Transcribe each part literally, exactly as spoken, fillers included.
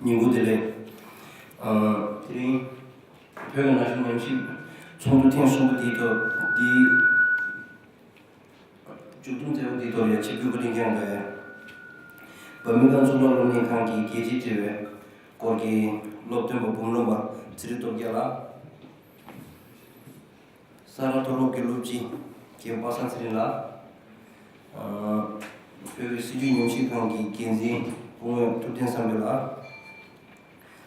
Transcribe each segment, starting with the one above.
ཉིན་གུང་བདེ་ལེགས། ཨ། དེ་རིང་བོད་ཀྱི་ན་གཞོན་ཉམས་ཞིབ་ཚོགས་འདུ་ཐེངས་གསུམ་པ་འདིའི་ཐོག་འདི་མཇུག་སྡོམ་མཛད་པ་འདིའི་ཐོག་ལ་ཆིབས་བསྒྱུར་གྱི་ལས་འགན་བཀལ་བའི་འབར་མི་སྒང་གཙུག་ལག་སློབ་གཉེར་ཁང་གི་རྒྱལ་སྤྱིའི་འབྲེལ་བའི་སྐོར་གྱི་སློབ་སྟོན་པ་འབུམ་སློབ་པ་ཚེ་རིང་སྟོབས་རྒྱལ་ལགས། ས་རཱ་མཐོ་སློབ་ཀྱི་སློབ་སྤྱི་རྒན་པ་སངས་ཚེ་རིང་ལགས། ཨ། བོད་ཀྱི་སྲིད་བྱུས་ཉམས་ཞིབ་ཁང་གི་འགན་འཛིན་སྐུ་ངོ་ཐུབ་བསྟན་བསམ་འཕེལ་ལགས།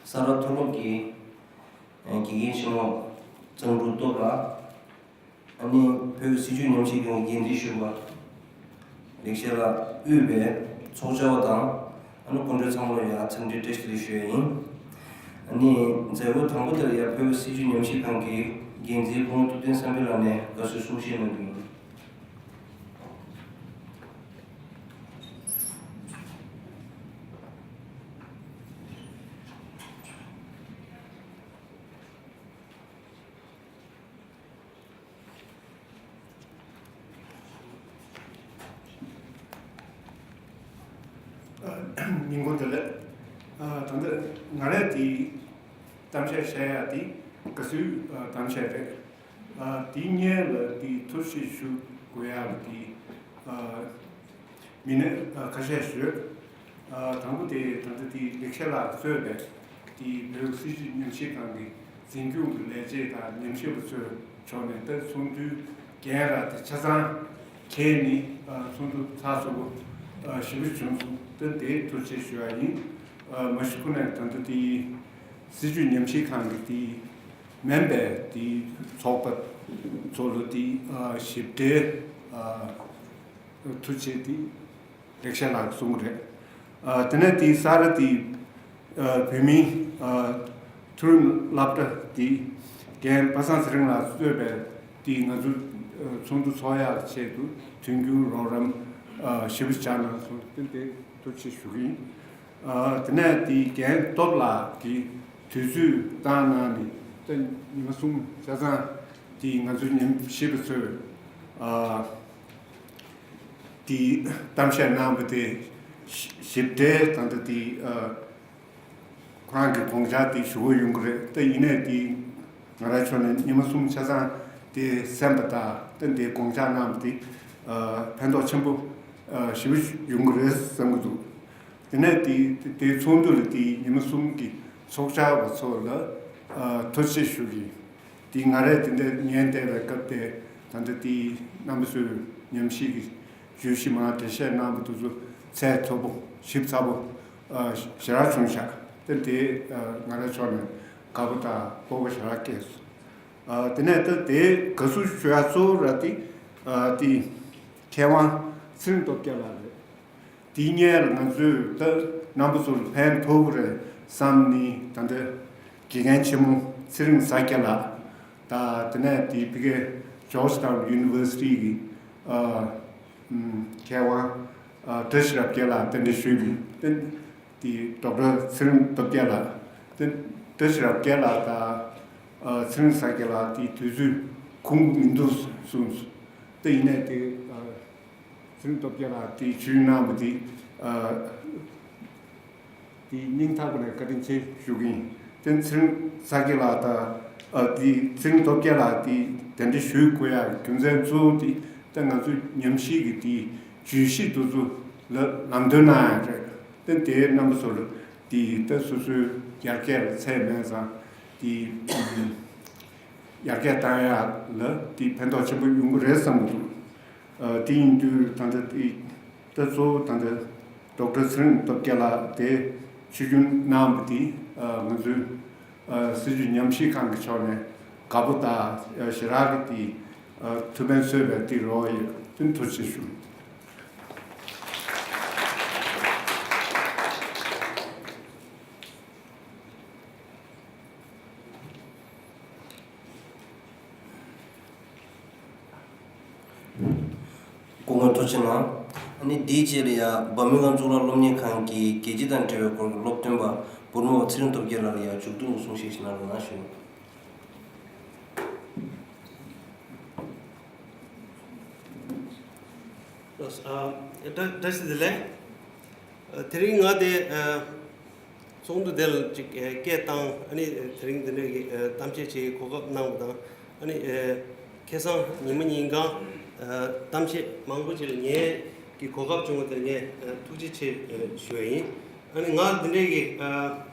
ས་རཱ་མཐོ་སློབ་ཀྱི་ཨ་དགེ་རྒན་ཆེན་མོ་གཙང་ཕྲུག་སྟོབས་ལགས། ཨ་ནི་བོད་ཀྱི་སྲིད་བྱུས་ཉམས་ཞིབ་ཁང་གི་འགན་འཛིན་གཞོན་པ་ལེགས་བཤད་ལགས་དབུས་པའི་ཚོགས་བཅར་བ་དང་། ཨ་ནི་སྐུ་མགྲོན་ཚང་མ་ལ་ཡང་འཚམས་འདྲི་བཀྲ་ཤིས་བདེ་ལེགས་ཞུ་ཡ་ཡིན། ཨ་ནི་མཛད་སྒོ་དང་པོ་དེར་ཡང་བོད་ཀྱི་སྲིད་བྱུས་ཉམས་ཞིབ་ཁང་གི་འགན་འཛིན་སྐུ་ངོ་ཐུབ་བསྟན་བསམ་འཕེལ་ལགས་ནས་དགའ་བསུའི་གསུང་བཤད་གནང་རྒྱུ་ཡིན། ཉིན་གུང་བདེ་ལེགས། ཨ། ད་ལྟ་ང་རང་དེ་གཏམ་བཤད་བྱ་ཡ་དེ་དགའ་བསུའི་གཏམ་བཤད་རེད། ཨ། དེ་སྔོན་ལ་དེ་ཐུགས་རྗེ་ཆེ་ཞུ་དགོས་ཡ་དེ། ཨ། མི་སྣ་ཨ་ཁ་ཤས་ཤིག་ཨ། དང་པོ་དེ་ད་ལྟ་དེ་ལེགས་བཤད་ལགས་གཙོས་པའི་དེ་བོད་སྲིད་བྱུས་ཉམས་ཞིབ་ཁང་གི་འཛིན་སྐྱོང་གི་ལས་བྱེད་དང་ཉམས་ཞིབ་པ་ཚོའི་ཕྱོགས་ནས་ད་ཚོགས་འདུའི་འགན་ར་དེ་ཆ་ཚང་འཁྱེར་ནས། ཨ། ཚོགས་འདུ་ཚགས་ཚུད་པོ་ཨ་ཞེ་པོ་བྱུང་སོང་། ད་དེ་ཐུགས་རྗེ་ཆེ་ཞུ་ཡ་ཡིན། ཨ། མ་གཞི་ཁོ་ནས་ད་ལྟ་དེ་སྲིད་བྱུས་ཉམས་ཞིབ་ཁང་གི་དེ་མིན་པའི་དེ་ཚོགས་པ་ཚོ་ལ་དེ་ཨ་ཞིབ་ཕྲའི་ཨ་ཐུགས་རྗེ་ཆེ་དེ་ལེགས་བཤད་ལགས་གསུང་གི་རེད། ཨ། དེ་ནས་དེ་ས་རཱ་དེ་ཨ་བོད་མིའི་ཨ་མཐོ་རིམ་སློབ་གྲྭ་དེ་རྒན་པ་སངས་ཚེ་རིང་ལགས་གཙོས་པའི་དེ་ང་ཚོ་ཨ་ཚོགས་འདུ་ཚོགས་ཡག་ཆེད་དུ་མཐུན་འགྱུར་རོགས་རམ་ཨ་ཞེ་པོ་བྱས་གནང་སོང་། དེ་དེ་ཐུགས་རྗེ་ཆེ་ཞུ་གི་ཡིན། ཨ། དེ་ནས་དེ་རྒན་སྟོབས་ལགས་ཀྱིས་དུས་ཚོད་བཏང་གནང་ནས་ད་ཉི་མ་གསུམ་ཆ་ཚང་དེ་ང་ཚོ་ཉམས་ཞིབ་པ་ཚོས་ཨ་དེ་གཏམ་བཤད་གནང་བ་དེ་ཞིབ་ཕྲའི་ད་ལྟ་དེ་ཨ་ཁོ་རང་གི་དགོངས་འཆར་དེ་ཞུ་གི་ཡོང་གི་རེད། ད་ཡིན་ནའི་དེ་ང་རང་ཕྱོགས་ནས་ཉི་མ་གསུམ་ཆ་ཚང་དེ་གསན་པ་དང་། ད་དེ་དགོངས་འཆར་གནང་བ་དེ་ཨ་ཕན་ཐོགས་ཆེན་པོ་ཨ་ཞེ་པོ་ཡོང་གི་རེད་བསམ་གྱི་འདུག་དེ་ནས་དེ་དེ་ཚོགས་འདུ་ལ་དེ་ཉི་མ་གསུམ་གྱི་ཚོགས་བཅར་བ་ཚོ་ལ་ཨ་ཐུགས་རྗེ་ཆེ་ཞུ་གི་ཡིན། དེ་ང་རས་དེ་འདྲ་ཉན་བསྡད་པའི་སྐབས་དེ་ད་ལྟ་དེ་རྣམ་པ་ཚོས་ཉམས་ཞིབ་ཀྱི་བརྗོད་གཞི་མར་འགྲེལ་བཤད་གནང་བ་དེ་ཚོ་ཚད་མཐོ་པོ་ཞིབ་ཚགས་པོ་ཨ་ཞེ་དྲག་བྱུང་ཤག་དེ་དེ་ཨ་ང་རའི་ཕྱོགས་ནས་དགའ་པོ་དང་སྤོབས་པ་ཞེ་དྲག་སྐྱེས་སོང་། ཨ་དེ་ནས་ད་དེ་དགའ་བསུ་ཞུ་ཡག་གཙོ་བོ་ར་དེ་ཨ་དེ་མཁས་དབང་ཚེ་རིང་སྟོབས་རྒྱལ་ལགས་རེད། དེའི་སྔོན་ལ་ང་ཚོས་ད་རྣམ་པ་ཚོ་ལ་ཕན་ཐོགས་ཀྱི་རེད་བསམ་ནས་ད་ལྟ་དགེ་རྒན་ཆེན་མོ་ཚེ་རིང་ཟ་སྐྱིད་ལགས་དང་། དེ་ནས་དེ་ཕ་གིའི་Georgetown University གི་ཨ་ཨམ་མཁས་དབང་ཨ་བཀྲ་ཤིས་རབ་རྒྱས་ལགས་གདན་འདྲེན་ཞུས་ནས། དེ་དེ་ཌོག་ཊར་ཚེ་རིང་སྟོབས་རྒྱལ་ལགས། དེ་བཀྲ་ཤིས་རབ་རྒྱས་ལགས་དང་ཨ་ཚེ་རིང་ཟ་སྐྱིད་ལགས་དེ་དུས་ཚོད་ཁོམ་གྱི་མི་འདུག་གསུངས་སོང་། དེ་ཡིན་ནའི་དེ་ཨ་ཚེ་རིང་སྟོབས་རྒྱལ་ལགས་དེ་ཇུས་གནང་བ་དེ་ཨ་དེ་སྙིང་ཐག་པ་ནས་བཀའ་དྲིན་ཆེ་ཞུ་གི་ཡིན། དེ་ཚེ་རིང་ཟ་སྐྱིད་ལགས་དང་ཨ་དེ་ཚེ་རིང་སྟོབས་རྒྱལ་ལགས་དེ་གདན་འདྲེན་ཞུ་དགོས་ཡག་རྒྱུ་མཚན་གཙོ་བོ་དེ་ད་ང་ཚོ་ཉམས་ཞིབ་ཀྱི་དེ་བརྗོད་གཞི་དེ་ཚོ་ལ་ལམ་སྟོན་གནང་ཡག་རེད། དེ་དེའི་རྣམ་པ་ཚོ་ལ་དེ་ད་སོ་སོའི་ཡར་རྒྱས་ལ་ཚད་མེད་ཙང་དེ་ཡར་རྒྱས་བཏང་ཡག་ལ་དེ་ཕན་ཐོགས་ཆེན་པོ་ཡོང་གི་རེད་བསམ་གྱི་འདུག་ཨ་དེ་ཡིན་དུས་ད་ལྟ་དེ་ད་གཙོ་བོ་ད་ལྟ་ཌོག་ཊར་ཚེ་རིང་སྟོབས་རྒྱལ་ལགས་དེ་ཆིབས་བསྒྱུར་གནང་བ་དེ་ཨ་ང་ཚོའི་ཨ་སྲིད་བྱུས་ཉམས་ཞིབ་ཁང་གི་ཕྱོགས་ནས་དགའ་པོ་དང་ཨ་ཞེ་དྲག་གི་དེ་ཨ་ཐུགས་ཕན་གསོས་པའི་དེ་རོགས་ཡོད། དེ་ཐུགས་རྗེ་ཆེ་ཞུ། སྐུ་ངོ་ཐུགས་རྗེ་གནང་། ཨ་ནི་འདིའི་རྗེས་ལ་ཡང་འབར་མི་སྒང་གཙུག་ལག་སློབ་གཉེར་ཁང་གི་རྒྱལ་སྤྱི་དང་འབྲེལ་བའི་སྐོར་གྱི་སློབ་སྟོན་པ་འབུར་མོ་བ་ཚེ་རིང་སྟོབས་རྒྱལ་ལགས་ལ་ཡང་མཇུག་སྡོམ་གྱི་གསུང་བཤད་ཞིག་གནང་རོགས་གནང་ཞུ། ཨ་བཀྲ་བཀྲ་ཤིས་བདེ་ལེགས། ཨ་དེ་རིང་ང་དེ་ཨ་ ཚོགས་འདུ་དེ་ལ་ཅིག་ཨ་སྐད་བཏང་། ཨ་ནི་དེ་རིང་འདི་འདྲའི་གི་ཨ་གཏམ་བཤད་བྱེད་གོ་སྐབས་གནང་བ་དང་། ཨ་ནི་ཨ་ཁ་སང་ཉི་མ་ཉིན་གང་ཨ་གཏམ་བཤད་མང་པོ་ཅིག་ལ་ཉན་གི་གོ་སྐབས་བྱུང་བ་དེར་ངས་ཨ་ཐུགས་རྗེ་ཆེ་ཨ་ཞུ་བ་ཡིན། ཨ་ནི་ང་འདི་འདྲའི་གི་ཨ་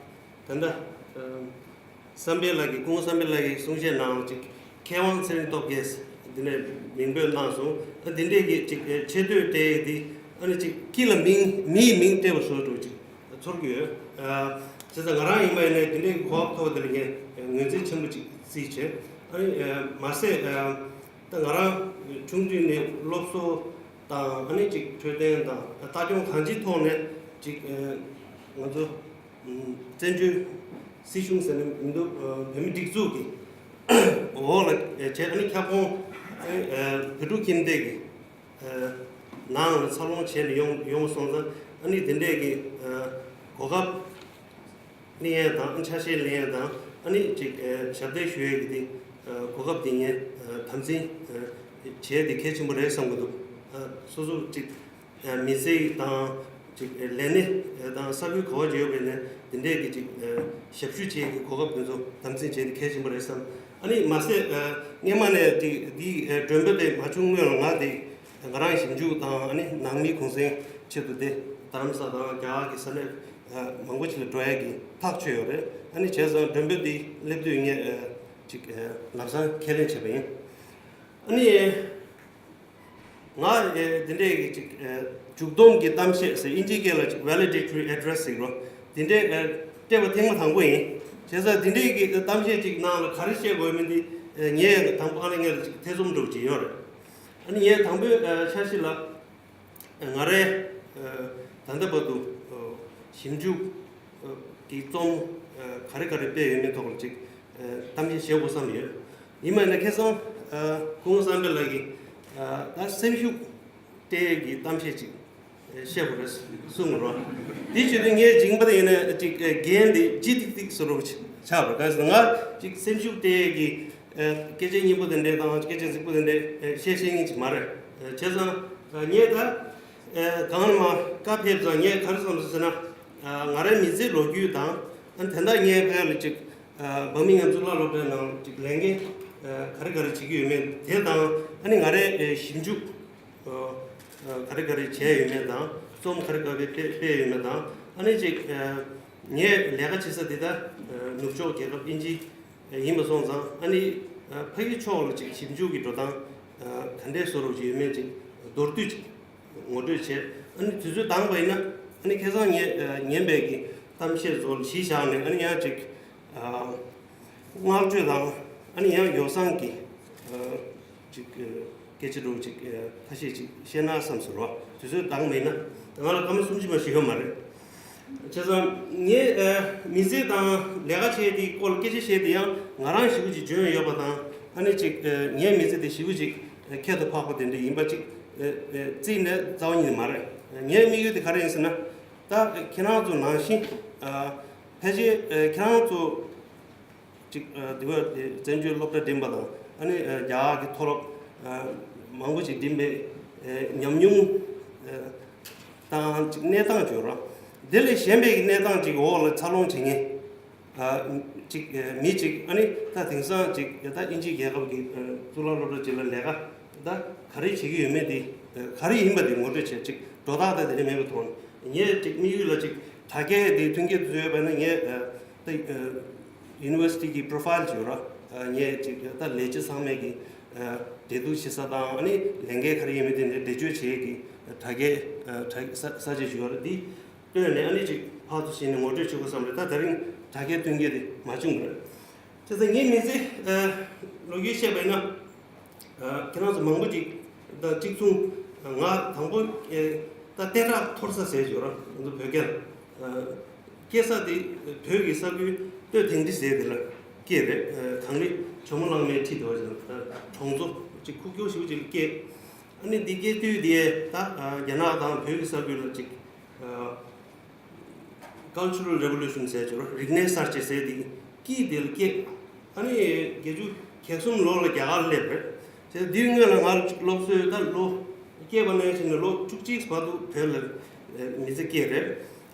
ད་ལྟ་ཨ་བསམ་འཕེལ་ལགས་ཀྱིས་སྐུ་ངོ་བསམ་འཕེལ་ལགས་ཀྱིས་གསུང་བཤད་ནང་ལ་ཅིག་མཁས་དབང་ཚེ་རིང་སྟོབས་རྒྱལ་འདི་ནས་མིང་འབོད་གནང་སོང་། ཨ་འདི་འདྲས་ཀྱི་ཅིག་ཆེ་བསྟོད་སྤྲད་ཡས་འདི་ཨ་ནི་ཅིག་དཀྱིལ་ལ་མིང་མིའི་མིང་སྤྲད་པ་བཟོ་འདྲ་ཅིག་ཚོར་གྱི་ཡོད། ཨ་བྱས་ཙང་ང་རང་ཡིན་པ་ཡིན་ནའི་འདི་འདྲས་ཀྱི་གོ་སྐབས་ཐོབ་པ་དེ་ལ་ངས་ངོས་འཛིན་ཆེན་པོ་ཅིག་བརྩིས་བྱས། ཨ་ནི་ཨ་མ་ཟད་ཨ་ད་ང་རང་ཆུང་དུས་ནས་སློབ་གསོ་དང་ཨ་ནི་ཅིག་འཕྲོད་བསྟེན་དང་ལྟ་སྐྱོང་གང་ཅིའི་ཐོག་ནས་ཅིག་ཨ་ང་ཚོ་བཙན་བྱོལ་སྲིད་གཞུང་ཟེར་ན་མི་འདུག་བོད་མི་སྒྲིག་འཛུགས་ཀྱི་འོག་ལ་བྱས། ཨ་ནི་ཁྱབ་ཁོངས་ཨ་ནི་བོད་ཕྲུག་ཁྱིམ་སྡེ་གི་ནང་ལ་འཚར་ལོངས་བྱས་ནས་ཡོང་ཡོང་སོང་ཙང་། ཨ་ནི་དེ་འདྲས་ཀྱི་གོ་སྐབས་ལེན་ཡས་དང་ཆ་ཤས་ལེན་ཡས་དང་། ཨ་ནི་ཅིག་ཞབས་འདེགས་ཞུ་ཡས་ཀྱི་དེ་གོ་སྐབས་དེ་ངས་དམ་འཛིན་བྱས་ཏེ་གལ་ཆེན་པོ་རེད་བསམ་གྱི་འདུག་སོ་སོ་ཅིག་མི་ཚེ་དང་ཅིག་ལས་གནས་དང་ས་ཁུལ་ག་བ་ཅིག་ཡོད་པ་ཡིན་ན་དེ་འདྲས་ཀྱི་ཅིག་ཞབས་ཞུ་བྱེད་ཀྱི་གོ་སྐབས་དེ་ཚོ་དམ་འཛིན་བྱས་ཏེ་གལ་ཆེན་པོ་རེད་བསམ། ཨ་ནི་མ་ཟད་སྔས་མ་ནས་དེ་འདིའི་མགྲོན་འབོད་དེ་མ་བྱུང་སྔོན་ལ་ང་དེ་ང་རང་ཞིབ་འཇུག་དང་ཨ་ནི་ནང་མིའི་གུང་སེང་ཆེད་དུ་དེ་རྡ་རམ་ས་དང་རྒྱ་གར་གྱི་ས་གནས་མང་པོ་ཅིག་ལ་འགྲོ་ཡས་ཀྱི་ཐག་ཆོད་ཡོད་རེད། ཨ་ནི་བྱས་ཙང་མགྲོན་འབོད་འདི་སླེབས་དུས་ངས་ཅིག་ལམ་སང་ཁས་ལེན་བྱས་པ་ཡིན། ཨ་ནི། ང་ཨེ་འདི་འདྲས་ཀྱི་ཅིག་ཨེ་མཇུག་སྡོམ་གྱི་གཏམ་བཤད་ཟེར། ཨིན་ཇིའི་སྐད་ལ་ཅིག་valedictory address་ཟེར་གི་རོ། འདི་འདྲས་ཨེ་སྤྲད་པ་ཐེངས་མ་དང་པོ་ཡིན། བྱས་ཙང་འདི་འདྲས་ཀྱི་གཏམ་བཤད་ཅིག་ནང་ལ་ག་རེ་བཤད་དགོས་མིན་འདི་ཨེ་ངས་དང་པོ་ཨ་ནི་ངས་ལ་ཅིག་ཐེ་ཚོམ་འདྲ་བོ་ཅིག་ཡོད་རེད། ཨ་ནི་ངས་དང་པོའི་ཨེ་འཆར་གཞི་ལ་ང་རའི་ད་ལྟ་བར་དུ་ཞིབ་འཇུག་གི་རྩོམ་ག་རེ་ག་རེ་སྤེལ་ཡོད་མེད་ཐོག་ལ་ཅིག་གཏམ་བཤད་བྱེད་དགོས་བསམ་ཡོད། ཡིན་པ་ཡིན་ན་ཁ་སང་སྐུ་ངོ་བསམ་འཕེལ་ལགས་ཀྱིས་ད་སེམས་ཤུགས་སྤྲད་ཀྱི་གཏམ་བཤད་ཅིག་བཤད་དགོས་རེད་གསུངས་རོགས། དེ་བྱས་དུས་ངས་སྦྱིན་པ་དེ་ཡིན་ན་ཅིག་རྒན་དེ་ལྗིད་ཏིག་ཏིག་བཟོ་རོགས་ཆགས་པ་ག་ཟེར་ན། ང་ཅིག་སེམས་ཤུགས་སྤྲད་ཀྱི་སྐད་ཆ་སྙན་པོ་དེ་འདྲས་དང་སྐད་ཆ་རྫིག་པོ་དེ་འདྲས་བཤད་ཤེས་མཁན་ཅིག་མ་རེད། བྱས་ཙང་ངས་ད། ཨ་གང་ལ་མ་བཀའ་ཕེབས་ཙང་ངས་ག་རེ་བསམ་སོང་ཟེར་ན། ཨ་ང་རའི་མི་ཚེའི་ལོ་རྒྱུས་དང་། ཨ་དེ་འདྲ་ངས་ཕ་གི་ལ་ཅིག་ཨ་འབར་མིང་ཧམ་གཙུག་ལག་སློབ་གྲྭའི་ནང་ཅིག་ལས་འགན་ཨ་ག་རེ་ག་རེ་བྱེད་ཀྱི་ཡོད་མེད་དེ་དང་། ཨ་ནི་ང་རའི་ཨ་ཞིབ་འཇུག་ཨ་ཨ་ག་རེ་ག་རེ་བྱས་ཡོད་མེད་དང་། རྩོམ་ག་རེ་ག་རེ་སྤེལ་སྤེལ་ཡོད་མེད་དང་། ཨ་ནི་ཅིག་ཨ་ངས་ལས་ཀ་བྱེད་ས་དེ་ད་ཨ་ནུབ་ཕྱོགས་རྒྱལ་ཁབ་དབྱིན་ཇི་ཡིན་པ་སོང་ཙང་། ཨ་ནི་ཕ་གི་ཕྱོགས་ལ་ཅིག་ཞིབ་འཇུག་གི་འགྲོ་སྟངས་ག་འདྲས་བཟོ་རོགས་ཅིག་ཡོད་མེད་ཅིག་མདོར་བསྡུས་ཅིག་ངོ་སྤྲོད་བྱས། ཨ་ནི་དུས་ཚོད་འདང་བ་ཡིན་ན་ཨ་ནི་ཁ་སང་ངས་ཉན་པའི་གི་གཏམ་བཤད་ཚོ་ལ་གཞི་བཞག་ནས། ཨ་ནི་ཡང་ཅིག་བསྔགས་བརྗོད་དང་ཨ་ནི་ཡང་ཡོ་བསྲང་གི་ཅིག་སྐད་ཆ་འདྲ་བོ་ཅིག་ཁ་ཤས་ཅིག་བཤད་ན་བསམ་སོང་རོགས། དུས་ཚོད་འདང་མེད་ན་ང་ལ་སྐར་མ་སུམ་ཅུ་མ་ཞིག་ཡོད་མ་རེད། བྱས་ཙང་ངས་ཨ་མི་ཚེ་དང་ལས་ཀ་བྱས་དེའི་སྐོར་ལ་སྐད་ཆ་བཤད་དེ་ཡང་ང་རང་ཞེ་པོ་ཅིག་འཇོན་ཡོད་པ་དང་། ཨ་ནི་ཅིག་ཨ་ངའི་མི་ཚེ་དེ་ཞེ་པོ་ཅིག་ཨ་ཁྱད་དུ་འཕགས་པ་དེ་འདྲ་ཡིན་པ་ཅིག་ཨ་ཨ་བརྩིས་ནས་རྩ་བ་ཉིད་ནས་མ་རེད། ངའི་དམིགས་ཡུལ་དེ་ག་རེ་ཡིན་ཟེར་ན། ད་ཁྱེད་རང་ཚོ་ནང་བཞིན་ཨ་ཕལ་ཆེར་ཨ་ཁྱེད་རང་ཚོ་ཅིག་ཨ་འདི་བ་དེ་བཙན་བྱོལ་སློབ་གྲྭ་འགྲིམས་པ་དང་། ཨ་ནི་ཨ་རྒྱ་གར་གྱི་མཐོ་སློབ་ཨ་མང་པོ་ཅིག་འགྲིམས་པའི་ཨ་ཉམས་མྱོང་ཨ་དང་ཅིག་གནས་སྟངས་བརྗོད་རོགས། དེ་ལས་གཞན་པའི་གནས་སྟངས་ཅིག་འོག་ལ་འཚར་ལོངས་བྱེད་མཁན་ཨ་ཅིག་ཨ་མི་ཅིག་ཨ་ནི་ད་དེང་སང་ཅིག་ད་དབྱིན་ཇིའི་རྒྱལ་ཁབ་ཀྱི་ཨ་གཙུག་ལག་སློབ་གྲྭ་ཅིག་ལ་ལས་ཀ་ད་ག་རེ་བྱེད་ཀྱི་ཡོད་མེད་དེ། ག་རེ་ཡིན་པ་དེ་ངོ་སྤྲོད་བྱས། ཅིག་སྒྲོ་བཏགས་ད་དེ་རིང་མེད་པ་མཐོང་། ངས་ཅིག་དམིགས་ཡུལ་ལ་ཅིག་དྲ་རྒྱའི་དེ་མཐུན་རྐྱེན་དེ་ཚོ་ཡོད་པ་ན་ངས་ཨ་ད་ཨ་ཡུ་ནི་ཝར་སི་ཊི་གི་པོ་རོ་ཕའིལ་ཅིག་ཡོད་ར། ཨ་ངས་ཅིག་ད་ལས་བྱེད་ཚང་མས་ཀྱི་ཨ་འབྲེལ་གཏུག་བྱེད་ས་དང་། ཨ་ནི་ལས་འགན་ག་རེ་ཡིན་མིན་དེ་འདྲ་འགྲེལ་བརྗོད་བྱེད་ཀྱི་དྲ་རྒྱའི་ཨ་དྲ་ས་ས་ཆ་ཅིག་ཡོད་ར། འདི་བཏོན་ནས་ཨ་ནི་ཅིག་ཕར་ཚུར་བྱས་ནས་ངོ་སྤྲོད་བྱེད་དགོས་བསམ་རེད། ད་དེ་རིང་དྲ་རྒྱའི་མཐུན་རྐྱེན་དེ་མ་བྱུང་བ་རེད། བྱས་ཙང་ངའི་མི་ཚེ་ཨ་ལོ་རྒྱུས་བཤད་པ་ཡིན་ན། ཨ་ཁྱེད་རང་ཚོ་མང་པོ་ཅིག་ད་གཅིག་མཚུངས། ང་དང་པོ་ཨེ་ད་ལྟེ་ཁྲག་འཐོར་ས་ཟེར་ཡོད་ར། ང་ཚོ་བོད་སྐད་ལ། ཨ་སྐྱེས་ས་དེ་བོད་ཀྱི་ས་ཁུལ་སྟོད་ཐེངས་ཁྲི་ཟེར་དེ་ལ་སྐྱེས་རེད། ཨ་གངས་རི་ཇོ་མོ་གླང་མའི་ཁྲི་དེ་བ་ཅིག་ད་གྲོང་ཚོ་ཅིག་ཁུག་ཀྱོག་ཞེ་པོ་ཅིག་ལ་སྐྱེས། ཨ་ནི་འདི་སྐྱེས་དུས་དེ་ད་ཨ་རྒྱ་ནག་དང་བོད་ཀྱི་ས་ཁུལ་ལ་ཅིག་ཨ། Cultural Revolution ཟེར་ཅིག་རིག་གནས་གསར་བརྗེ་ཟེར་དེ་དཀྱིལ་དེ་ལ་སྐྱེས། ཨ་ནི་བརྒྱད་ཅུ་གྱ་གསུམ་ལོ་ལ་རྒྱ་གར་སླེབས་རེད། དེ་དེའི་སྔོན་ལ་ང་ལ་ཅིག་སློབ་གསོའི་ད་ལོ་སྐྱེས་པ་ནས་བྱས་ནས་ལོ་བཅུ་གཅིག་བར་དུ་བོད་ལ་མི་ཚེ་སྐྱེལ་རེད།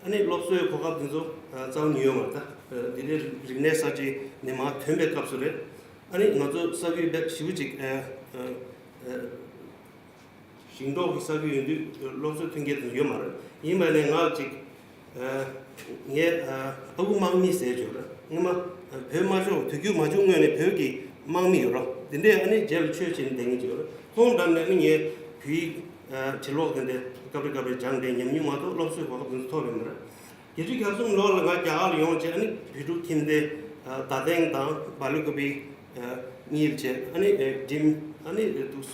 ཨ་ནི་སློབ་གསོའི་གོ་སྐབས་དེ་ཚོ་རྩ་བ་ཉིད་ཡོད་མ་རེད། ད་འདི་འདྲའི་རིག་གནས་གསར་བརྗེ་ནས་མར་ཐོན་པའི་སྐབས་སུ་རེད། ཨ་ནི་ང་ཚོ་ས་ཁུལ་བེད་ཞེ་པོ་ཅིག་ཞིང་འབྲོག་གི་ས་ཁུལ་ཡིན་དུས་སློབ་གསོ་མཐུན་རྐྱེན་དེ་ཡོད་མ་རེད། ཡིན་པ་ནས་ང་ཅིག་ངས་ཨ་ཁུ་དམག་མི་ཟེར་ཡོད་རེད། སྔོན་མ་བོད་དམར་ཤོག་དུས་འཁྱུག་མ་བྱུང་སྔོན་ནས་བོད་ཀྱི་དམག་མི་ཡོད་རེད། དེ་འདྲས་ཨ་ནི་རྗེས་ལ་ཆོས་བྱེད་ནས་བསྡད་མཁན་ཅིག་ཡོད་རེད། ཁོང་འགྲམ་ནས་ཨ་ནི་ངས་བོད་ཡིག་བྲིས་ཀློག་དེ་འདྲས་སྐབས་རེ་སྐབས་རེ་སྦྱངས་ཏེ་ཉམས་མྱོང་མ་གཏོགས་སློབ་གསོའི་གོ་སྐབས་དེ་ཚོ་ཐོབ་ཡོད་མ་རེད། བརྒྱད་ཅུ་གྱ་གསུམ་ལོ་ལ་ང་རྒྱ་གར་ལ་ཡོང་བྱས། ཨ་ནི་བོད་ཕྲུག་ཁྱིམ་སྡེ་རྡ་སྟེང་དང་སྦེལ་ཀོབ་གཉིས་བྱས། ཨ་ནི་འགྲིམ། ཨ་ནི་འདུག་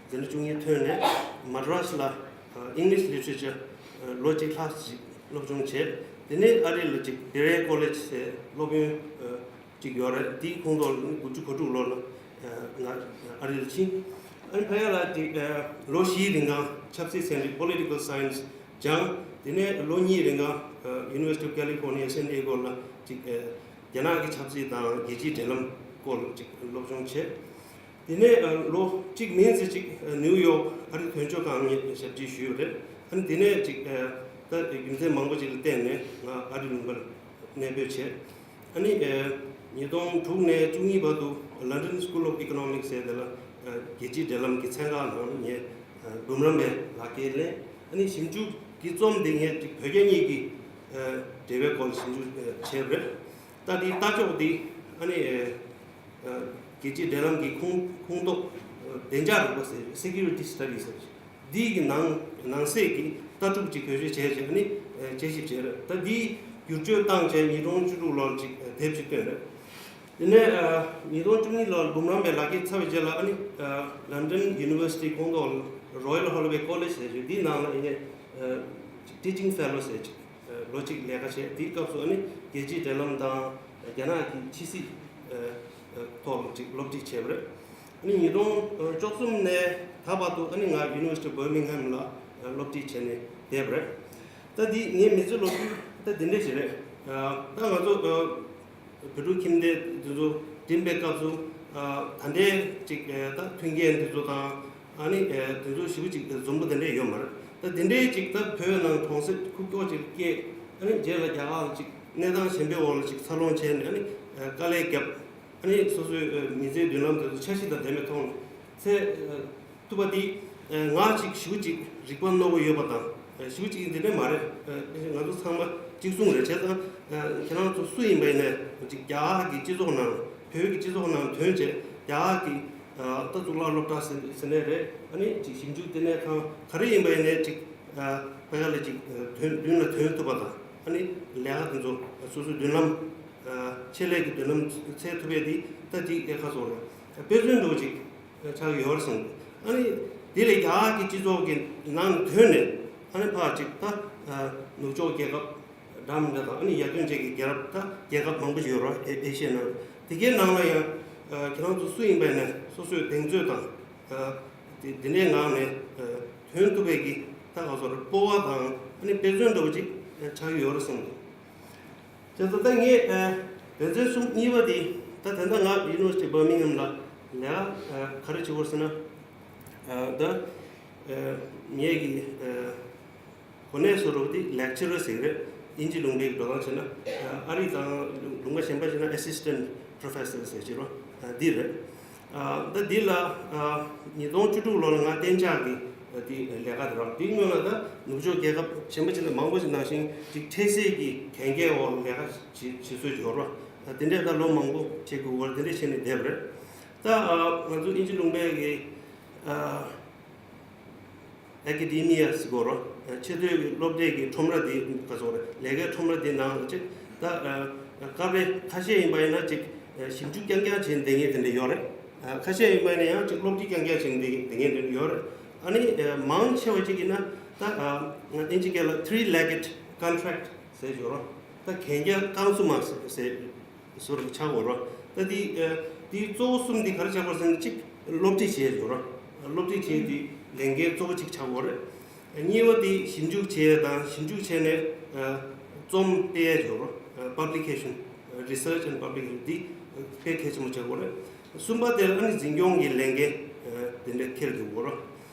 འཛིན་གྲྭ་བཅུ་གཉིས་ཐོན་ནས་མ་ཌ་རཱས་ལ་English Literature ལོ་གཅིག་ལྷག་ཅིག་སློབ་སྦྱོང་བྱས། དེ་ནས་ཨ་རི་ལ་ཅིག་Berea College ཟེར་སློབ་ཡོན་ཅིག་ཡོད་རེད། དེའི་ཁོངས་གཏོགས་ལ་ནི་དགུ་བཅུ་གོ་དྲུག་ལོ་ལ་ང་ཨ་རི་ལ་ཕྱིན། ཨ་ནི་ཕ་གི་ལ་ཅིག་ལོ་བཞིའི་རིང་གང་ཆབ་སྲིད་ཚན་རིག Political Science སྦྱངས། དེ་ནས་ལོ་གཉིས་རིང་ག་University of California San Diego ལ་ཅིག་རྒྱ་ནག་གི་ཆབ་སྲིད་དང་རྒྱལ་སྤྱིའི་འབྲེལ་ལམ་སྐོར་ཅིག་སློབ་སྦྱོང་བྱས། དེ་ནས་ལོ་གཅིག་མིན་ཙམ་ཅིག་ནིའུ་ཡོག་ཨ་རི་དོན་གཅོད་ཁང་ངས་ཞབས་ཕྱི་ཞུས་པ་རེད། ཨ་ནི་དེ་ནས་ཅིག་ད་རྒྱུ་མཚན་མང་པོ་ཅིག་ལ་བརྟེན་ནས་ང་ཨ་རི་ལུང་པར་གནས་སྤོས་བྱས། ཨ་ནི་ཉིས་སྟོང་དྲུག་ནས་བཅུ་གཉིས་བར་དུ་London School of Economics ཟེར་དེ་ལ་རྒྱལ་སྤྱིའི་འབྲེལ་ལམ་གྱི་ཚན་ཁག་ནང་ངས་འབུམ་རམས་པའི་ལག་ཁྱེར་ལེན། ཨ་ནི་ཞིབ་འཇུག་གི་རྩོམ་འདི་ངས་བོད་རྒྱ་གཉིས་ཀྱི་འབྲེལ་བའི་སྐོར་ཞིབ་འཇུག་བྱས་པ་རེད། ད་འདི་ལྟ་ཕྱོགས་འདི་ཨ་ནི་རྒྱལ་སྤྱིའི་འབྲེལ་ལམ་གྱི་ཁོངས་ཁོངས་གཏོགས་བདེ་འཇགས་རིག་པ་ཟེར། Security Studies ཟེར། འདི་གི་ནང་ནང་གསེས་ཀྱི་ལྟ་གྲུབ་ཅིག་བེད་སྤྱོད་བྱས་བྱས་ནི་དཔྱད་ཞིབ་བྱས་རེད། ད་འདིའི་བསྒྱུར་བཅོས་བཏང་བྱས་ཉིས་སྟོང་བཅུ་དྲུག་ལོར་ཅིག་དེབ་ཅིག་བཏོན་རེད། དེ་ནས་ཉིས་སྟོང་བཅུ་གཉིས་ལོར་འབུམ་རམས་པའི་ལག་ཁྱེར་ཚར་བའི་རྗེས་ལ་ཨ་ནི་London University ཁོངས་གཏོགས་Royal Holloway College ཟེར་རྒྱུ་འདིའི་ནང་ལ་ཨ་ནི་Teaching Fellow ཟེར་ཅིག་ལོ་གཅིག་ལས་ཀ་བྱས། དེའི་སྐབས་སུ་ཨ་ནི་རྒྱལ་སྤྱིའི་འབྲེལ་ལམ་དང་རྒྱ་ནག་གི་ཕྱི་སྲིད་ཐོག་ལ་ཅིག་སློབ་ཁྲིད་བྱས་པ་རེད། ཨ་ནི་ཉིས་སྟོང་བཅུ་གསུམ་ནས་ད་བར་དུ་ཨ་ནི་ང་University of Birmingham ལ་སློབ་ཁྲིད་བྱས་ནས་བསྡད་པ་རེད། ད་འདི་ངའི་མི་ཚེ་ལོ་རྒྱུས་ད་འདི་འདྲ་ཞིག་རེད། ད་ང་ཚོ་བོད་ཕྲུག་ཁྱིམ་སྡེ་འདི་ཚོ་འགྲིམ་པའི་སྐབས་སུ་ད་ལྟའི་ཅིག་ད་མཐུན་རྐྱེན་འདི་ཚོ་དང་ཨ་ནི་དེ་ཚོ་ཞེ་པོ་ཅིག་འཛོམས་པོ་དེ་འདྲས་ཡོད་མ་རེད། ད་དེ་འདྲས་ཅིག་ད་བོད་ནང་གྲོང་གསེབ་ཁུག་ཀྱོག་ཅིག་སྐྱེས། ཨ་ནི་རྗེས་ལ་རྒྱ་གར་ལ་ཅིག་གནས་སྟངས་གཞན་པའི་འོག་ལ་ཅིག་འཚར་ལོངས་བྱས་ནས་ཨ་ནི་དཀའ་ལས་བརྒྱབ། ཨ་ནི་སོ་སོའི་མི་ཚེའི་མདུན་ལམ་དེ་ཚོ་འཆར་གཞི་དང་ལྡན་པའི་ཐོག་ནས་ཚེ་ཐུབ་པ་འདི་ང་ཅིག་ཞེ་པོ་ཅིག་རིག་པ་རྣོ་པོ་ཡོད་པ་དང་ཞེ་པོ་ཅིག་འདི་འདྲས་མ་རེད། ང་ཚོ་ཚང་མ་གཅིག་མཚུངས་རེད། བྱས་ཙང་ཁྱེད་རང་ཚོ་སུ་ཡིན་པ་ཡིན་ནའི་ཅིག་རྒྱ་གར་གྱི་སྤྱི་ཚོགས་ནང་བོད་ཀྱི་སྤྱི་ཚོགས་ནང་ཐོན་བྱས་རྒྱ་གར་གྱི་ད་གཙུག་ལག་སློབ་གྲྭ་ཟེར་ཟེར་ནའི་རེད། ཨ་ནི་ཅིག་ཞིབ་འཇུག་ལྟེ་གནས་ཁང་ག་རེ་ཡིན་པ་ཡིན་ནའི་ཅིག་ཕ་ག་ལ་ཅིག་ཐོན་མདུན་ལ་ཐོན་ཐུབ་པ་དང་ཨ་ནི་ལས་ཀ་དེ་ཚོ་སོ་སོའི་མདུན་ལམ་ཆེད་ལས་ཀྱི་མདུན་ལམ་འཚོལ་ཐུབ་པའི་དེ་ད་ཅིག་ཨེ་ཁ་སོགས་རེད། དཔེ་མཚོན་འདྲ་བོ་ཅིག་ཆགས་ཀྱི་ཡོད་རེད་བསམ། ཨ་ནི་དེ་ལས་རྒྱ་གར་གྱི་སྤྱི་ཚོགས་ཀྱི་ནང་ནས་ཐོན་ནས་ཨ་ནི་ཕར་ཅིག་ད་ནུབ་ཕྱོགས་རྒྱལ་ཁབ་འདྲ་མི་འདྲ་དང་ཨ་ནི་ཡར་ཐོན་ཅན་གྱི་རྒྱལ་རབས་ད་རྒྱལ་ཁབ་མང་པོ་ཞིག་ཡོད་རེད། ཨེ་ཨེ་ཤི་ཡའི་ནང་དེ་གའི་ནང་ལ་ཡང་ཁྱེད་རང་ཚོ་སུ་ཡིན་པ་ཡིན་ནའི་སོ་སོའི་གདེང་ཚོད་དང་དེ་དེ་འདྲའི་ངང་ནས་ཐོན་ཐུབ་པའི་གི་ད་ག་ཚོད་རེད། སྤོབས་པ་དང་ཨ་ནི་དཔེ་མཚོན་འདྲ་བོ་ཅིག་ཆགས་ཀྱི་ཡོད་རེད་བསམ་འདུག་བྱས་ཙང་ད་ངས་ཨ་དོན་ཚན་གསུམ་གཉིས་པ་དེ་ད་ད་ལྟ་ང་University of Birmingham ལ་ལས་ཀ་ག་རེ་བྱེད་དགོས་ཟེར་ན། ཨ་ད་ཨ་ངས་ཀྱི་ཨ་གོ་གནས་སུ་རུ་དེ་lecturer ཟེར་གི་རེད། དབྱིན་ཇི་ལུང་པའི་འགྲོ་སྟངས་བྱས་ན། ཨ་རི་དང་ལུང་པ་གཞན་པ་བྱས་ན་assistant professor ཟེར་གྱི་རོ། ཨ་འདི་རེད། ཨ་ད་འདི་ལ་ཨ་ཉིས་སྟོང་བཅུ་དྲུག་ལོ་ལ་ང་གཏན་འཇགས་ཀྱི་ཨ་དེ་ལས་ཀ་དེ་རག་འདིའི་སྔོན་ལ་ད་ནུབ་ཕྱོགས་རྒྱལ་ཁབ་གཞན་པ་ཅིག་ལ་མང་པོ་ཞིག་ནང་བཞིན་ཅིག་འཕྲལ་སེལ་གྱི་གན་རྒྱའི་འོག་ལས་ཀ་བྱེད་བྱེད་སྲོལ་ཅིག་ཡོད་རེད་བ། ད་དེ་འདྲས་ད་ལོ་མང་པོ་བྱེད་དགོས་པར་དེ་འདྲས་བྱས་ནས་བསྡད་པ་རེད། ད་ཨ་ང་ཚོ་དབྱིན་ཇི་ལུང་པའི་གི་ཨ་Academia ཟེར་དགོས་རེད། ཆེས་མཐོའི་གི་སློབ་གྲྭའི་གི་ཁྲོམ་ར་དེ་ག་ཚོད་རེད། ལས་ཀའི་ཁྲོམ་ར་དེ་ནང་ལ་ཅིག་ད་ཨ་སྐབས་རེ་ཁ་ཤས་ཡིན་པ་ཡིན་ན་ཅིག་ཨ་ཞིབ་འཇུག་རྐྱང་རྐྱང་བྱས་ནས་བསྡད་མཁན་དེ་འདྲ་ཡོད་རེད། ཨ་ཁ་ཤས་ཡིན་པ་ཡིན་ན་ཡང་ཅིག་སློབ་ཁྲིད་རྐྱང་རྐྱང་བྱས་ནས་བསྡད་མཁན་དེ་འདྲ་ཡོད་རེད། ཨ་ནི་ཨ་མང་ཆེ་བ་ཅིག་ཡིན་ན་ད་ཨ་ང་དབྱིན་ཇི་སྐད་ལ་three-legged contract ཟེར་གྱི་ཡོད་རེད། ད་གན་རྒྱ་རྐང་གསུམ་མ་ཟེར་ཟེར་བཟོ་འདྲ་ཆགས་ཡོད་རེད། ད་དེ་ཨ་དེ་གཙོ་བོ་གསུམ་དེ་ག་རེ་ཆགས་པ་རེད་ཟེར་ན། གཅིག་སློབ་ཁྲིད་བྱས་ཡོད་རེད། སློབ་ཁྲིད་བྱས་དེ་ལས་འགན་གཙོ་བོ་གཅིག་ཆགས་ཡོད་རེད། གཉིས་པ་དེ་ཞིབ་འཇུག་བྱས་དང་ཞིབ་འཇུག་བྱས་ནས་ཨ་རྩོམ་སྤེལ་ཡས་ཡོད་རེད། Publication, Research and Publication དེ་དཔེ་གལ་ཆེན་པོ་ཆགས་ཡོད་རེད། གསུམ་པ་དེ་ལ་ཨ་ནི་འཛིན་སྐྱོང་གི་ལས་འགན་ཨ་དེ་འདྲ་འཁྱེར་དགོས་ཡོད་རེད།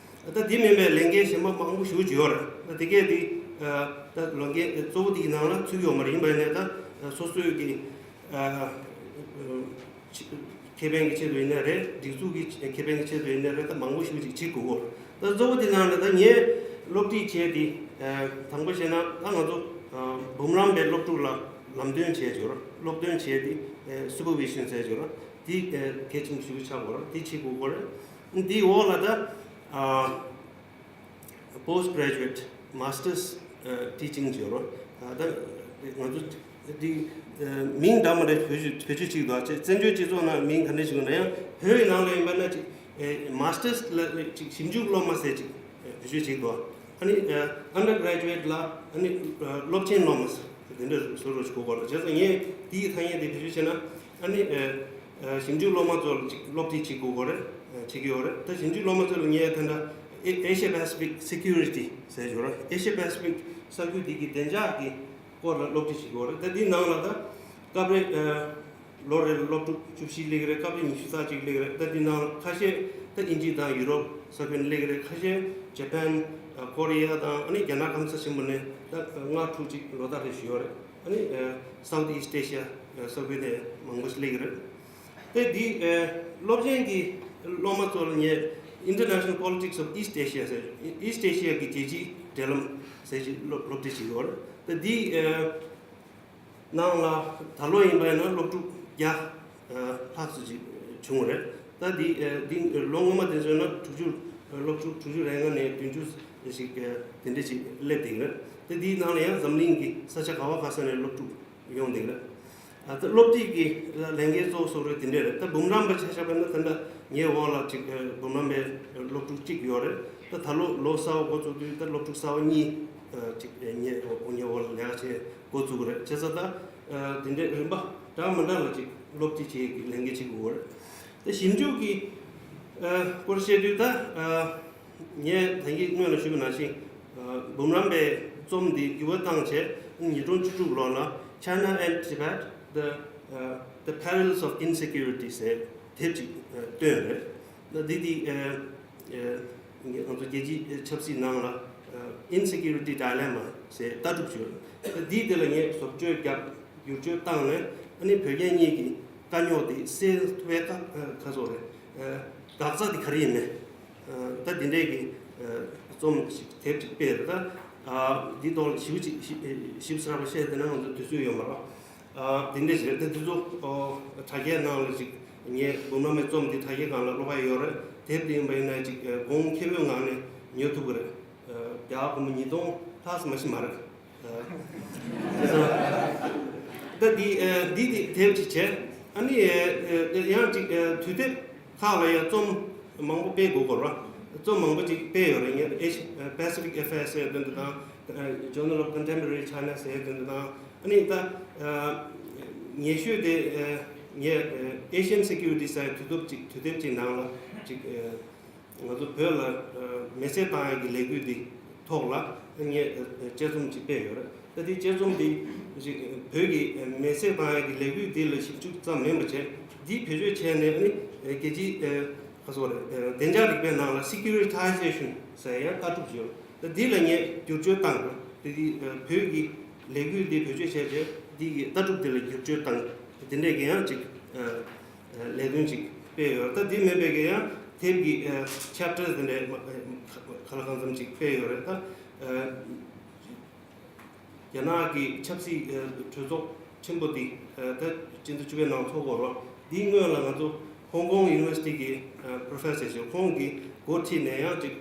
ད་དེ་མིན་པའི་ལས་འགན་གཞན་པ་མང་པོ་ཞེ་པོ་ཅིག་ཡོད་རེད། ད་དེ་གས་དེ་ ད་ལོ་འགན་གཙོ་བོ་དེའི་ནང་ལ་ཚུད་ཡོད་མ་རེད། ཡིན་པ་ཡིན་ནའི་ད་སོ་སོའི་གི་ཁེ་ཕན་གྱི་ཆེད་དུ་ཡིན་ནའི་རེད། སྒྲིག་འཛུགས་ཀྱི་ཁེ་ཕན་གྱི་ཆེད་དུ་ཡིན་ནའི་རེད། ད་མང་པོ་ཞིག་ཅིག་བྱེད་དགོས་ཀྱི་ཡོད་རེད། ད་གཙོ་བོ་དེ་ནང་ལ་ད་ངས་སློབ་ཁྲིད་བྱས་ཏེ་དང་པོ་བྱས་ན་ད་ང་ཚོ་འབུམ་རམས་པའི་སློབ་ཕྲུག་ལ་ལམ་སྟོན་བྱས་ཡོད་རེད། སློབ་སྟོན་བྱས་ཏེ་སུ་པར་ཝི་ཤན་བྱས་ཡོད་རེད། དེ་གལ་ཆེན་པོ་ཞིག་ཆགས་དགོས་རེད། དེ་བྱེད་དགོས་ཀྱི་ཡོད་རེད། དེའི་འོག་ལ་ད། Post Graduate Masters Teaching ཅེས་རོ། ད་ང་ཚོ་འདི་མིང་འདྲ་མི་འདྲ་བེད་སྤྱོད་བེད་སྤྱོད་བྱེད་ཀྱི་འདུག་ཅེས་བཙན་བྱོལ་སྤྱི་ཚོགས་ནང་མིང་ག་འདྲ་ཞིག་ཡོད་ན་ཡང་བོད་ཡི་ནང་ལ་ཡིན་པ་ན་ཅིག་Masters ལ་ཅིག་ཞིབ་འཇུག་སློབ་མ་ཟེར་ཅིག་བེད་སྤྱོད་བྱེད་ཀྱི་འདུག་ཨ་ནི་Undergraduate ལ་ཨ་ནི་སློབ་ཆེན་སློབ་མ་ཟེར་དེ་འདྲ་བཟོ་རོགས་ཞིག་གོ་དགོས་ལ། བྱས་ཙང་ངས་དེའི་ཐ་སྙད་དེ་བེད་སྤྱོད་བྱས་ན། ཨ་ནི་ཞིབ་འཇུག་སློབ་མ་ཚོར་ཅིག་སློབ་ཁྲིད་བྱེད་དགོས་ཀྱི་རེད། བྱེད་ཀྱི་ཡོད་རེད། ད་ཞིབ་འཇུག་སློབ་མ་ཚོ་ལ་ངས་ད་ལྟ་Asia Pacific Security ཟེར་ཡོད་རེད། Asia Pacific ས་ཁུལ་འདི་གི་བདེ་འཇགས་ཀྱི་སྐོར་ལ་སློབ་ཁྲིད་བྱེད་ཀྱི་ཡོད་རེད། ད་འདི་ནང་ལ་ད་སྐབས་རེ་ལོ་རེ་ལ་སློབ་ཕྲུག་བཅུ་བཞི་སླེབས་ཀྱི་རེད། སྐབས་རེ་ཉི་ཤུ་རྩ་གཅིག་སླེབས་ཀྱི་རེད། ད་འདི་ནང་ཁ་ཤས་ད་དབྱིན་ཇི་དང་ཡུ་རོབ་ས་ཁུལ་ནས་སླེབས་ཀྱི་རེད། ཁ་ཤས་ཇ་པན་ཀོ་རི་ཡ་དང་ཨ་ནི་རྒྱ་ནག་སྐམ་ས་ཆེན་པོ་ནས་ད་ལྔ་དྲུག་ཅིག་ལོ་ལྟར་རེ་བཞུགས་ཡོད་རེད། ཨ་ནི་South East Asia ས་ཁུལ་ནས་མང་པོ་ཞིག་སླེབས་ཀྱི་རེད། དེ་འདི་སློབ་ཆེན་གྱི་སློབ་མ་ཚོ་ལ་ངས་International Politics of East Asia ཟེར། East Asia གི་རྒྱལ་སྤྱིའི་འབྲེལ་ལམ་ཟེར་ཞིག་སློབ་སློབ་ཁྲིད་བྱེད་ཀྱི་ཡོད་རེད། དེ་འདི་ནང་ལ་ད་ལོ་ཡིན་པ་ཡིན་ན་སློབ་ཕྲུག་བརྒྱ་ལྷག་ཙམ་ཅིག་བྱུང་བ་རེད། ད་འདི་འདི་ལོ་སྔོན་མ་དེ་ཚོ་ཡིན་ན་དྲུག་ཅུ་སློབ་ཕྲུག་དྲུག་ཅུ་རེ་ལྔ་ནས་བདུན་ཅུ་ཞིག་དེ་འདྲ་ཞིག་སླེབས་བསྡད་ཀྱི་རེད། དེ་འདིའི་ནང་ལ་ཡང་འཛམ་གླིང་གི་ས་ཆ་ག་བ་ག་ས་ནས་སློབ་ཕྲུག་ཡོང་བསྡད་ཀྱི་རེད། ཨ་ད་སློབ་ཁྲིད་ཀྱི་ལས་འགན་གཙོ་བོ་སོགས་རེད། དེ་འདྲས་རེད། ད་འབུམ་རམས་པ་ཆ་བཞག་པ་ན་ད་ལྟ་ངའི་འོག་ལ་ཅིག་འབུམ་རམས་པའི་སློབ་ཕྲུག་གཅིག་ཡོད་རེད། ད་ད་ལོ་ལོ་གསར་པ་འགོ་བཙུགས་དུས་ད་སློབ་ཕྲུག་གསར་པ་གཉིས་ཅིག་ངའི་འོག་ངའི་འོག་ལ་ལས་ཀ་བྱེད་འགོ་བཙུགས་རེད། བྱས་ཙང་ད་དེ་འདྲས་རིམ་པ་འདྲ་མི་འདྲ་ལ་ཅིག་སློབ་ཁྲིད་བྱེད་ཀྱི་ལས་འགན་བྱེད་དགོས་རེད། ད་ཞིབ་འཇུག་གི་སྐོར་བཤད་དུས་ད། ངས་ད་གིན་སྔོན་ལ་ཞུས་པ་ནང་བཞིན། འབུམ་རམས་པའི་རྩོམ་འདི་འགྱུར་བ་བཏང་བྱས་ཉིས་སྟོང་བཅུ་དྲུག་ལོ་ལ་China and Tibet, the, the Perils of Insecurity ཟེར་དེབ་ཅིག་བཏོན་རེད། ད་འདི་འདི་ང་ཚོ་རྒྱལ་སྤྱིའི་ཆབ་སྲིད་ནང་ལ་Insecurity Dilemma ཟེར་ལྟ་གྲུབ་ཅིག་ཡོད། ད་འདི་དེ་ལ་ངས་བཟོ་བཅོས་བརྒྱབ་བསྒྱུར་བཅོས་བཏང་ནས་ཨ་ནི་བོད་རྒྱ་གཉིས་ཀྱི་དཀའ་རྙོག་དེ་སེལ་ཐུབ་པའི་ཁ་ཁ་སོགས་རེད། འགག་རྩ་དེ་ག་རེ་ཡིན་མིན། ད་འདི་འདྲས་ཀྱི་རྩོམ་ཞིག་དེབ་ཅིག་སྤེལ་རེད། ད་འདི་ཐོག་ལ་ཞིབ་ཅིག་ཞིབ་ཞིབ་ཚགས་པ་བཤད་བསྡད་ན་ང་ཚོ་དུས་ཚོད་ཡོད་མ་རེད། འདི་འདྲས་ཞིག་རེད། ད་འདི་ཚོ་དྲ་རྒྱའི་ནང་ལ་ཅིག་ངས་འབུམ་རམས་པའི་རྩོམ་འདི་དྲ་རྒྱའི་སྒང་ལ་ཀློག་པ་ཡོད་རེད། དེབ་འདི་ཡིན་པ་ཡིན་ན་ཅིག་གོང་ཁེ་པོའི་ངང་ནས་ཉོ་ཐུབ་ཀྱི་རེད། རྒྱ་སྒོར་མོ་ཉིས་སྟོང་ལྷག་ཙམ་མ་ཤི་མ་རེད། ད་འདི་འདི་དེ་དེབ་ཅིག་བྱས། ཨ་ནི་ཡང་ཅིག་དུས་དེབ་ཁག་ལ་ཡང་རྩོམ་མང་པོ་སྤེལ་དགོས་སྐོར་ར། རྩོམ་མང་པོ་ཅིག་སྤེལ་ཡོད་རེད། ངས་Asia- Pacific Affairs ཟེར་དོན་དུ་དང་། Journal of Contemporary China ཟེར་དོན་དུ་དང་། ཨ་ནི་ད་ཉེ་ཤོས་དེ་ངས་Asian Security ཟེར་དུས་དེབ་ཅིག་དུས་དེབ་ཅིག་ནང་ལ་ཅིག་ང་ཚོ་བོད་ལ་མེ་བསྲེགས་བཏང་ཡག་གི་ལས་འགུལ་འདི་ཐོག་ལ་ངས་དཔྱད་རྩོམ་ཅིག་སྤེལ་ཡོད་རེད། ད་དེ་དཔྱད་རྩོམ་འདི་བོད་ཀྱི་མེ་བསྲེགས་བཏང་ཡག་གི་ལས་འགུལ་འདི་ལ་ཞིབ་འཇུག་ཙམ་མིན་པ་བྱས་འདི་བེད་སྤྱོད་བྱས་ནས་ཨ་ནི་རྒྱལ་སྤྱིའི་ག་སོགས་རེད། བདེ་འཇགས་རིག་པའི་ནང་ལ་Securitization ཟེར་ཡང་ལྟ་གྲུབ་ཡོད། ད་འདི་ལ་ངས་བསྒྱུར་བཅོས་བཏང་དགོས། ད་འདི་བོད་ཀྱི་ལས་འགུལ་འདི་བེད་སྤྱོད་བྱས་རྗེས་འདི་གི་ལྟ་གྲུབ་འདི་ལ་བསྒྱུར་བཅོས་བཏང་། འདི་འདྲས་ཀྱི་ཡང་ཅིག་ལས་དོན་ཅིག་སྤེལ་ཡོད་རེད། ད་འདི་མིན་པའི་གི་ཡང་དེབ་ཀྱི་chapter འདི་འདྲས་ག་ལ་གང་འཚམ་ཅིག་སྤེལ་ཡོད་རེད། ད་རྒྱ་ནག་གི་ཆབ་སྲིད་གྲོས་ཚོགས་ཆེན་པོ་འདི་ད་སྤྱི་ཟླ་བཅུ་པའི་ནང་ཚོགས་དགོས་རེད། འདིའི་སྔོན་ལ་ང་ཚོ་Hong Kong University གི་professor ཞིག་ཁོང་གིས་འགོ་ཁྲིད་ནས་ཡང་ཅིག་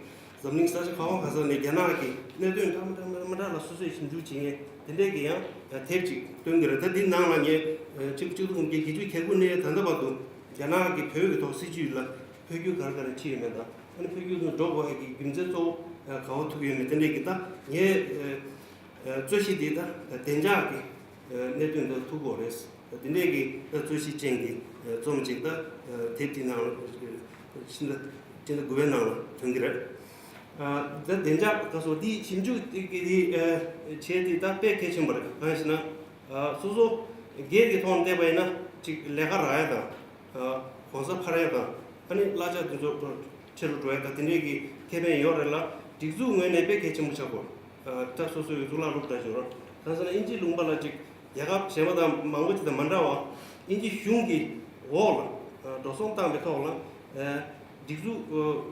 འཛམ་གླིང་ས་ཆ་གང་བ་ག་ས་ནས་རྒྱ་ནག་གི་གནད་དོན་འདྲ་མི་འདྲ་མི་འདྲ་ལ་སོ་སོས་ཞིབ་འཇུག་བྱེད་མཁན་དེ་འདྲས་ཀྱི་ཡང་དེབ་ཅིག་བཏོན་གྱི་རེད། ད་འདི་ནང་ལ་ངས་ཕྱི་ལོ་གཅིག་སྟོང་དགུ་བརྒྱ་བརྒྱད་ཅུ་གྱ་དགུ་ནས་ད་ལྟ་བར་དུ་རྒྱ་ནག་གི་བོད་ཀྱི་ཐོག་སྲིད་ཇུས་ལ་འཕོ་འགྱུར་ག་རེ་ག་རེ་ཕྱིན་ཡོད་མེད་དང་ཨ་ནི་འཕོ་འགྱུར་དུ་འགྲོ་དགོས་ཡག་གི་རྒྱུ་མཚན་གཙོ་བོ་ག་བ་ཐུག་ཡོད་མེད་དེ་འདྲས་ཀྱི་ད་ངས་རྩོད་གཞི་འདི་ད་བདེ་འཇགས་ཀྱི་གནད་དོན་དུ་ཐུག་དགོས་རེད། དེ་འདྲས་ཀྱི་རྩོད་གཞི་ཅན་གྱི་རྩོམ་ཅིག་ད་དེབ་དེའི་ནང་ཕྱི་ཟླ་ཕྱི་ཟླ་དགུ་པའི་ནང་ལ་ཐོན་གྱི་རེད། ད་བདེ་འཇགས་ག་སོགས་འདི་ཞིབ་འཇུག་གི་བྱས་ཏེ་ད་དཔེ་གལ་ཆེན་པོ་རེད། གང་ཡིན་ཟེར་ན་སོ་སོ་སྒེར་གྱི་ཐོག་ནས་བལྟས་པ་ཡིན་ན་ཅིག་ལས་ཀ་རག་ཡ་དང་གོང་ས་འཕར་ཡ་དང་ཨ་ནི་གླ་ཆ་དེ་ཚོ་ཆེ་རུ་འགྲོ་ཡ་དང་དེ་འདྲས་ཀྱི་ཁེ་ཕན་ཡོད་རེད་ལ་སྒྲིག་འཛུགས་ངོས་ནས་དཔེ་གལ་ཆེན་པོ་ཆགས་དགོས། ད་སོ་སོའི་གཙུག་ལག་སློབ་གྲྭ་ཞིག་རོ། གང་ཟེར་ན་དབྱིན་ཇིའི་ལུང་པ་ལ་ཅིག་རྒྱལ་ཁབ་གཞན་པ་དང་མང་པོ་ཅིག་དང་མ་འདྲ་བ། དབྱིན་ཇི་གཞུང་གི་འོག་ལ་འགྲོ་སོང་བཏང་པའི་ཐོག་ལ་སྒྲིག་འཛུགས་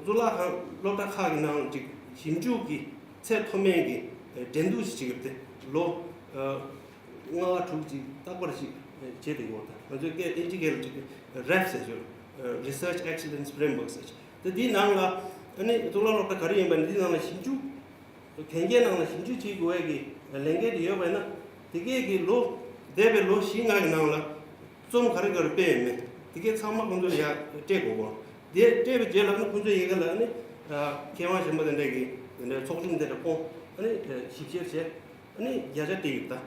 གཙུག་ལག་ཁང་སློབ་གྲྭ་ཁག་གི་ནང་ཅིག་ཞིབ་འཇུག་གི་ཚད་མཐོ་དམན་གྱི་འགྲན་བསྡུར་ཞིག་བྱེད་ཀྱི་ཡོད་དེ། ལོ་ལྔ་དྲུག་ཅིག་རྟག་པར་ཞིག་བྱེད་བསྡད་ཡོད། ད་ང་ཚོའི་སྐད་དབྱིན་ཇི་སྐད་ལ་ཅིག་རེབ་ཟེར་ཞོར། Research Excellence Framework ཟེར། དེ་འདིའི་ནང་ལ་ཨ་ནི་གཙུག་ལག་སློབ་གྲྭ་ག་རེ་ཡིན་པ་ནི་འདིའི་ནང་ལ་ཞིབ་འཇུག་གན་རྒྱའི་ནང་ལ་ཞིབ་འཇུག་བྱེད་དགོས་ཡས་ཀྱི་ལས་འགན་དེ་ཡོད་པ་ཡིན་ན། དེ་གས་ཀྱི་ལོ་འདས་པའི་ལོ་བཞི་ལྔ་གི་ནང་ལ་རྩོམ་ག་རེ་ག་རེ་སྤེལ་ཡོད་མེད་དེ་གས་ཚང་མ་ཁོང་ཚོ་ལ་ཡར་སྤྲད་དགོས་གོ། དེ་སྤྲད་པའི་རྗེས་ལ་ནི་ཁོང་ཚོའི་ཡི་གེ་ལ་ནི་མཁས་དབང་གཞན་པ་དེ་འདྲས་ཀྱི་དེ་འདྲའི་ཚོགས་ཆུང་དེ་འདྲ་ཁོང་ཨ་ནི་ཞིབ་བཤེར་བྱས། ཨ་ནི་བརྒྱ་ཆ་སྤྲད་ཡོད་ད།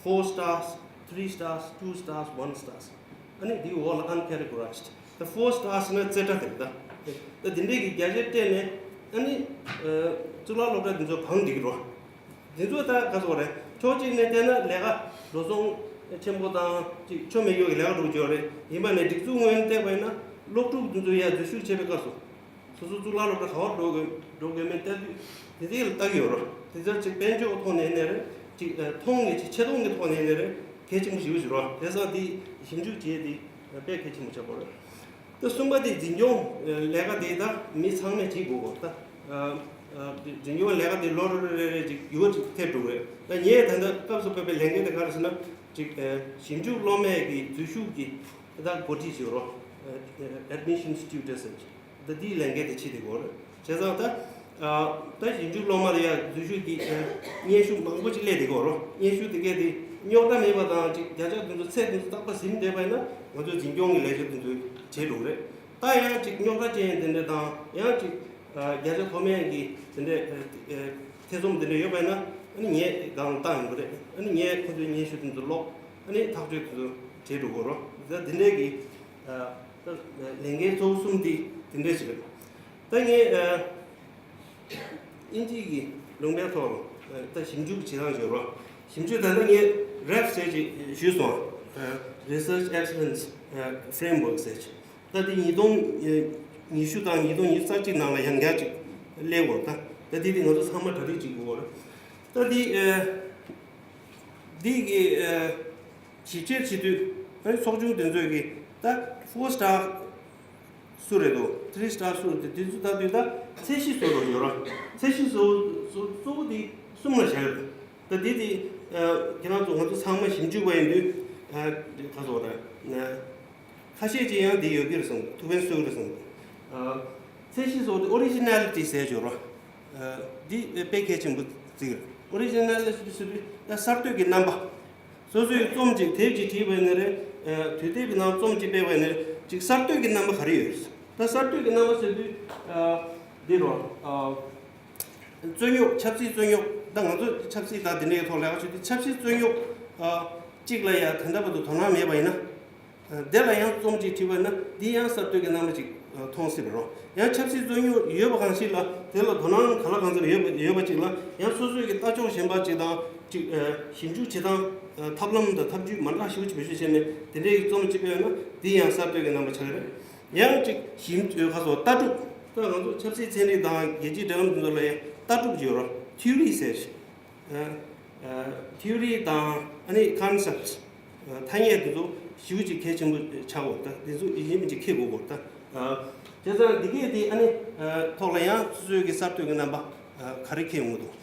Four stars, three stars, two stars, one stars. ཨ་ནི་འདིའི་འོག་ལ་uncategorized. ད་four stars ན་རྩེ་གྲ་དེ་རེད་ད། ད་འདི་འདྲས་ཀྱི་བརྒྱ་ཆ་སྤྲད་ནས་ཨ་ནི་གཙུག་ལག་སློབ་གྲྭ་འདི་ཚོ་བང་སྒྲིག་གི་རོ། འདི་ཚོ་ད་ག་ཚོད་རེད། ཕྱོགས་གཅིག་ནས་བལྟས་ན་ལས་ཀ་འགྲོ་སོང་ཆེན་པོ་དང་ཅིག་ཆོ་མེད་ཡོད་ཀྱི་ལས་ཀ་འགྲོ་གི་ཡོད་རེད། ཡིན་པ་ནས་སྒྲིག་འཛུགས་ངོས་ནས་བལྟས་པ་ཡིན་ན་སློབ་ཕྲུག་འདི་ཚོ་ཡར་འཛུལ་ཞུགས་བྱེད་པའི་སྐབས་སུ། སོ་སོ་གཙུག་ལག་སློབ་གྲྭ་ག་བར་འགྲོ་དགོས་འགྲོ་དགོས་མིན་བལྟ་དུས་དེ་དེ་ལ་ལྟ་གི་ཡོད་རེད། དེ་ཚོ་ཅིག་དཔལ་འབྱོར་ཐོག་ནས་ནས་རེད། ཅིག་མཐོང་ནས་ཅིག་ཆེ་མཐོང་གི་ཐོག་ནས་ནས་རེད། གལ་ཆེན་པོ་ཞེ་པོ་ཞིག་རེད། དེ་སོང་དེ་ཞིབ་འཇུག་བྱས་དེ་དཔེ་གལ་ཆེན་པོ་ཆགས་པ་རེད། ད་གསུམ་པ་དེ་འཛིན་སྐྱོང་ལས་ཀ་དེ་ད་མི་ཚང་མས་བྱེད་དགོས་གོ། ད་འཛིན་སྐྱོང་ལས་ཀ་དེ་ལོ་རེ་རེ་རེ་ཅིག་ཡུ་བ་ཅིག་ཐེབས་འགྲོ་གི་རེད། ད་ངས་ད་ལྟ་སྐབས་སུ་བབས་པའི་ལས་འགན་དེ་ག་རེ་ཟེར་ན་ཅིག་ཞིབ་འཇུག་སློབ་མའི་གི་འཛུལ་ཞུགས་ཀྱི་ད་འགོ་ཁྲིད་ཞིག་རོ། Admission Students ད་འདིའི་ལས་འགན་དེ་བྱེད་བསྡད་ཡོད་རེད། བྱས་ཙང་ད་ད་ཞིབ་འཇུག་སློབ་མ་ལ་ཡང་འཛུལ་ཞུགས་ཀྱི་སྙན་ཞུ་མང་པོ་ཅིག་སླེབས་བསྡད་ཡོད་རེད། སྙན་ཞུ་དེ་གས་དེ་རྙོག་དྲ་མེད་པ་དང་ཅིག་བརྒྱ་ཆ་དེ་ཚོ་ཚད་དེ་ཚོ་རྟག་པར་ཟིན་བསྡད་པ་ཡིན་ན་ང་ཚོས་འཛིན་སྐྱོང་གི་ལས་བྱེད་དེ་ཚོས་བྱེད་འགྲོ་གི་རེད། ད་ཡང་ཅིག་རྙོག་དྲ་ཅན་དེ་འདྲ་དང་ཡང་ཅིག་བརྒྱ་ཆ་མཐོ་དམན་གྱི་དེ་འདྲ་ཐེ་ཚོམ་དེ་འདྲ་ཡོད་པ་ཡིན་ན་ཨ་ནི་ངས་སྒང་ལ་བཏང་ཡོང་གི་རེད། ཨ་ནི་ངས་ཁོ་ཚོའི་སྙན་ཞུ་དེ་ཚོ་ཀློག་ཨ་ནི་ཐག་གཅོད་དེ་ཚོ་བྱེད་འགྲོ་གི་རེད། ད་དེ་འདྲས་ཀྱི་ད་ལས་འགན་གཙོ་བོ་གསུམ་དེ་དེ་འདྲས་ཞིག་རེད། ད་ངས་ཨ་དབྱིན་ཇི་གི་ལུང་པའི་ཐོག་ལ་ཨ་ད་ཞིབ་འཇུག་བྱེད་སྟངས་ཡོད་རེད། ཞིབ་འཇུག་ད་ལྟ་ངས་རེབ་ཟེར་ཅིག་ཞུས་སོང་། Research Excellence Framework ཟེར་ཅིག་ད་དེ་ཉིས་སྟོང་ཉི་ཤུ་དང་ཉིས་སྟོང་ཉི་ཤུ་རྩ་གཅིག་ནང་ལ་ཡང་བསྐྱར་ཅིག་སླེབས་ཡོད་རེད། ད་ད་དེ་དེ་ང་ཚོ་ཚང་མ་གྲ་སྒྲིག་བྱེད་དགོས་རེད། ད་དེ་ཨ་དེ་གི་ཨ་ཞིབ་བཤེར་བྱེད་དུས་ཨ་ནི་ཚོགས་ཆུང་དེ་ཚོས་ཀྱི་ད་four star སུ་རེད་འདུག three star སུ་རེད་འདུག་དེ་ཚོ་ལྟ་དུས་ད་ཚད་གཞི་བཟོ་རོགས་ཡོད་ར། ཚད་གཞི་བཟོ་བཟོ་གཙོ་བོ་དེ་གསུམ་ལ་བཞག་ཡོད། ད་དེ་དེ་ཨ་ཁྱེད་རང་ཚོ་ང་ཚོ་ཚང་མ་ཞིབ་འཇུག་པ་ཡིན་དུས་ཨ་ག་ཚོད་རེད་ན། ཁ་ཤས་ཀྱིས་ཡང་འདི་ཡོད་ཀྱི་རེད་གསུངས། ཐུགས་ཕན་གསོས་ཀྱི་རེད་གསུངས། ཨ་ཚད་གཞི་བཟོ་དེ་ཨོ་རི་ཇི་ནལ་ཊི་ཟེར་ཡོད་ར། ཨ་འདི་དཔེ་གལ་ཆེན་པོ་བརྩི་གི་རེད། ཨོ་རི་ཇི་ནལ་ཊི་ཟེར་དུས་ད་གསར་གཏོད་ཀྱི་རྣམ་པ། སོ་སོའི་རྩོམ་ཅིག་དེབ་ཅིག་བྲིས་པ་ཡིན་ན་རེད། ཨ་དུས་དེབ་ཀྱི་ནང་རྩོམ་ཅིག་སྤེལ་བ་ཡིན་ན་རེད། ཅིག་གསར་གཏོད་ཀྱི་རྣམ་པ་ག་རེ་ཡོད་རེད། ད་གསར་གཏོད་ཀྱི་རྣམ་པ་ཟེར་དུས་ཨ་འདི་རོ། ཨ་རྩོད་རྙོག་ཆབ་སྲིད་རྩོད་རྙོག་ད་ང་ཚོ་ཆབ་སྲིད་དང་དེ་འདྲའི་ཐོག་ལས་ཀ་བྱེད་དུས་ཆབ་སྲིད་རྩོད་རྙོག་ཨ་གཅིག་ལ་ཡང་དེ་འདྲ་བར་དུ་དོ་སྣང་མེད་པ་ཡིན་ན། དེ་ལ་ཡང་རྩོམ་ཅིག་བྲིས་པ་ན་འདི་ཡང་གསར་གཏོད་ཀྱི་རྣམ་པ་ཅིག་མཐོང་སྲིད་པ་རེད། ཡང་ཆབ་སྲིད་རྩོད་རྙོག་ཡོད་པ་གང་ཞིག་ལ་དེ་ལ་དོ་སྣང་གང་ལ་གང་འཚམ་ཡོད་པ་ཡོད་པ་ཅིག་ལ་ཡང་སོ་སོའི་གི་ལྟ་ཕྱོགས་གཞན་པ་ཅིག་དང་ཅིག་ཞིབ་འཇུག་བྱེད་སྟངས་ཐབས་ལམ་དང་ཐབས་ཇུས་མ་འདྲ་ཞིག་བེད་སྤྱོད་བྱས་ནས་དེ་འདྲའི་གི་རྩོམ་ཅིག་སྤེལ་ན་འདི་ཡང་གསར་གཏོད་ཀྱི་རྣམ་པ་ཆགས་ཀྱི་རེད། ཡང་ཅིག་ཞིབ་འཇུག་ཁ་སོ་ལྟ་གྲུབ་ད་ང་ཚོ་ཆབ་སྲིད་ཚན་རིག་དང་རྒྱལ་སྤྱིའི་འབྲེལ་ལམ་དེ་ཚོ་ལ་ཡང་ལྟ་གྲུབ་ཅིག་ཡོད་རེད། ཐིའུ་རི་ཟེར། ཐིའུ་རི་དང་ཨ་ནི་ཀོན་སེབ་ཊི་ཐ་སྙད་དེ་ཚོ་ཞེ་པོ་ཅིག་གལ་ཆེན་པོ་ཆགས་ཡོད་ད། དེ་ཚོ་ཡིན་མིན་ཅིག་ཁྱེད་དགོས་གོ་ད། བྱས་ཙང་འདི་གས་དེ་ཨ་ནི་ཐོག་ལ་ཡང་སོ་སོའི་གི་གསར་གཏོད་ཀྱི་རྣམ་པ་ག་རེ་ཁྱེད་ཡོང་གི་འདུག་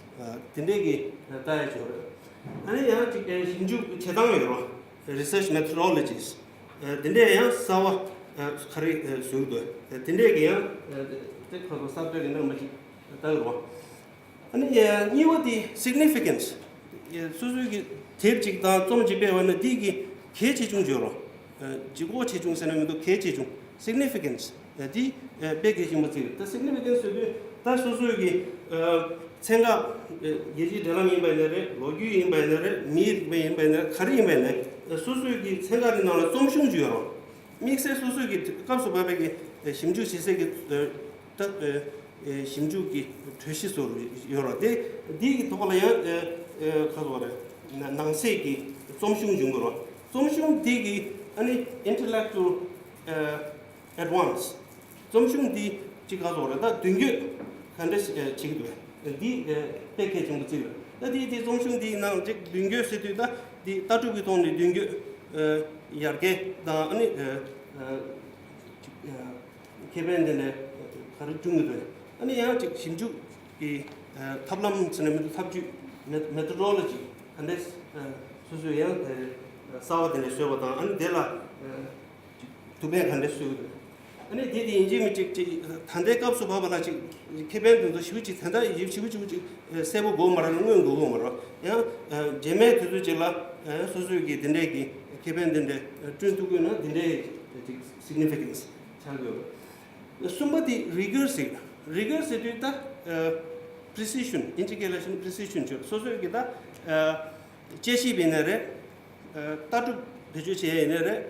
དེ་འདྲས་ཀྱི་ལྟ་ཡ་ཅིག་ཡོད་རེད། ཨ་ནི་ཡང་ཅིག་ཞིབ་འཇུག་བྱེད་སྟངས་ཡོད་རེད། Research Methodologies དེ་འདྲས་ཡང་གསར་བ་ག་རེ་བཟོས་འདུག་དེ་འདྲས་ཀྱི་ཡང་དེ་ཁ་ཐོག་གསར་གཏོད་ཀྱི་རྣམ་པ་ཅིག་ལྟ་གི་རེད། ཨ་ནི་གཉིས་པ་དེ་significance སོ་སོའི་གི་དེབ་ཅིག་དང་རྩོམ་ཅིག་སྤེལ་བ་ན་འདི་གི་གལ་ཆེ་ཆུང་ཡོད་རེད། ལྗིད་ཁོག་ཆེ་ཆུང་ཟེར་ན་མི་འདུག་གལ་ཆེ་ཆུང་significance འདི་དཔེ་གལ་ཆེན་པོ་བརྩི་གི་རེད། ད་significance ཟེར་དུས་ད་སོ་སོའི་གི་ཚན་ཁག་རྒྱལ་སྤྱིའི་འབྲེལ་ལམ་ཡིན་པ་ཡིན་ན་རེད། ལོ་རྒྱུས་ཡིན་པ་ཡིན་ན་རེད། མིའི་རིག་པ་ཡིན་པ་ཡིན་ན་རེད། ག་རེ་ཡིན་པ་ཡིན་ན་རེད། སོ་སོའི་གི་ཚན་ཁག་དེ་ནང་ལ་རྩོམ་གཞུང་ཅིག་ཡོད་རེད། དམིགས་བསལ་སོ་སོའི་གི་སྐབས་སུ་བབས་པའི་གི་ཞིབ་འཇུག་བྱེད་སའི་གི་ད་ཞིབ་འཇུག་གི་གྲོས་གཞི་བཟོ་ཡོད་རེད་དེ། འདི་གི་ཐོག་ལ་ཡང་ཁ་ཐོག་རེད་ནང་གསེས་ཀྱི་རྩོམ་གཞུང་འབྱུང་གི་རེད། རྩོམ་གཞུང་འདི་གི་ཨ་ནི་intellectual advance རྩོམ་གཞུང་འདི་གཅིག་ཁ་ཐོག་རེད། ད་མདུན་སྐྱོད་ག་འདྲ་བྱེད་ཀྱི་འདུག་འདི་ དཔེ་གལ་ཆེན་པོ་བརྩི་དགོས། ད་དེ་དེ་རྩོམ་གཞུང་དེའི་ནང་ཅིག་མདུན་སྐྱོད་ཟེར་དུས་ད་དེ་ལྟ་གྲུབ་ཀྱི་ཐོག་ནས་མདུན་སྐྱོད་ཡར་རྒྱས་དང་ཨ་ནི་ཁེ་ཕན་དེ་འདྲ་ག་རེ་བྱུང་གི་འདུག་ཨ་ནི་ཡང་ཅིག་ཞིབ་འཇུག་གི་ཐབས་ལམ་ཟེར་ན་མི་འདུག་ཐབས་ཇུས་method- methodology ག་འདྲས་སོ་སོས་ཡང་གསར་བ་དེ་འདྲ་བཟོས་པ་དང་ཨ་ནི་དེ་ལ་ཐུགས་ཕན་ག་འདྲས་གསོས་ཀྱི་འདུག་ཨ་ནི་དེ་དེ་ཡིན་གཅིག་མིན་གཅིག་ཅིག་ད་ལྟའི་སྐབས་སུ་བབས་པ་ལ་ཅིག་ཁེ་ཕན་དེ་ཚོ་ཞེ་པོ་ཅིག་ད་ལྟ་ཡིབ་ཞེ་པོ་ཅིག་ཅིག་གསལ་པོ་དགོས་མ་རེད། མངོན་དགོས་དགོས་མ་རེད། ཡང་རྗེས་མའི་དུས་ཚོད་ཅིག་ལ་སོ་སོས་ཀྱི་དེ་འདྲས་ཀྱི་ཁེ་ཕན་དེ་འདྲས་བསྐྲུན་ཐུབ་དགོས་ན་དེ་འདྲས་ཅིག་significance ཆགས་ཀྱི་ཡོད། གསུམ་པ་དེ་rigor ཟེར། rigor ཟེར་དུས་ད་precision ཨིན་ཇི་སྐད་ལ་ཞུ་ན་precision བྱོས། སོ་སོས་ཀྱི་ད་དཔྱད་ཞིབ་ཡིན་ན་རེད། ལྟ་གྲུབ་བེད་སྤྱོད་བྱེད་ཡ་ཡིན་ན་རེད།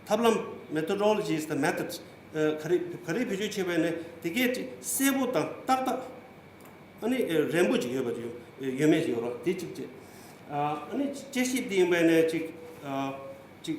ཐབས་ལམ་methodologies དང་methods ག་རེ་ག་རེ་བེད་སྤྱོད་བྱེད་པ་ཡིན་ན་དེ་གས་ཅིག་གསལ་པོ་དང་ཏག་ཏག་ཨ་ནི་རན་པོ་ཅིག་ཡོད་པ་ཅིག་ཡོད་མེད་ཅིག་ཡོད་རོགས་དེ་གཅིག་བྱས། ཨ་ནི་དཔྱད་ཞིབ་དེ་ཡིན་པ་ཡིན་ན་ཅིག་ཅིག་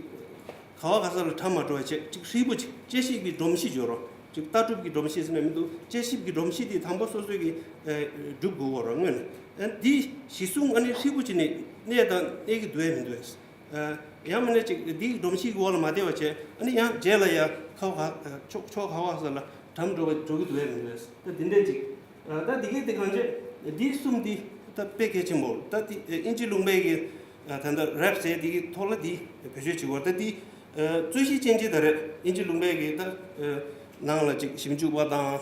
ག་བ་ག་ས་ལ་གྲམ་མ་འགྲོ་བ་བྱས་ཅིག་ཧྲིལ་པོ་ཅིག་དཔྱད་ཞིབ་ཀྱི་སྒྲོམ་གཞི་ཡོད་རོགས། ཅིག་ལྟ་གྲུབ་ཀྱི་སྒྲོམ་གཞི་ཟེར་ན་མི་འདུག་དཔྱད་ཞིབ་ཀྱི་སྒྲོམ་གཞི་དེ་དང་པོ་སོ་སོས་ཀྱི་སྒྲུབ་དགོས་རོགས་སྔོན་ནས། འདི་གཞི་བཟུང་ཨ་ནི་ཧྲིལ་པོ་ཅིག་ནས་གནས་དང་གནས་ཀྱི་འདུག་ཡ་མི་འདུག་ཡ། ཡང་མིན་ན་ཅིག་འདིའི་སྒྲོམ་གཞིའི་འོག་ལ་མ་བསྡད་པ་བྱས་ཨ་ནི་ཡང་རྗེས་ལ་ཡ་ཁ་བ་ཁ་ཕྱོགས་ཕྱོགས་ཁ་བ་ས་ལ་གྲམ་འགྲོ་བ་འགྲོ་གི་འདུག་ཡ་མི་འདུག་ཡ། ད་འདི་འདྲས་ཅིག་ད་འདི་གས་དེ་གང་བྱས་འདི་གསུམ་འདི་ད་དཔེ་གལ་ཆེན་པོ། ད་འདི་ཨིན་ཇི་ལུང་པའི་གི་ད་ལྟ་རེབ་ཟེར་འདི་གི་ཐོག་ལ་འདི་བེད་སྤྱོད་བྱེད་དགོས། ད་འདི་རྩོད་གཞི་ཅན་ཅི་ད་རེད། ཨིན་ཇི་ལུང་པའི་གི་ད་ནང་ལ་ཅིག་ཞིབ་འཇུག་པ་དང་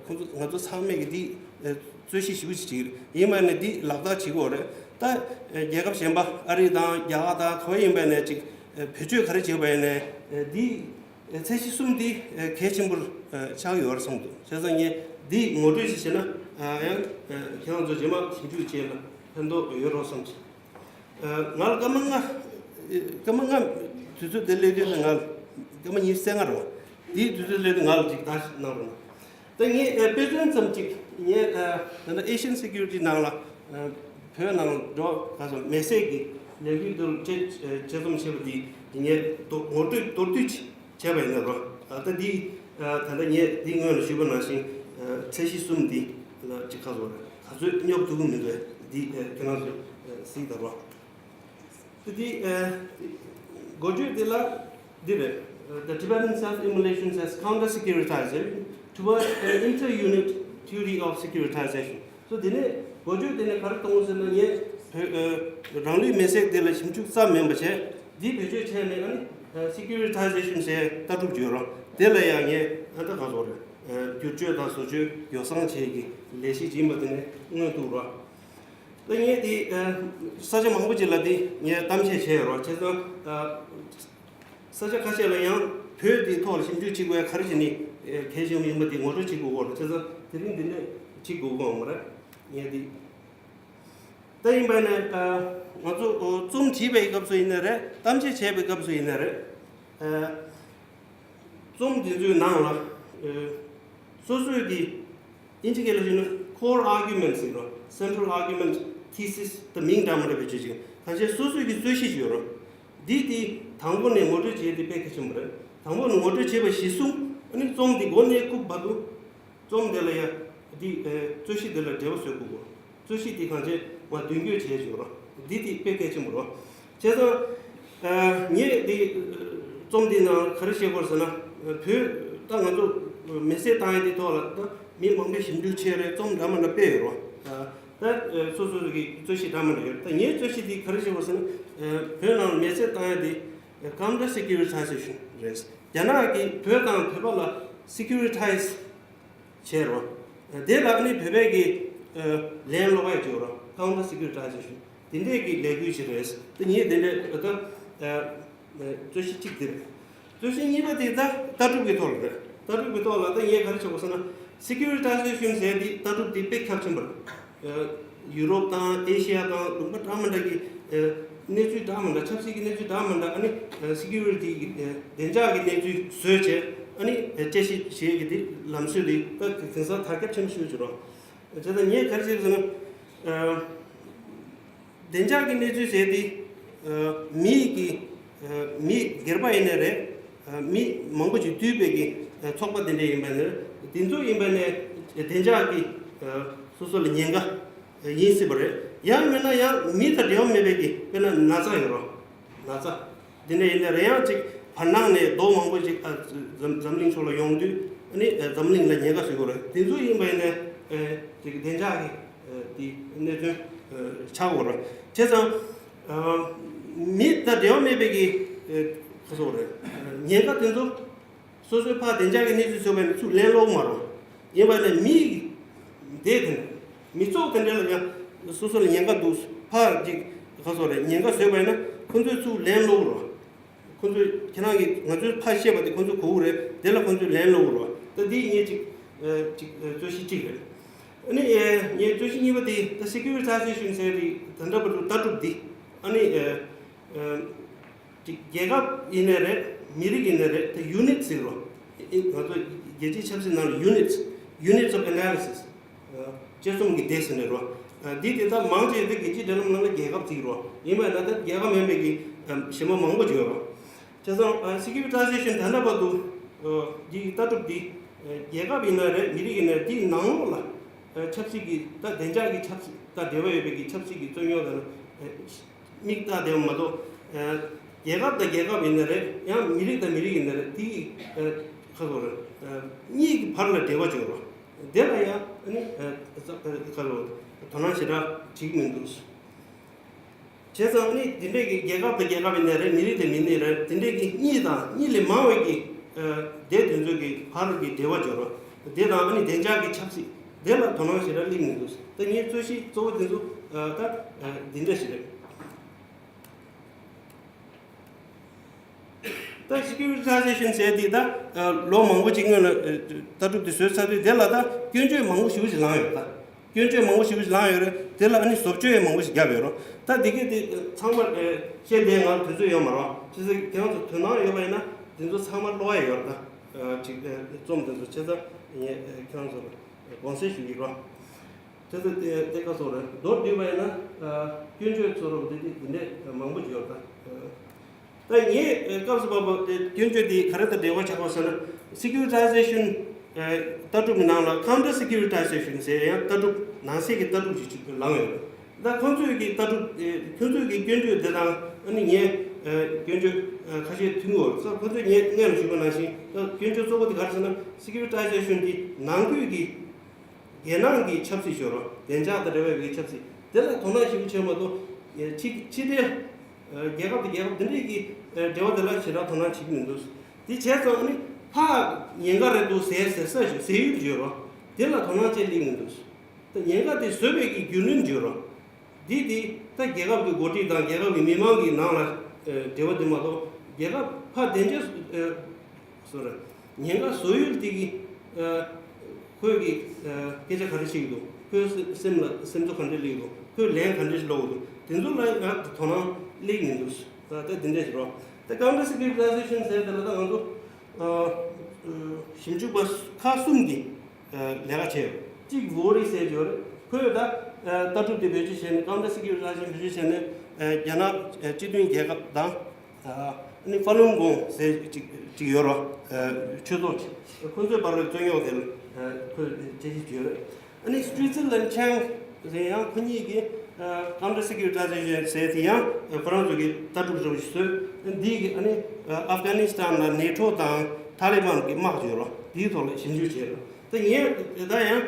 ཁོང་ཚོ་ང་ཚོ་ཚང་མས་གི་འདི་རྩོད་གཞི་ཞེ་པོ་ཅིག་ཡིན་པ་ནི་འདི་ལག་བསྟར་བྱེད་དགོས་རེད། ད་རྒྱལ་ཁབ་གཞན་པ་ཨ་རི་དང་རྒྱ་གར་དང་ག་བ་ཡིན་པ་ནས་ཅིག་བེད་སྤྱོད་ག་རེ་བྱེད་པ་ཡིན་ནས་འདི་ཚད་གཞི་གསུམ་འདི་གལ་ཆེན་པོར་ཆགས་ཡོད་རེད་བསམ་འདུག་བྱས་ཙང་ངས་འདི་ངོ་སྤྲོད་ཅིག་བྱས་ན་ཡང་ཁྱེད་རང་ཚོ་རྗེས་མ་ཞིབ་འཇུག་བྱས་ལ་ཕན་ཐོགས་ཡོད་རོགས་བསམ་གྱི། ང་ལ་སྐར་མ་ལྔ། སྐར་མ་ལྔ་དུས་ཚོད་དེ་སླེབས་དུས་ང་ལ་སྐར་མ་ཉི་ཤུ་རྩ་ལྔ་རེད་བ། དེའི་དུས་ཚོད་སླེབས་དུས་ང་ལ་ཅིག་ད་གནང་རོགས་གནང་། ད་ངས་དཔེ་མཚོན་ཙམ་ཅིག་ངས་ད་ལྟ་Asian Security ནང་ལ་བོད་ནང་འགྲོ་ག་སོང་མེ་བསྲེགས་ཀྱི་ལས་འགུལ་དུ་དཔྱད་དཔྱད་རྩོམ་བྱས་པ་འདི་ངས་ངོ་སྤྲོད་མདོར་བསྡུས་ཅིག་བྱས་པ་ཡིན་ན་རོ། ད་འདི་ད་ལྟ་ངས་འདི་སྔོན་ལ་ཞུས་པ་ནང་བཞིན་ཚད་གཞི་གསུམ་འདི་ལ་ཅིག་ཁ་སོ་རེད། ག་ཚོད་སྙོབ་ཐུབ་ཀྱི་མི་འདུག་འདི་ཁྱེད་རང་ཚོས་གཟིགས་དང་རོ། འདི་འགོ་བརྗོད་འདི་ལ་འདི་རེད། The Tibetan self-immolation as counter-securitization towards an inter-unit theory of securitization. So འདི་ནས་འགོ་བརྗོད་འདི་ནས་ག་རེ་གཏོང་ཟེར་ན་ངས་བོད་རང་ལུས་མེ་བསྲེགས་འདི་ལ་ཞིབ་འཇུག་ཙམ་མིན་པ་བྱས་འདི་བེད་སྤྱོད་བྱས་ནས་ཨ་ནི་securitization ཟེར་ལྟ་གྲུབ་བརྗོད་རོགས། དེ་ལ་ཡང་ངས་ཨ་ད་ག་ཚོད་རེད། བསྒྱུར་བཅོས་དང་བཟོ་བཅོས་ཡོ་བསྲང་བྱས་ཀྱི་ལས་གཞི་ཡིན་པ་དེ་ནས་མངོན་འདུག་རོགས། ད་ངས་དེ་ས་ཆ་མང་པོ་ཅིག་ལ་དེ་ངས་གཏམ་བཤད་བྱས་ཡོད་རེད་བྱས་ཙང་། ས་ཆ་ཁ་ཤས་ལ་ཡང་བོད་དེའི་ཐོག་ལ་ཞིབ་འཇུག་བྱེད་དགོས་ཡ་ག་རེ་བྱས་ནས་གལ་ཆེན་པོ་ཡིན་པ་དེ་ངོ་སྤྲོད་བྱེད་དགོས་ཀྱི་ཡོད་རེད་བྱས་ཙང་དེ་རིང་འདི་འདྲས་བྱེད་དགོས་ཀྱི་ཡོད་མ་རེད། ངས་དེ་ད་ཡིན་པ་ནས་ང་ཚོ་རྩོམ་བྲིས་པའི་སྐབས་སུ་ཡིན་ན་རེད། གཏམ་བཤད་བྱས་པའི་སྐབས་སུ་ཡིན་ན་རེད། རྩོམ་འདི་ཚོའི་ནང་ལ་སོ་སོའི་གི་ཨིན་ཇི་སྐད་ལ་ཞུས་ན་core arguments ཡིན་རོ། Central argument, thesis ད་མིང་འདྲ་མི་འདྲ་བེད་སྤྱོད་བྱེད་གང་བྱས་སོ་སོའི་གི་རྩོད་གཞི་ཞིག་ཡོད་རོ། འདི་དེ་དང་པོ་ནས་ངོ་སྤྲོད་བྱེད་དེ་དཔེ་གལ་ཆེན་པོ་རེད། དང་པོ་ནས་ངོ་སྤྲོད་བྱེད་པ་གཞི་བཟུང་ཨ་ནི་རྩོམ་འདི་འགོ་ནས་རྐུབ་བར་དུ་རྩོམ་དེ་ལ་ཡ་འདི་རྩོད་གཞི་འདི་ལ་འགྲེལ་པ་བཟོ་དགོས་གོ། རྩོད་གཞི་འདི་གང་བྱས་ང་མདུན་སྐྱོད་བྱས་བྱུང་རོ། འདི་དེ་དཔེ་གལ་ཆེན་པོ་རོ། བྱས་ཙང་ངས་འདི་རྩོམ་འདི་ནང་ག་རེ་བཤད་དགོས་ཟེར་ན་བོད་ད་ང་ཚོ་མེ་བསྲེགས་བཏང་ཡ་འདི་ཐོག་ལ་ད་མི་མང་པོས་ཞིབ་འཇུག་བྱས་རེད། རྩོམ་འདྲ་མི་འདྲ་སྤེལ་ཡོད་རོ། ད་སོ་སོ་གི་རྩོད་གཞི་འདྲ་མི་འདྲ་ཡོད། ད་ངའི་རྩོད་གཞི་འདི་ག་རེ་བཤད་དགོས་ཟེར་ན་བོད་ནང་ལ་མེ་བསྲེགས་བཏང་ཡ་འདི་counter securitization རེད། རྒྱ་ནག་གིས་བོད་དང་བོད་པ་ལ་securitize བྱས་རོ། དེ་ལ་ནི་བོད་པའི་གི་ལན་སློག་ཡ་བྱེད་རོ། counter securitization དེ་འདྲས་ཀྱི་ལས་འགུལ་ཞིག་རེད། དེ་ངས་དེ་འདྲས་ད་རྩོད་གཞི་གཅིག་དེ་རེད། རྩོད་གཞི་གཉིས་པ་དེ་ད་ལྟ་གྲུབ་ཀྱི་ཐོག་ལ་རེད། ལྟ་གྲུབ་ཀྱི་ཐོག་ལ་ད་ངས་ག་རེ་བྱེད་དགོས་ཟེར་ན་securitization ཟེར་དེ་ལྟ་གྲུབ་དེ་དཔེ་ཁྱབ་ཆེན་པོ་རེད། ཡུ་རོབ་དང་ཨེ་ཤི་ཡ་དང་ལུང་པ་འདྲ་མི་འདྲ་གི་གནས་ཚུལ་འདྲ་མི་འདྲ་ཆབ་སྲིད་ཀྱི་གནས་ཚུལ་འདྲ་མི་འདྲ་ཨ་ནི་security གི་བདེ་འཇགས་ཀྱི་གནས་ཚུལ་བཟོས་བྱས་ཨ་ནི་དཔྱད་ཞིབ་བྱེད་ཀྱི་དེ་ལམ་སྲོལ་དེ་ད་དེང་སང་དར་ཁྱབ་ཆེན་པོ་ཞིག་ཡོད་ཀྱི་རེད། བྱས་ཙང་ངས་ག་རེ་བྱས་ཟེར་ན། བདེ་འཇགས་ཀྱི་གནས་ཚུལ་ཟེར་དེ། མི་གི་མི་སྒེར་པ་ཡིན་ནའི་རེད། མི་མང་པོ་ཅིག་འདུས་པའི་གི་ཚོགས་པ་དེ་འདྲ་ཡིན་པ་ནི་དེ་ཚོ་ཡིན་པ་ནས་བདེ་འཇགས་ཀྱི་ སོ་སོ་ལ་ཉེན་ཁ་ཡིན་སྲིད་པ་རེད། ཡང་མིན་ན་ཡང་མི་དང་འབྲེལ་བ་མེད་པའི་གི་དཔེར་ན་ན་ཚ་ཡོད་རོགས། ན་ཚ་འདི་འདྲ་ཡིན་ན་རེད། ཡང་ཅིག་བར་སྣང་ནས་རྡོ་མང་པོ་ཅིག་ཨ་འཛམ་འཛམ་གླིང་ཕྱོགས་ལ་ཡོང་དུས་ཨ་ནི་འཛམ་གླིང་ལ་ཉེན་ཁ་བཟོ་གི་རེད། དེ་ཚོ་ཡིན་པ་ཡིན་ན་ཅིག་བདེ་འཇགས་ཀྱི་དེ་གནད་དོན་ཆགས་ཡོད་རེད། བྱས་ཙང་མི་དང་འབྲེལ་བ་མེད་པའི་གི་ཁ་སོག་རེད། ཉེན་ཁ་དེ་ཚོ། སོ་སོའི་ཕར་བདེ་འཇགས་ཀྱི་གནས་ཚུལ་བཟོས་པ་ཡིན་ན་ཚུར་ལན་སློག་མ་རུང་། ཡིན་པ་ནི་མི་དེ་དེ་ནས་མི་ཚོགས་དེ་འདྲ་ལ་ཡང་སོ་སོ་ལ་ཉེན་ཁ་འདུག་ཕར་ཅིག་ག་སོག་རེད། ཉེན་ཁ་བཟོས་པ་ཡིན་ན་ཁོ་ཚོས་ཚུར་ལན་སློག་རོགས། ཁོ་ཚོས་ཁྱེད་རང་གིས་ང་ཚོའི་ཕར་བཤད་པ་དེ་ཁོ་ཚོས་གོ་གི་རེད། དེ་ལ་ཁོ་ཚོས་ལན་སློག་རོགས། ད་འདི་ངས་ཅིག་ཅིག་རྩོད་གཞི་གཅིག་རེད། ཨ་ནི་ངས་རྩོད་གཞི་གཉིས་པ་དེ་ད་securitization་ཟེར་དེ་ད་འདྲ་པར་དུ་ལྟ་གྲུབ་འདི་ཨ་ནི། ཅིག་རྒྱལ་ཁབ་ཡིན་ནའི་རེད། མི་རིགས་ཡིན་ནའི་རེད། དེ་unit་ཟེར་རོ། ཨི་ང་ཚོ་རྒྱལ་སྤྱིའི་ཆབ་སྲིད་ནང་ལ་units, units of analysis དཔྱད་རྩོམ་གྱི་སྡེ་ཟེར་ནས་རོ། འདི་དེ་དག་མང་ཆེ་དེ་རྒྱལ་སྤྱིའི་འབྲེལ་ལམ་ནང་ལ་རྒྱལ་ཁབ་ཅིག་རོ། ཡིན་པ་ན་ད་རྒྱལ་ཁབ་མིན་པའི་གི་གཞན་པ་མང་པོ་ཅིག་ཡོད་རོ། བྱས་ཙང་securitization་ད་ལྟ་བར་དུ་འདི་ལྟ་གྲུབ་འདི་རྒྱལ་ཁབ་ཡིན་ན་རེད། མི་རིགས་ཡིན་ན་རེད། འདིའི་ནང་ལོགས་ལ་ཆབ་སྲིད་ཀྱི་ད་བདེ་འཇགས་ཀྱི་ཆབ་སྲིད་དང་འབྲེལ་བ་ཡོད་པའི་གི་ཆབ་སྲིད་ཀྱི་རྩོད་རྙོག་དང་། མིག་ལྟ་བདེ་བ་མ་གཏོགས། རྒྱལ་ཁབ་དང་རྒྱལ་ཁབ་ཡིན་ན་རེད། ཡང་མི་རིགས་དང་མི་རིགས་ཡིན་ན་རེད། དེ་ཁ་ཐོག་རེད། གཉིས་ཀྱི་བར་ལ་འབྲེལ་བ་བྱེད་རོགས། དེ་ལ་ཡང་ཨ་ནི་ཁ་ལོ་དོ་སྣང་ཞེ་དྲག་བྱེད་ཀྱི་མི་འདུག་བྱས་ཙང་ཨ་ནི་དེ་འདྲས་ཀྱི་རྒྱལ་ཁབ་དང་རྒྱལ་ཁབ་ཡིན་ན་རེད། མི་རིགས་དང་མི་རིགས་རེད། དེ་འདྲས་ཀྱི་གཉིས་དང་གཉིས་ལས་མང་བའི་གི་སྡེ་དེ་ཚོ་གི་བར་གྱི་འབྲེལ་བ་བྱེད་རོགས། དེ་དང་ཨ་ནི་བདེ་འཇགས་ཀྱི་ཆབ་སྲིད་དེ་ལ་དོ་སྣང་ཞེ་དྲག་སླེབས་མི་འདུག་ད་ངའི་རྩོད་གཞི་གཙོ་བོ་དེ་ཚོ་ད་འདི་འདྲ་ཞིག་རེད། ད་securitization་ཟེར་དེ་ད་ལོ་མང་པོ་ཅིག་སྔོན་ལ་ལྟ་གྲུབ་དེ་བཟོས་ཚར་དུས་དེ་ལ་ད་སྐྱོན་བརྗོད་མང་པོ་ཞེ་པོ་ཞིག་ལངས་ཡོད། ད་སྐྱོན་བརྗོད་མང་པོ་ཞེ་པོ་ཞིག་ལངས་ཡོད་རེད། དེ་ལ་ཨ་ནི་བཟོ་བཅོས་ཡང་མང་པོ་ཞིག་བརྒྱབ་ཡོད་རེད། ད་དེ་གས་དེ་ཚང་མ་བཤད་བསྡད་ང་དུས་ཚོད་ཡོད་མ་རེད། བྱས་ཙང་ཁྱེད་རང་ཚོ་དོ་སྣང་ཡོད་པ་ཡིན་ན་དེ་ཚོ་ཚང་མ་ཀློག་ཡ་ཡོད་རེད། ད་ཅིག་རྩོམ་དེ་ཚོ་བྱས་ཙང་ངས་ཁྱེད་རང་ཚོ་ལ་དགོངས་སེལ་ཞུ་གི་རེད། དེ་ཚོ་དེ་དེ་ག་སོགས་རེད། མདོར་བསྡུས་པ་ཡིན་ན། སྐྱོན་བརྗོད་ཚོ་རོགས་དེ་དེ་དེ་འདྲས་མང་པོ་ཅིག་ཡོད་ད། ད་ངས་སྐབས་སུ་བབ་པ་དེ་སྐྱོན་བརྗོད་དེ་ག་རེ་དང་འབྲེལ་བ་ཆགས་པ་ཟེར་ན། securitization་ལྟ་གྲུབ་ནང་ལ་counter securitization་ཟེར་ཡང་ལྟ་གྲུབ་ནང་གསེས་ཀྱི་ལྟ་གྲུབ་ཅིག་ཅིག་ལངས་ཡོད་རེད། ད་ཁོང་ཚོས་ཀྱི་ལྟ་གྲུབ་ཁོང་ཚོས་ཀྱི་སྐྱོན་བརྗོད་དེ་དང་ཨ་ནི་ངས་སྐྱོན་བརྗོད་ཁ་ཤས་མཐུན་གྱི་ཡོད་རེད། ཁོང་ཚོས་ངས་སྔོན་ལ་ཞུས་པ་ནང་བཞིན་ད་སྐྱོན་བརྗོད་གཙོ་བོ་དེ་ག་རེ་ཟེར་ན། securitization་དེ་ནང་ཁུལ་གྱི་རྒྱལ་ནང་གི་ཆབ་སྲིད་ཤོར་བ། བདེ་འཇགས་དང་འབྲེལ་བའི་ཆབ་སྲིད་དེ་ལ་དོ་སྣང་ཞིབ་པོ་བྱས་མ་གཏོགས། ཕྱི་ཕྱི་དེ་རྒྱལ་ཁབ་དང་རྒྱལ་ཁབ་དེ་འདྲས་ཀྱི་འབྲེལ་བ་དེ་ལ་ཞེ་དྲག་དོ་སྣང་བྱེད་ཀྱི་མི་འདུག་དེ་བྱས་ཙང་ནི་ཕར་ཉེན་ཁ་རེད་འདུག་ཟེར་ཟེར་ས་ཞིག་ཟེར་ཡུལ་ཡོད་རོགས། དེ་ལ་དོ་སྣང་བྱེད་སླེབས་མི་འདུག་ད་ཉེན་ཁ་དེ་བཟོས་པའི་གི་རྒྱུ་མཚན་ཡོད་རོགས། འདི་དེ་ད་རྒྱལ་ཁབ་ཀྱི་འགོ་ཁྲིད་དང་རྒྱལ་ཁབ་ཀྱི་མི་མང་གི་ནང་ལ་འབྲེལ་བ་དེ་མ་གཏོགས། རྒྱལ་ཁབ་ཕར་དེ་འདྲས་སོ་ར་ཉེན་ཁ་བཟོ་ཡུལ་དེ་གི་ཁོས་ཀྱི་སྐད་ཆ་ག་རེ་བཤད་ཀྱི་འདུག་ཁོའི་སེམས་ལ་སེམས་ཚོར་ག་འདྲས་སླེབས་ཀྱི་འདུག་ཁོས་ལན་ག་འདྲས་སློག་གི་འདུག་དེ་ཚོ་ལ་ཡང་དོ་སྣང་སླེབས་མི་འདུག་ད་ད་དེ་འདྲས་ཞིག་རོགས། ད་counter securitization་ཟེར་དེ་ལ་ད་ང་ཚོ་ཞིབ་འཇུག་པ་ཁག་གསུམ་གྱིས་ལས་ཀ་བྱས་ཡོད། གཅིག་ཝོ་རི་ཟེར་གྱི་ཡོད་རེད། ཁོས་ད་ལྟ་གྲུབ་དེ་བེད་སྤྱོད་བྱས་ནས་counter securitization་བེད་སྤྱོད་བྱས་ནས་རྒྱ་ནག་སྤྱི་མཐུན་རྒྱལ་ཁབ་དང་། ཨ་ནི་ཧྥ་ལུན་གོང་ཟེར་གཅིག་གཅིག་ཡོད་རོ། ཆོས་ཚོགས་ཀྱི་ཁོ་ཚོའི་བར་བའི་རྩོད་རྙོག་དེ་ལ་ཁོས་དཔྱད་ཞིབ་བྱས་ཡོད་རེད། ཨ་ནི་Switzerland Chang་ཟེར་ཡང་ཁོ་གཉིས་ཀྱིས་counter securitization་ཟེར་དེ་ཡང་ཧྥ་རན་སི་གི་ལྟ་གྲུབ་རེ་བ་ཞིག་བཟོས། འདི་གི་ཨ་ནི་ཨབ་གྷ་ནི་སི་ཐན་ལ་ནེ་ཊོ་དང་ཐ་ལི་བན་གྱི་དམག་ཡོད་རོ། དེའི་ཐོག་ལ་ཞིབ་འཇུག་བྱས་རོ། ད་ངས་ད་ཡང་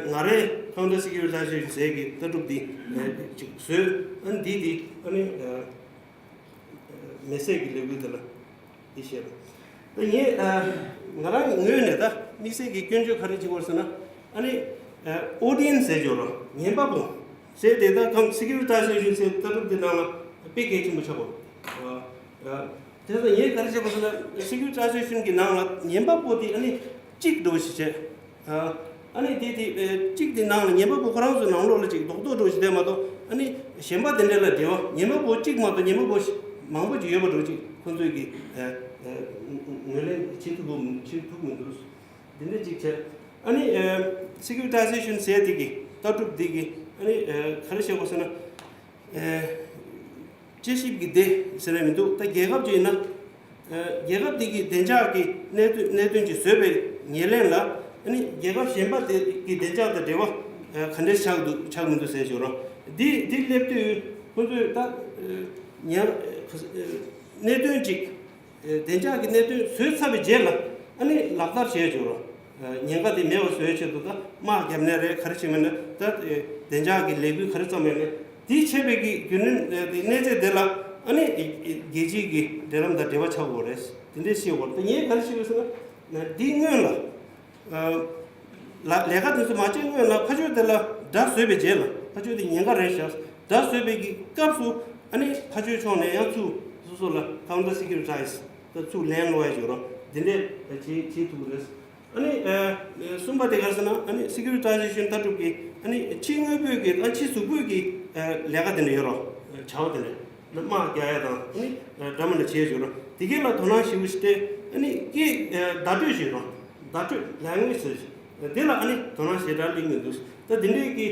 ང་རའི་counter securitization་ཟེར་གི་ལྟ་གྲུབ་འདི་ཅིག་བཟོས། ཨ་ནི་འདི་དེ་ཨ་ནི། མེ་སྲེག་གི་ལས་འགུལ་དེ་ལ་འདི་བཤད་པ། ད་ངས་ང་རང་གི་ངོས་ནས་ད་དམིགས་བསལ་གྱི་སྐྱོན་བརྗོད་ག་རེ་བྱེད་དགོས་ཟེར་ན། ཨ་ནི་ཨོ་ཌི་ཡན་སི་ཟེར་ཡོད་རོ། ཉན་པ་པོ་ཟེར་དེ་ད་གམ་སི་ཀིའུ་རི་ཊའི་ཟེ་ཤན་ཟེར་ལྟ་གྲུབ་དེ་ནང་ལ་དཔེ་གལ་ཆེན་པོ་ཆགས་པོ། དེ་ཚོ་ངས་ག་རེ་བྱེད་དགོས་ཟེར་ན། སི་ཀིའུ་རི་ཊའི་ཟེ་ཤན་གྱི་ནང་ལ་ཉན་པ་པོ་དེ་ཨ་ནི་གཅིག་འགྲོ་ཞིག་བྱས། ཨ་ནི་དེ་དེ་གཅིག་དེ་ནང་ལ་ཉན་པ་པོ་ཁོ་རང་ཚོའི་ནང་ལོགས་ལ་ཅིག་རྡོག་རྡོག་འགྲོ་ཞིག་བསྡད་མ་གཏོགས། ཨ་ནི་གཞན་པ་དེ་འདྲ་ལ་འབྲེལ་བ་ཉན་པ་པོ་གཅིག་མ་གཏོགས་ཉན་པ་པོ་མང་པོ་ཅིག་ཡོད་པ་འགྲོ་ཅིག་ཁོ་ཚོས་ཀྱི་ངོས་ལེན་བྱེད་ཐུབ་བྱེད་ཐུབ་མི་འདུག་དེ་འདྲ་ཅིག་བྱས། ཨ་ནི་སི་ཀིའུ་རི་ཊའི་ཟེ་ཤན་ཟེར་དེ་གི་ལྟ་གྲུབ་དེ་གི་ཨ་ནི་ག་རེ་བཤད་དགོས་ཟེར་ན། དཔྱད་ཞིབ་ཀྱི་སྡེ་ཟེར་ན་མི་འདུག་ད་རྒྱལ་ཁབ་ཅིག་ཡིན་ན། རྒྱལ་ཁབ་དེ་གི་བདེ་འཇགས་ཀྱི་གནད་དོན་གནད་དོན་ཅིག་བཟོས་པའི་ཉེར་ལེན་ལ། ཨ་ནི་རྒྱལ་ཁབ་གཞན་པ་དེ་གི་བདེ་འཇགས་དང་འབྲེལ་བ་ ག་འདྲས་ཆགས་འདུག་ཆགས་མི་འདུག་ཟེར་ཞོར་རོ། འདི་འདི་སླེབས་དུས་ཁོ་ཚོས་ད་ཉེ་གནད་དོན་ཅིག་བདེ་འཇགས་ཀྱི་གནད་དོན་བཟོས་ཚར་བའི་རྗེས་ལ་ཨ་ནི་ལག་བསྟར་བྱས་ཞོར་རོ། ཉེན་ཁ་དེ་མེད་པ་བཟོ་ཡའི་ཆེད་དུ་ད་དམག་རྒྱབ་ནའི་རེད། ག་རེ་བྱེད་མིན་ན་ད་བདེ་འཇགས་ཀྱི་ལས་འགུལ་ག་རེ་བརྩམས་ཡོད་ནའི་དེའི་ཆད་པའི་གི་བརྒྱུད་རིམ་དེ་གནས་ཚད་དེ་ལ་ཨ་ནི་རྒྱལ་སྤྱིའི་གི་འབྲེལ་ལམ་དང་འབྲེལ་བ་ཆགས་དགོས་རེད། དེ་འདྲས་ཤེས་དགོས་རེད། ད་ངས་ག་རེ་ཤེས་ཡོད་ཟེར་ན་འདི་སྔོན་ལ། ལ་ལས་ཀ་དེ་ཚོ་མ་བྱས་སྔོན་ལ་ཕ་ཆོས་དེ་ལ་དགྲ་བཟོས་པའི་རྗེས་ལ་ཕ་ཆོས་དེ་ཉེན་ཁ་རེད་ཤག་དགྲ་བཟོས་པའི་གི་སྐབས་སུ་ཨ་ནི་ཕ་ཆོས་ཕྱོགས་ནས་ཡང་ཚུར་སོ་སོ་ལ་counter securitize ད་ཚུར་ལན་སློག་ཡ་ཡོད་རོགས་འདི་འདྲས་བྱེད་བྱེད་ཐུབ་ཀྱི་རེད། ཨ་ནི་གསུམ་པ་དེ་ག་རེ་ཟེར་ན་ཨ་ནི་securitization ལྟ་གྲུབ་ཀྱི་ཨ་ནི་ཕྱི་དངོས་པོའི་གི་ཨ་ཕྱི་གཟུགས་པོའི་གི་ལས་ཀ་དེ་འདྲ་ཡོད་རོགས་བྱ་བ་དེ་འདྲས། དམག་རྒྱག་ཡ་དང་ཨ་ནི་འདྲ་མི་འདྲ་བྱས་ཡོད་རོགས། དེ་གས་ལ་དོ་སྣང་ཞེ་པོ་ཞིག་སྤྲད། ཨ་ནི་སྐད་བརྡ་སྤྲོད་བྱེད་རོགས། བརྡ་སྤྲོད་language ཟེར་དེ་ལ་ཨ་ནི་དོ་སྣང་ཞེ་དྲག་སླེབས་མི་འདུག་ད་དེ་འདྲས་ཀྱི་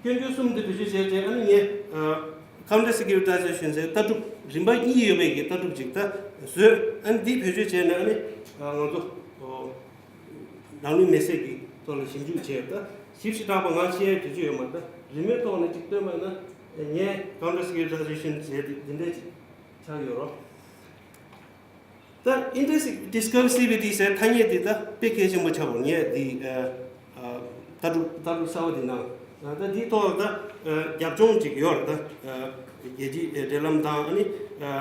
སྐྱོན་བརྗོད་གསུམ་འདི་བེད་སྤྱོད་བྱས་རྗེས་ཨ་ནི་ངས་counter securitization ཟེར་ལྟ་གྲུབ་རིམ་པ་གཉིས་ཡོད་པའི་གི་ལྟ་གྲུབ་ཅིག་ད་བཟོས། ཨ་ནི་འདི་བེད་སྤྱོད་བྱས་ནས་ཨ་ནི་ང་ཚོ་རང་ལུས་མེར་སྲེག་གི་ཐོག་ལ་ཞིབ་འཇུག་བྱས། ད་ཞིབ་ཞིབ་ཕྲ་པོ་ང་བཤད་ཡ་དུས་ཚོད་ཡོད་མ་རེད། ད་རིན་མེད་ཐོག་ནས་ཅིག་སྟོན་པ་ཡིན་ན་ངས་counter securitization ཟེར་དེ་འདི་འདྲས་ཅིག་ཆགས་ཡོད་རོགས། ད་interdiscursivity ཟེར་ཐ་སྙད་འདི་ད་དཔེ་གལ་ཆེན་པོ་ཆགས་པ་ངས་འདི་ལྟ་གྲུབ་ལྟ་གྲུབ་གསར་པ་འདི་ནང་ད་འདིའི་ཐོག་ལ་ད་རྒྱབ་ལྗོངས་ཅིག་ཡོད་རེད། ད་རྒྱལ་སྤྱིའི་འབྲེལ་ལམ་དང་ཨ་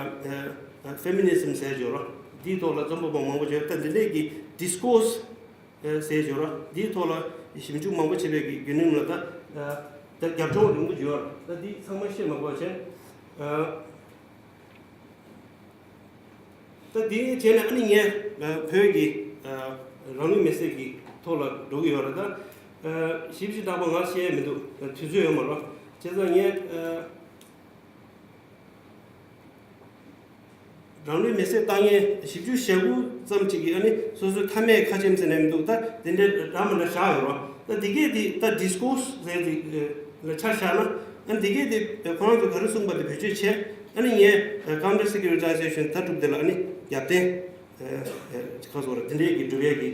ནི་feminism ཟེར་ཡོད་རོགས། འདིའི་ཐོག་ལ་རྩོམ་པ་པོ་མང་པོ་བྱས། ད་འདི་འདྲས་ཀྱི་discourse ཟེར་ཡོད་རོགས། འདིའི་ཐོག་ལ་ཞིབ་འཇུག་མང་པོ་བྱས་པའི་གི་བརྒྱུད་རིམ་ལ་ད་ད་རྒྱབ་ལྗོངས་རིང་པོ་ཡོད་རེད། ད་འདི་ཚང་མ་བཤད་མ་དགོས་པ་བྱས། ད་དེ་བྱས་ནས་ཨ་ནི་ངས་བོད་ཀྱི་རང་ལུས་མེར་སྲེག་གི་ཐོག་ལ་འགྲོ་གི་ཡོད་རེད། ད་ཞིབ་ཞིབ་ཕྲ་པོ་ང་བཤད་ཡ་མི་འདུག་དུས་ཚོད་ཡོད་མ་རེད། བྱས་ཙང་ངས་རང་ལུས་མེར་སྲེག་བཏང་མཁན་བཞི་བཅུ་ཞེ་དགུ་ཙམ་ཅིག་གིས་ཨ་ནི་སོ་སོའི་མཐའ་མའི་ཁ་ཆེམས་ཟེར་ནས་མི་འདུག་ད་དེ་འདྲའི་འདྲ་མི་འདྲ་བཞག་ཡོད་རེད། ད་དེ་གས་དེ་ད་discourse ཟེར་དེ་ལ་ཆ་བཞག་ན་ཨ་ནི་དེ་གས་དེ་ཁོ་རང་ཚོ་ག་རེ་གསུངས་པ་དེ་བེད་སྤྱོད་བྱས། ཨ་ནི་ངས་counter securitization ལྟ་གྲུབ་དེ་ལ་ཨ་ནི་རྒྱབ་རྟེན་ཁ་སོ་ར་དེ་འདྲའི་གི་སྒྲུབ་ཡས་ཀྱི་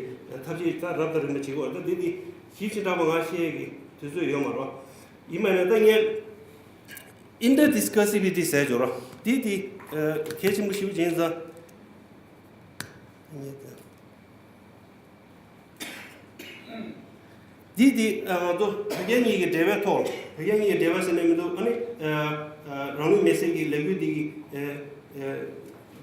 ཐབས་ཤེས་ད་རབ་དང་རིམ་པ་བྱེད་དགོས། ད་དེ་དེ་ཞིབ་ཅིང་ཕྲ་པོ་ང་བཤད་ཡས་ཀྱི་དུས་ཚོད་ཡོད་མ་རེད། ཡིན་མ་ཡིན་ད་ངས་interdiscursivity ཟེར་ཡོད་རེད། དེ་དེ་གལ་ཆེན་པོ་ཞིག་ཡིན་ཙང་། འདི་འདི་ང་ཚོ་བོད་རྒྱ་གཉིས་ཀྱི་འབྲེལ་བའི་ཐོག་བོད་རྒྱ་གཉིས་ཀྱི་འབྲེལ་བ་ཟེར་ནས་མི་འདུག་ཨ་ནི་རང་ལུས་མེར་སྲེག་གི་ལས་འགུལ་འདི་གི་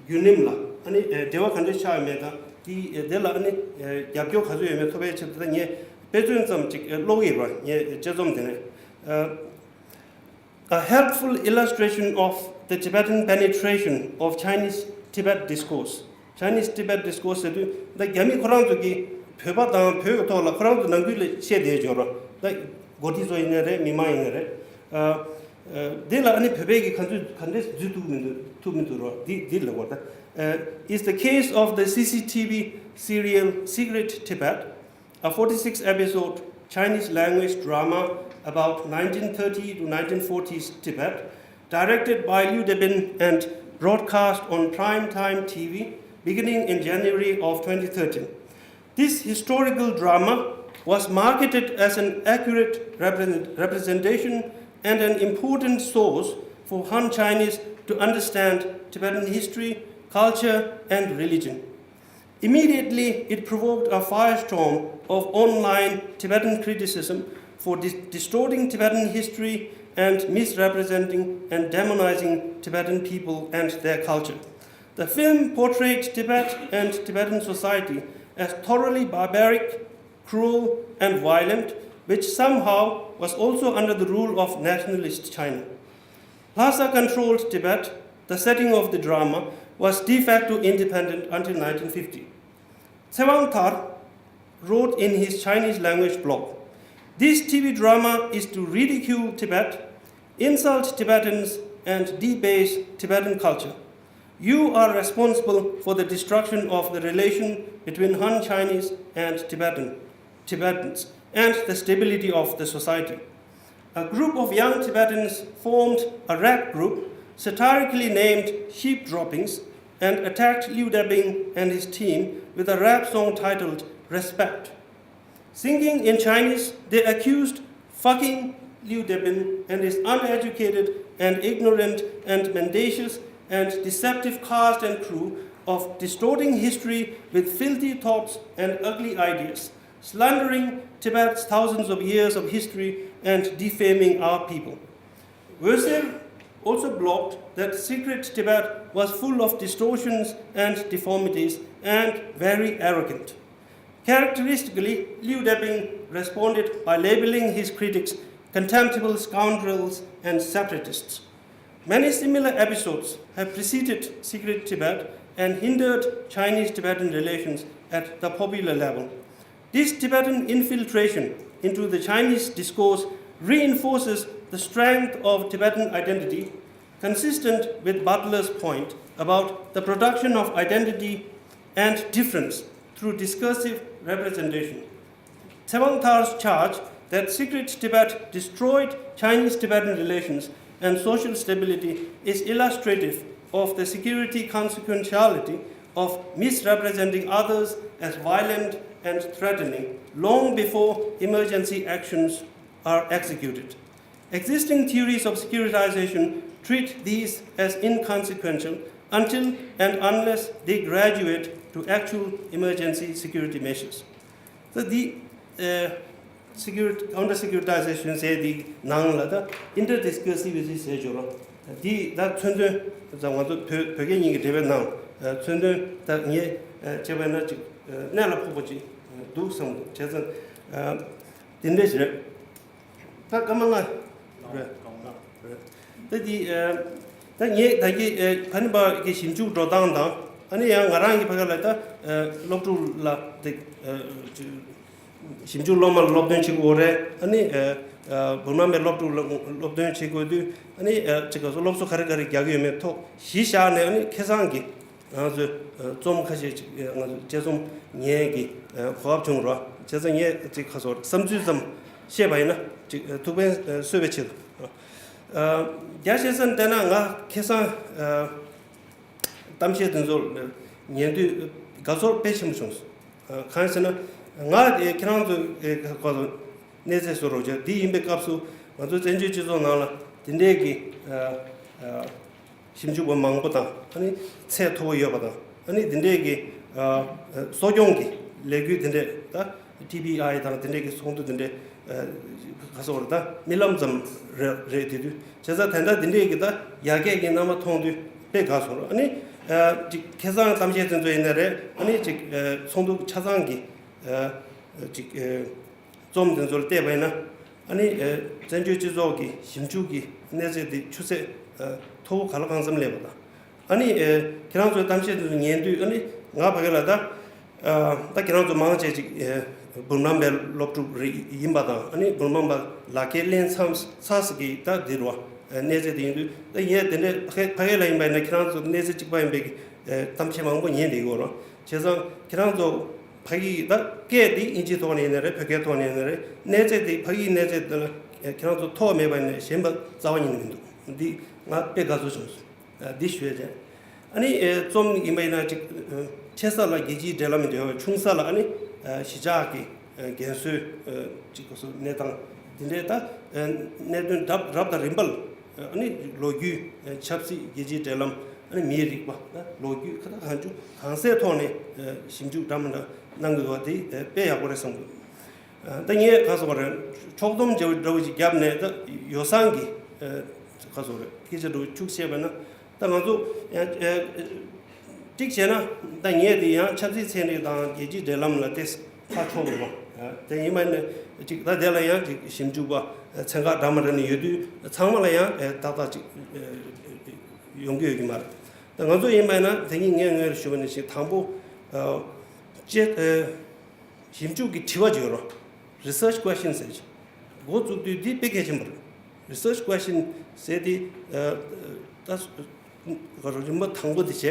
བརྒྱུད་རིམ་ལ་ཨ་ནི་འབྲེལ་བ་ག་འདྲ་ཆགས་ཡོད་མེད་དང་དེ་དེ་ལ་ཨ་ནི་རྒྱབ་སྐྱོར་ག་ཚོད་ཡོད་མེད་ཐོབ་པའི་ཆེད་དུ་ད་ངས་དཔེ་མཚོན་ཙམ་ཅིག་ཀློག་གི་ཡོད་པ་ངས་དཔྱད་རྩོམ་དེ་ནས། A helpful illustration of the Tibetan penetration of Chinese Tibet discourse. Chinese Tibet discourse ཟེར་དུས་ད་རྒྱ་མི་ཁོ་རང་ཚོ་གིས་བོད་པ་དང་བོད་ཀྱི་ཐོག་ལ་ཁོ་རང་ཚོ་ནང་ཁུལ་ལ་བཤད་བསྡད་ཡོད་རེད། ད་འགོ་ཁྲིད་ཚོ་ཡིན་ནའི་རེད། མི་མང་ཡིན་ནའི་རེད། ཨ་ཨ་དེ་ལ་ཨ་ནི་བོད་པས་ཀྱིས་ག་ཚོད་ག་འདྲས་བརྒྱུད་ཐུབ་མི་འདུག་ཐུབ་མི་འདུག་རོ། འདི་འདི་ལ་གོ་ད། Uh, is the case of the C C T V serial Secret Tibet, a forty-six episode Chinese language drama about nineteen thirty to nineteen forties Tibet, directed by Liu Debin and broadcast on prime time T V beginning in January of twenty thirteen. This historical drama was marketed as an accurate represent- representation and an important source for Han Chinese to understand Tibetan history, culture, and religion. Immediately, it provoked a firestorm of online Tibetan criticism for dis- distorting Tibetan history and misrepresenting and demonizing Tibetan people and their culture. The film portrayed Tibet and Tibetan society as thoroughly barbaric, cruel, and violent, which somehow was also under the rule of nationalist China. Lhasa controlled Tibet, the setting of the drama, was de facto independent until nineteen fifty. Tshewang Thar wrote in his Chinese language blog, "This T V drama is to ridicule Tibet, insult Tibetans, and debase Tibetan culture. You are responsible for the destruction of the relation between Han Chinese and Tibetan, Tibetans, and the stability of the society." A group of young Tibetans formed a rap group satirically named Sheep Droppings and attacked Liu Debing and his team with a rap song titled Respect. Singing in Chinese, they accused Fucking Liu Debin and his uneducated and ignorant and mendacious and deceptive cast and crew of distorting history with filthy thoughts and ugly ideas, slandering Tibet's thousands of years of history and defaming our people. Wurser also blogged that secret Tibet was full of distortions and deformities and very arrogant. Characteristically, Liu Debing responded by labeling his critics contemptible scoundrels and separatists. Many similar episodes have preceded Secret Tibet and hindered Chinese-Tibetan relations at the popular level. This Tibetan infiltration into the Chinese discourse reinforces the strength of Tibetan identity, consistent with Butler's point about the production of identity and difference through discursive representation. Tsewang Thar's charge that secret Tibet destroyed Chinese-Tibetan relations and social stability is illustrative of the security consequentiality of misrepresenting others as violent and threatening long before emergency actions are executed. Existing theories of securitization treat these as inconsequential until and unless they graduate to actual emergency security measures. So the uh, security, under securitization say the ནང་ལ་ད་interdiscursivity ཟེར་ཞོར་འདི་ད་མཚོན་དོན་ད་ང་ཚོ་བོད་བོད་སྐད་གཉིས་ཀྱི་འགྲེལ་པའི་ནང་མཚོན་དོན་ད་ངས་བྱས་པ་ན་ཅིག་གནད་ལ་ཕོག་པ་ཅིག་འདུག་བསམ་འདུག་བྱས་ཙང་དེ་འདྲ་ཞིག་རེད། ད་སྐར་མ་ལྔ་རེད། ད་འདི་ད་ངས་ད་གི་ཕ་ནི་པ་གི་ཞིབ་འཇུག་འགྲོ་སྟངས་དང་ཨ་ནི་ཡང་ང་རང་གི་ཕ་ག་ལ་ད་སློབ་ཕྲུག་ལ་དེ་ཞིབ་འཇུག་སློབ་མ་ལ་སློབ་སྟོན་བྱེད་དགོས་རེད། ཨ་ནི་བུ་མ་མའི་སློབ་ཕྲུག་ལ་སློབ་སྟོན་བྱེད་དགོས་དུས་ཨ་ནི་ཅིག་ག་སོ་སློབ་གསོ་ག་རེ་ག་རེ་རྒྱག་གི་ཡོད་མེད་ཐོག་གཞི་བཞག་ནས་ཨ་ནི་ཁ་སང་གི་ང་ཚོས་རྩོམ་ཁ་ཤས་ཅིག་ང་ཚོ་དཔྱད་རྩོམ་ཉན་གྱི་གོ་སྐབས་བྱུང་རོགས་བྱས་ཙང་ངས་ཅིག་ག་སོ་བསམ་ཚུལ་ཙམ་བཤད་པ་ཡིན་ན་ཅིག་ཐུགས་ཕན་གསོས་པའི་ཆེད་དུ་རྒྱ་ཆེ་ས་བལྟས་ན་ང་ཁ་སང་གཏམ་བཤད་དེ་ཚོ་ཉན་དུས་དགའ་ཚོར་དཔེ་ཆེན་པོ་བྱུང་སོང་། གང་ཡིན་ཟེར་ན་ང་ཁྱེད་རང་ཚོ་ག་སོ་གནས་ཚད་བཟོ་རོགས་བྱས་འདི་ཡིན་པའི་སྐབས་སུ་ང་ཚོ་བཙན་བྱོལ་སྤྱི་ཚོགས་ནང་ལ་དེ་འདྲས་ཀྱི་ཞིབ་འཇུག་པ་མང་པོ་དང་ཨ་ནི་ཚད་མཐོ་པོ་ཡོད་པ་དང་ཨ་ནི་འདི་འདྲས་ཀྱི་གསོ་སྐྱོང་གི་ལས་འགུལ་དེ་འདྲས་ད་ཊི་བི་ཨའི་དང་དེ་འདྲས་ཀྱི་ཚོགས་འདུ་དེ་འདྲས་ག་སོ་རེད་ད་རྨི་ལམ་ཙམ་རེད་རེད་དེ་དུས་བྱས་ཙང་དེ་འདྲ་དེ་འདྲས་ཀྱི་ད་ཡར་རྒྱས་ཀྱི་རྣམ་པ་མཐོང་དུས་དཔེ་དགའ་སོང་རོགས་ཨ་ནི་ཅིག་ཁ་སང་གཏམ་བཤད་དེ་ཚོ་ཡིན་ན་རེད་ཨ་ནི་ཅིག་ཚོགས་འདུ་ཆ་ཚང་གི་ཅིག་རྩོམ་དེ་ཚོར་བལྟས་པ་ཡིན་ན་ཨ་ནི་བཙན་བྱོལ་སྤྱི་ཚོགས་ཀྱི་ཞིབ་འཇུག་གི་གནས་ཚད་དེ་ཆུ་ཚད་མཐོ་བོ་ག་ལ་གང་འཚམ་སླེབས་པ་དང་ཨ་ནི་ཁྱེད་རང་ཚོའི་གཏམ་བཤད་དེ་ཚོ་ཉན་དུས་ཨ་ནི་ང་ཕ་གི་ལ་ད་ད་ཁྱེད་རང་ཚོ་མང་ཆེ་ཅིག་འབུམ་རམས་པའི་སློབ་ཕྲུག་རེ་ཡིན་པ་དང་ཨ་ནི་འབུམ་རམས་པ་ལག་ཁྱེར་ལེན་མཚམས་ཚར་ས་གི་ད་འདི་རུ་བ་གནས་ཚད་དེ་ཡིན་དུས་ད་ངས་དེ་འདྲའི་ཕ་གི་ཕ་གི་ལ་ཡིན་པ་ཡིན་ན་ཁྱེད་རང་ཚོ་གནས་ཚད་གཅིག་པ་ཡིན་པའི་གི་གཏམ་བཤད་མང་པོ་ཉན་བསྡད་ཡོད་རེད། བྱས་ཙང་ཁྱེད་རང་ཚོ་ཕ་གི་ད་སྐད་འདི་ཨིན་ཇིའི་ཐོག་ནས་ཡིན་ན་རེད་བོད་སྐད་ཐོག་ནས་ཡིན་ན་རེད་གནས་ཚད་འདི་ཕ་གིའི་གནས་ཚད་འདི་ལ་ཁྱེད་རང་ཚོ་ཐོག་མེད་པ་ཡིན་ན་གཞན་པ་རྩ་བ་ཉིད་ནས་མི་འདུག་འདི་ང་དཔེ་དགའ་ཚོར་བྱུང་སོང་། འདི་ཞུས་བྱས། ཨ་ནི་རྩོམ་ཡིན་པ་ཡིན་ན་ཅིག་ཆེ་ས་ལ་རྒྱལ་སྤྱིའི་འབྲེལ་ལམ་མི་འབྲེལ་བ་ཆུང་ས་ལ་ཨ་ནི་གཞིས་ཆགས་ཀྱི་རྒན་གསོའི་ཅིག་གོ་སོ་གནས་སྟངས་འདི་འདྲའི་ད་གནད་དོན་རབ་རབ་དང་རིམ་པ་ལ་ཨ་ནི་ལོ་རྒྱུས་ཆབ་སྲིད་རྒྱལ་སྤྱིའི་འབྲེལ་ལམ་ཨ་ནི་མིའི་རིག་པ་ལོ་རྒྱུས་ཁ་ད་གང་བྱུང་གང་སའི་ཐོག་ནས་ཞིབ་འཇུག་འདྲ་མི་འདྲ་གནང་དགོས་པ་དེ་དཔེ་ཡག་པོ་རེད་བསམ་གི་འདུག་ད་ངས་ག་སོ་བ་རེད་ཕྱོགས་བསྡོམས་འདྲ་བོ་ཅིག་བརྒྱབ་ནས་ད་ཡོ་བསྲང་གི་ག་སོ་རེད་སྐད་ཆ་འདྲ་བོ་བཅུག་བཤད་པ་ན། ད་ང་ཚོ་ཡང་ཨེ་ཀྲིག་བྱས་ན་ད་ངས་དེ་ཡང་ཆབ་སྲིད་ཚན་རིག་དང་རྒྱལ་སྤྱིའི་འབྲེལ་ལམ་ལ་ཏེས་ཁ་ཕྱོགས་རེད་བ། དེ་ཡིན་པ་ནི་ཅིག་ད་དེ་ལ་ཡང་ཅིག་ཞིབ་འཇུག་པ་ཚན་ཁག་འདྲ་མི་འདྲ་ནས་ཡོད་དུས་ཚང་མ་ལ་ཡང་ཨེ་ཏག་ཏག་ཅིག་ཡོང་གི་ཡོད་ཀྱི་མ་རེད། ད་ང་ཚོ་ཡིན་པ་ན་དེ་ཉིད་ངས་ངོས་ལ་ཞུ་བ་ནི་ཞིག་དང་པོ་ཨེ་ཅེ་ཨེ། ཞིབ་འཇུག་གི་དྲི་བ་བརྗོད་རོགས། Research question ཟེར་གྱི། འགོ་བཙུགས་དུས་འདི་དཔེ་གལ་ཆེན་པོ་རེད། Research question ཟེར་དེ་ད་རིམ་པ་དང་པོ་དེ་བྱས་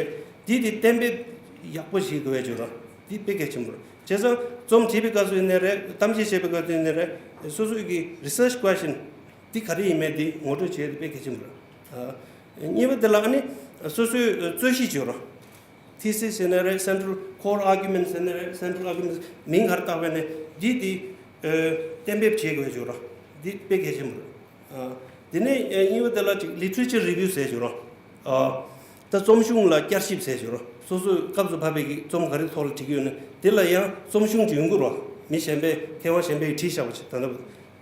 འདི་དེ་གཏན་འབེབས་ཡག་པོ་ཞིག་དགོས་པའི་བརྗོད་རོགས། འདི་དཔེ་གལ་ཆེན་པོ་རེད། བྱས་ཙང་རྩོམ་བྲིས་པའི་སྐབས་སུ་ཡིན་ནའི་རེད་གཏམ་བཤད་བྱེད་པའི་སྐབས་སུ་ཡིན་ནའི་རེད་སོ་སོའི་གི་research question འདི་ག་རེ་ཡིན་མིན་འདི་ངོ་སྤྲོད་བྱས་ཏེ་དཔེ་གལ་ཆེན་པོ་རེད། གཉིས་པ་དེ་ལ་ཨ་ནི་སོ་སོའི་རྩོད་གཞི་བརྗོད་རོགས། Thesis ཟེར་ན་རེད། Central Core Argument ཟེར་ན་རེད། Central Argument མིང་ག་རེ་བཏགས་པས་ནས་འདི་དེ་གཏན་འབེབས་བྱེད་དགོས་བརྗོད་རོགས། འདི་དཔེ་གལ་ཆེན་པོ་རེད། ཨ། དེ་ནས་ཨ་གཉིས་པ་དེ་ལ་ཅིག་literature review ཟེར་ཞུ་རོགས། ཨ། ད་རྩོམ་གཞུང་ལ་བསྐྱར་ཞིབ་ཟེར་ཞུ་རོགས། སོ་སོའི་སྐབས་སུ་བབས་པའི་གི་རྩོམ་ག་རེ་ཐོག་ལ་བྲིས་ཀྱི་ཡོད་ན་དེ་ལ་ཡང་རྩོམ་གཞུང་ཅིག་ཡོང་གི་རོགས། མི་གཞན་པས་མཁས་དབང་གཞན་པས་བྲིས་བཞག་པ་ཅིག་ད་ལྟ་བུ་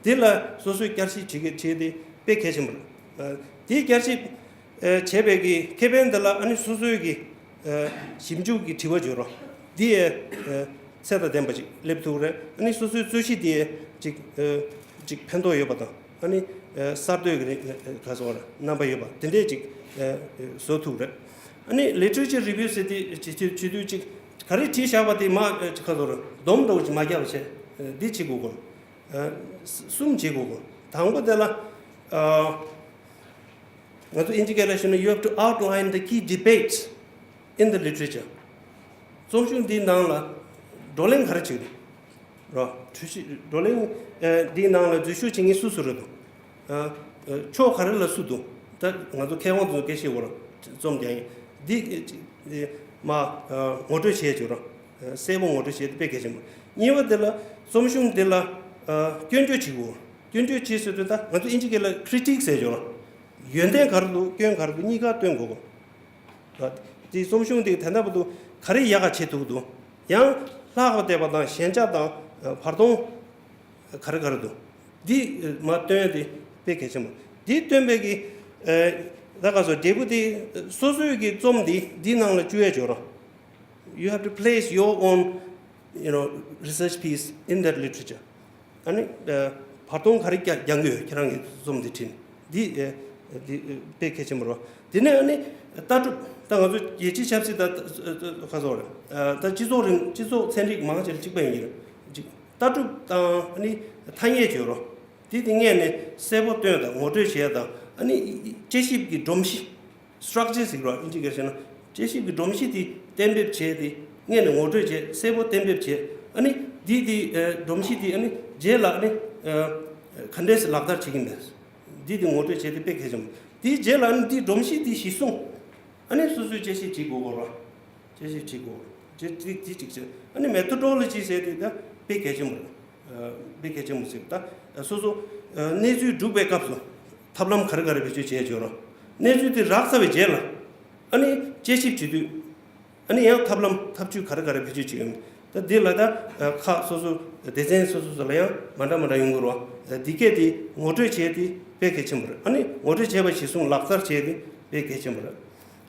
དེ་ལ་སོ་སོས་བསྐྱར་ཞིབ་བྱེད་ཀྱི་བྱེད་དེ་དཔེ་གལ་ཆེན་པོ་རེད། ཨ། དེའི་བསྐྱར་ཞིབ་ཨ་བྱས་པའི་གི་ཁེ་ཕན་དེ་ལ་ཨ་ནི་སོ་སོའི་གི་ཨ་ཞིབ་འཇུག་གི་དྲི་བ་བརྗོད་རོགས། འདི་ཡས་ཨ་ཚད་དང་ལྡན་པ་ཅིག་སླེབས་ཐུབ་རེད། ཨ་ནི་སོ་སོའི་རྩོད་གཞི་འདི་ཡས་ཅིག་ཨ་ཅིག་ཕན་ཐོགས་ཡོད་པ་དང་ཨ་ནི་ཨ་གསར་གཏོད་ཀྱི་རིག་ག་ཟེར་བ་རེད། རྣམ་པ་ཡོད་པ་དེ་འདྲས་ཅིག་ཨ་བཟོ་ཐུབ་རེད། ཨ་ནི་literature review ཟེར་དེ་བྱེད་བྱེད་བྱེད་དུས་ཅིག་ག་རེ་བྲིས་བཞག་པ་དེ་མ་ཨ་ཅིག་ག་ཟེར་བ་རེད། སྡོམ་འདྲ་བོ་ཅིག་མ་རྒྱག་པ་བྱས་ཨ་འདི་བྱེད་དགོས་གོ། ཨ་གསུམ་བྱེད་དགོས་གོ། དང་པོ་དེ་ལ་ཨ། ང་ཚོ་ཨིན་ཇི་སྐད་ལ་ཞུས་ན། You have to outline the key debates in the literature. རྩོམ་གཞུང་འདིའི་ནང་ལ་བགྲོ་གླེང་ག་རེ་བྱེད་ཀྱི་རེད། རོ། གྲོས་གཞི་བགྲོ་གླེང་ཨ་འདིའི་ནང་ལ་འཛུལ་ཞུགས་བྱེད་མཁན་སུ་སུ་རེད་འདུག་ཨ་ཨ་ཕྱོགས་ག་རེ་ལ་སུ་འདུག་ད་ང་ཚོ་མཁས་དབང་ཚོ་སྐད་ཆ་བཤད་དགོས་རོ། རྩོམ་རྒྱག་མཁན་འདི་ཨ་མ་ཨ་ངོ་སྤྲོད་བྱས་བྱུང་རོ། ཨ་གསལ་པོ་ངོ་སྤྲོད་བྱས་ཏེ་དཔེ་གལ་ཆེན་པོ། གཉིས་པ་དེ་ལ་རྩོམ་གཞུང་འདི་ལ་ཨ་སྐྱོན་བརྗོད་བྱེད་དགོས། སྐྱོན་བརྗོད་བྱེད་ཟེར་དུས་ད་ང་ཚོ་ཨིན་ཇི་སྐད་ལ་critique ཟེར་བྱུང་རོ། ཡོན་ཏན་ག་རེ་འདུག་སྐྱོན་ག་རེ་འདུག་གཉིས་ཀ་སྟོན་དགོས་གོ། དེ་རྩོམ་གཞུང་དེ་ད་ལྟ་བར་དུ་ག་རེ་ཡག་ག་བྱེད་ཐུབ་འདུག་ཡང་ལྷག་པ་བསྡད་པ་དང་ཞན་ཆ་དང་བར་སྟོང་ག་རེ་ག་རེ་འདུག་འདི་མ་སྟོན་དེ་དཔེ་གལ་ཆེན་པོ། འདི་སྟོན་པའི་གི་ད་ག་སོ་འབྲས་བུ་དེ་སོ་སོའི་གི་རྩོམ་འདི་འདི་ནང་ལ་བཅུག་ཡ་བྱོས་རོགས། You have to place your own, you know, research piece in that literature. ཨ་ནི་ཨ་བར་སྟོང་ག་རེ་རྒྱག་རྒྱག་གི་ཡོད། ཁྱེད་རང་གི་རྩོམ་འདི་བྲིས་ནས་འདི་ཨ་འདི་ཨ་དཔེ་གལ་ཆེན་པོ་རེད། དེ་ནས་ཨ་ནི་ལྟ་གྲུབ། ད་ང་ཚོ་རྒྱལ་སྤྱིའི་ཆབ་སྲིད་ད་ཁ་སོགས་རེད། ད་སྤྱི་ཚོགས་རིང་སྤྱི་ཚོགས་ཚན་རིག་མང་ཆེ་གཅིག་པ་ཡིན་གྱི་རེད། ཅིག་ལྟ་གྲུབ་དང་ཨ་ནི་ཐ་སྙད་བརྗོད་རོགས། དེ་དེ་སྔས་ནས་གསལ་པོ་སྟོན་དང་ངོ་སྤྲོད་བྱས་དང་ཨ་ནི་དཔྱད་ཞིབ་ཀྱི་སྒྲོམ་གཞི། Structure ཟེར་བ་ཨིན་ཇི་སྐད་བཤད་ན་དཔྱད་ཞིབ་ཀྱི་སྒྲོམ་གཞི་དེ་གཏན་འབེབས་བྱས་ཏེ་སྔས་ནས་ངོ་སྤྲོད་བྱས། གསལ་པོ་གཏན་འབེབས་བྱས། ཨ་ནི་འདི་དེ་ཨ་སྒྲོམ་གཞི་དེ་ཨ་ནི་རྗེས་ལ་ཨ་ནི་ཨ་ག་འདྲས་སེ་ལག་བསྟར་བྱེད་ཀྱི་མེད། འདི་དེ་ངོ་སྤྲོད་བྱས་ཏེ་དཔེ་གལ་ཆེན་པོ། དེའི་རྗེས་ལ་ཨ་ནི་འདི་སྒྲོམ་གཞི་དེ་གཞི་བཟུང་། ཨ་ནི་སོ་སོས་དཔྱད་ཞིབ་བྱེད་དགོས་གོ་ར། དཔྱད་ཞིབ་བྱེད་དགོས། དེ་དེ་དེ་གཅིག་བྱས། ཨ་ནི་methodology ཟེར་དེ་ད་དཔེ་གལ་ཆེན་པོ་རེད། དཔེ་གལ་ཆེན་པོ་ཟེར། ད་སོ་སོ་གནས་ཚུལ་སྒྲུག་པའི་སྐབས་སུ་ཐབས་ལམ་ག་རེ་ག་རེ་བེད་སྤྱོད་བྱས་བྱོས་རོགས། གནས་ཚུལ་དེ་རག་ཚར་བའི་རྗེས་ལ་ཨ་ནི་དཔྱད་ཞིབ་བྱེད་དུས་ཨ་ནི་ཡང་ཐབས་ལམ་ཐབས་ཇུས་ག་རེ་ག་རེ་བེད་སྤྱོད་བྱེད་ཡོད། ད་འདི་ལ་ད་ཁག་སོ་སོ་སྡེ་ཚན་སོ་སོ་སོ་ལ་ཡང་མ་འདྲ་མ་འདྲ་ཡོང་གི་རོགས། འདི་སྐད་དེ་ངོ་སྤྲོད་བྱས་དེ་དཔེ་གལ་ཆེན་པོ་རེད། ཨ་ནི་ངོ་སྤྲོད་བྱས་པ་གཞི་བཟུང་ལག་བསྟར་བྱས་དེ་དཔེ་གལ་ཆེན་པོ་རེད།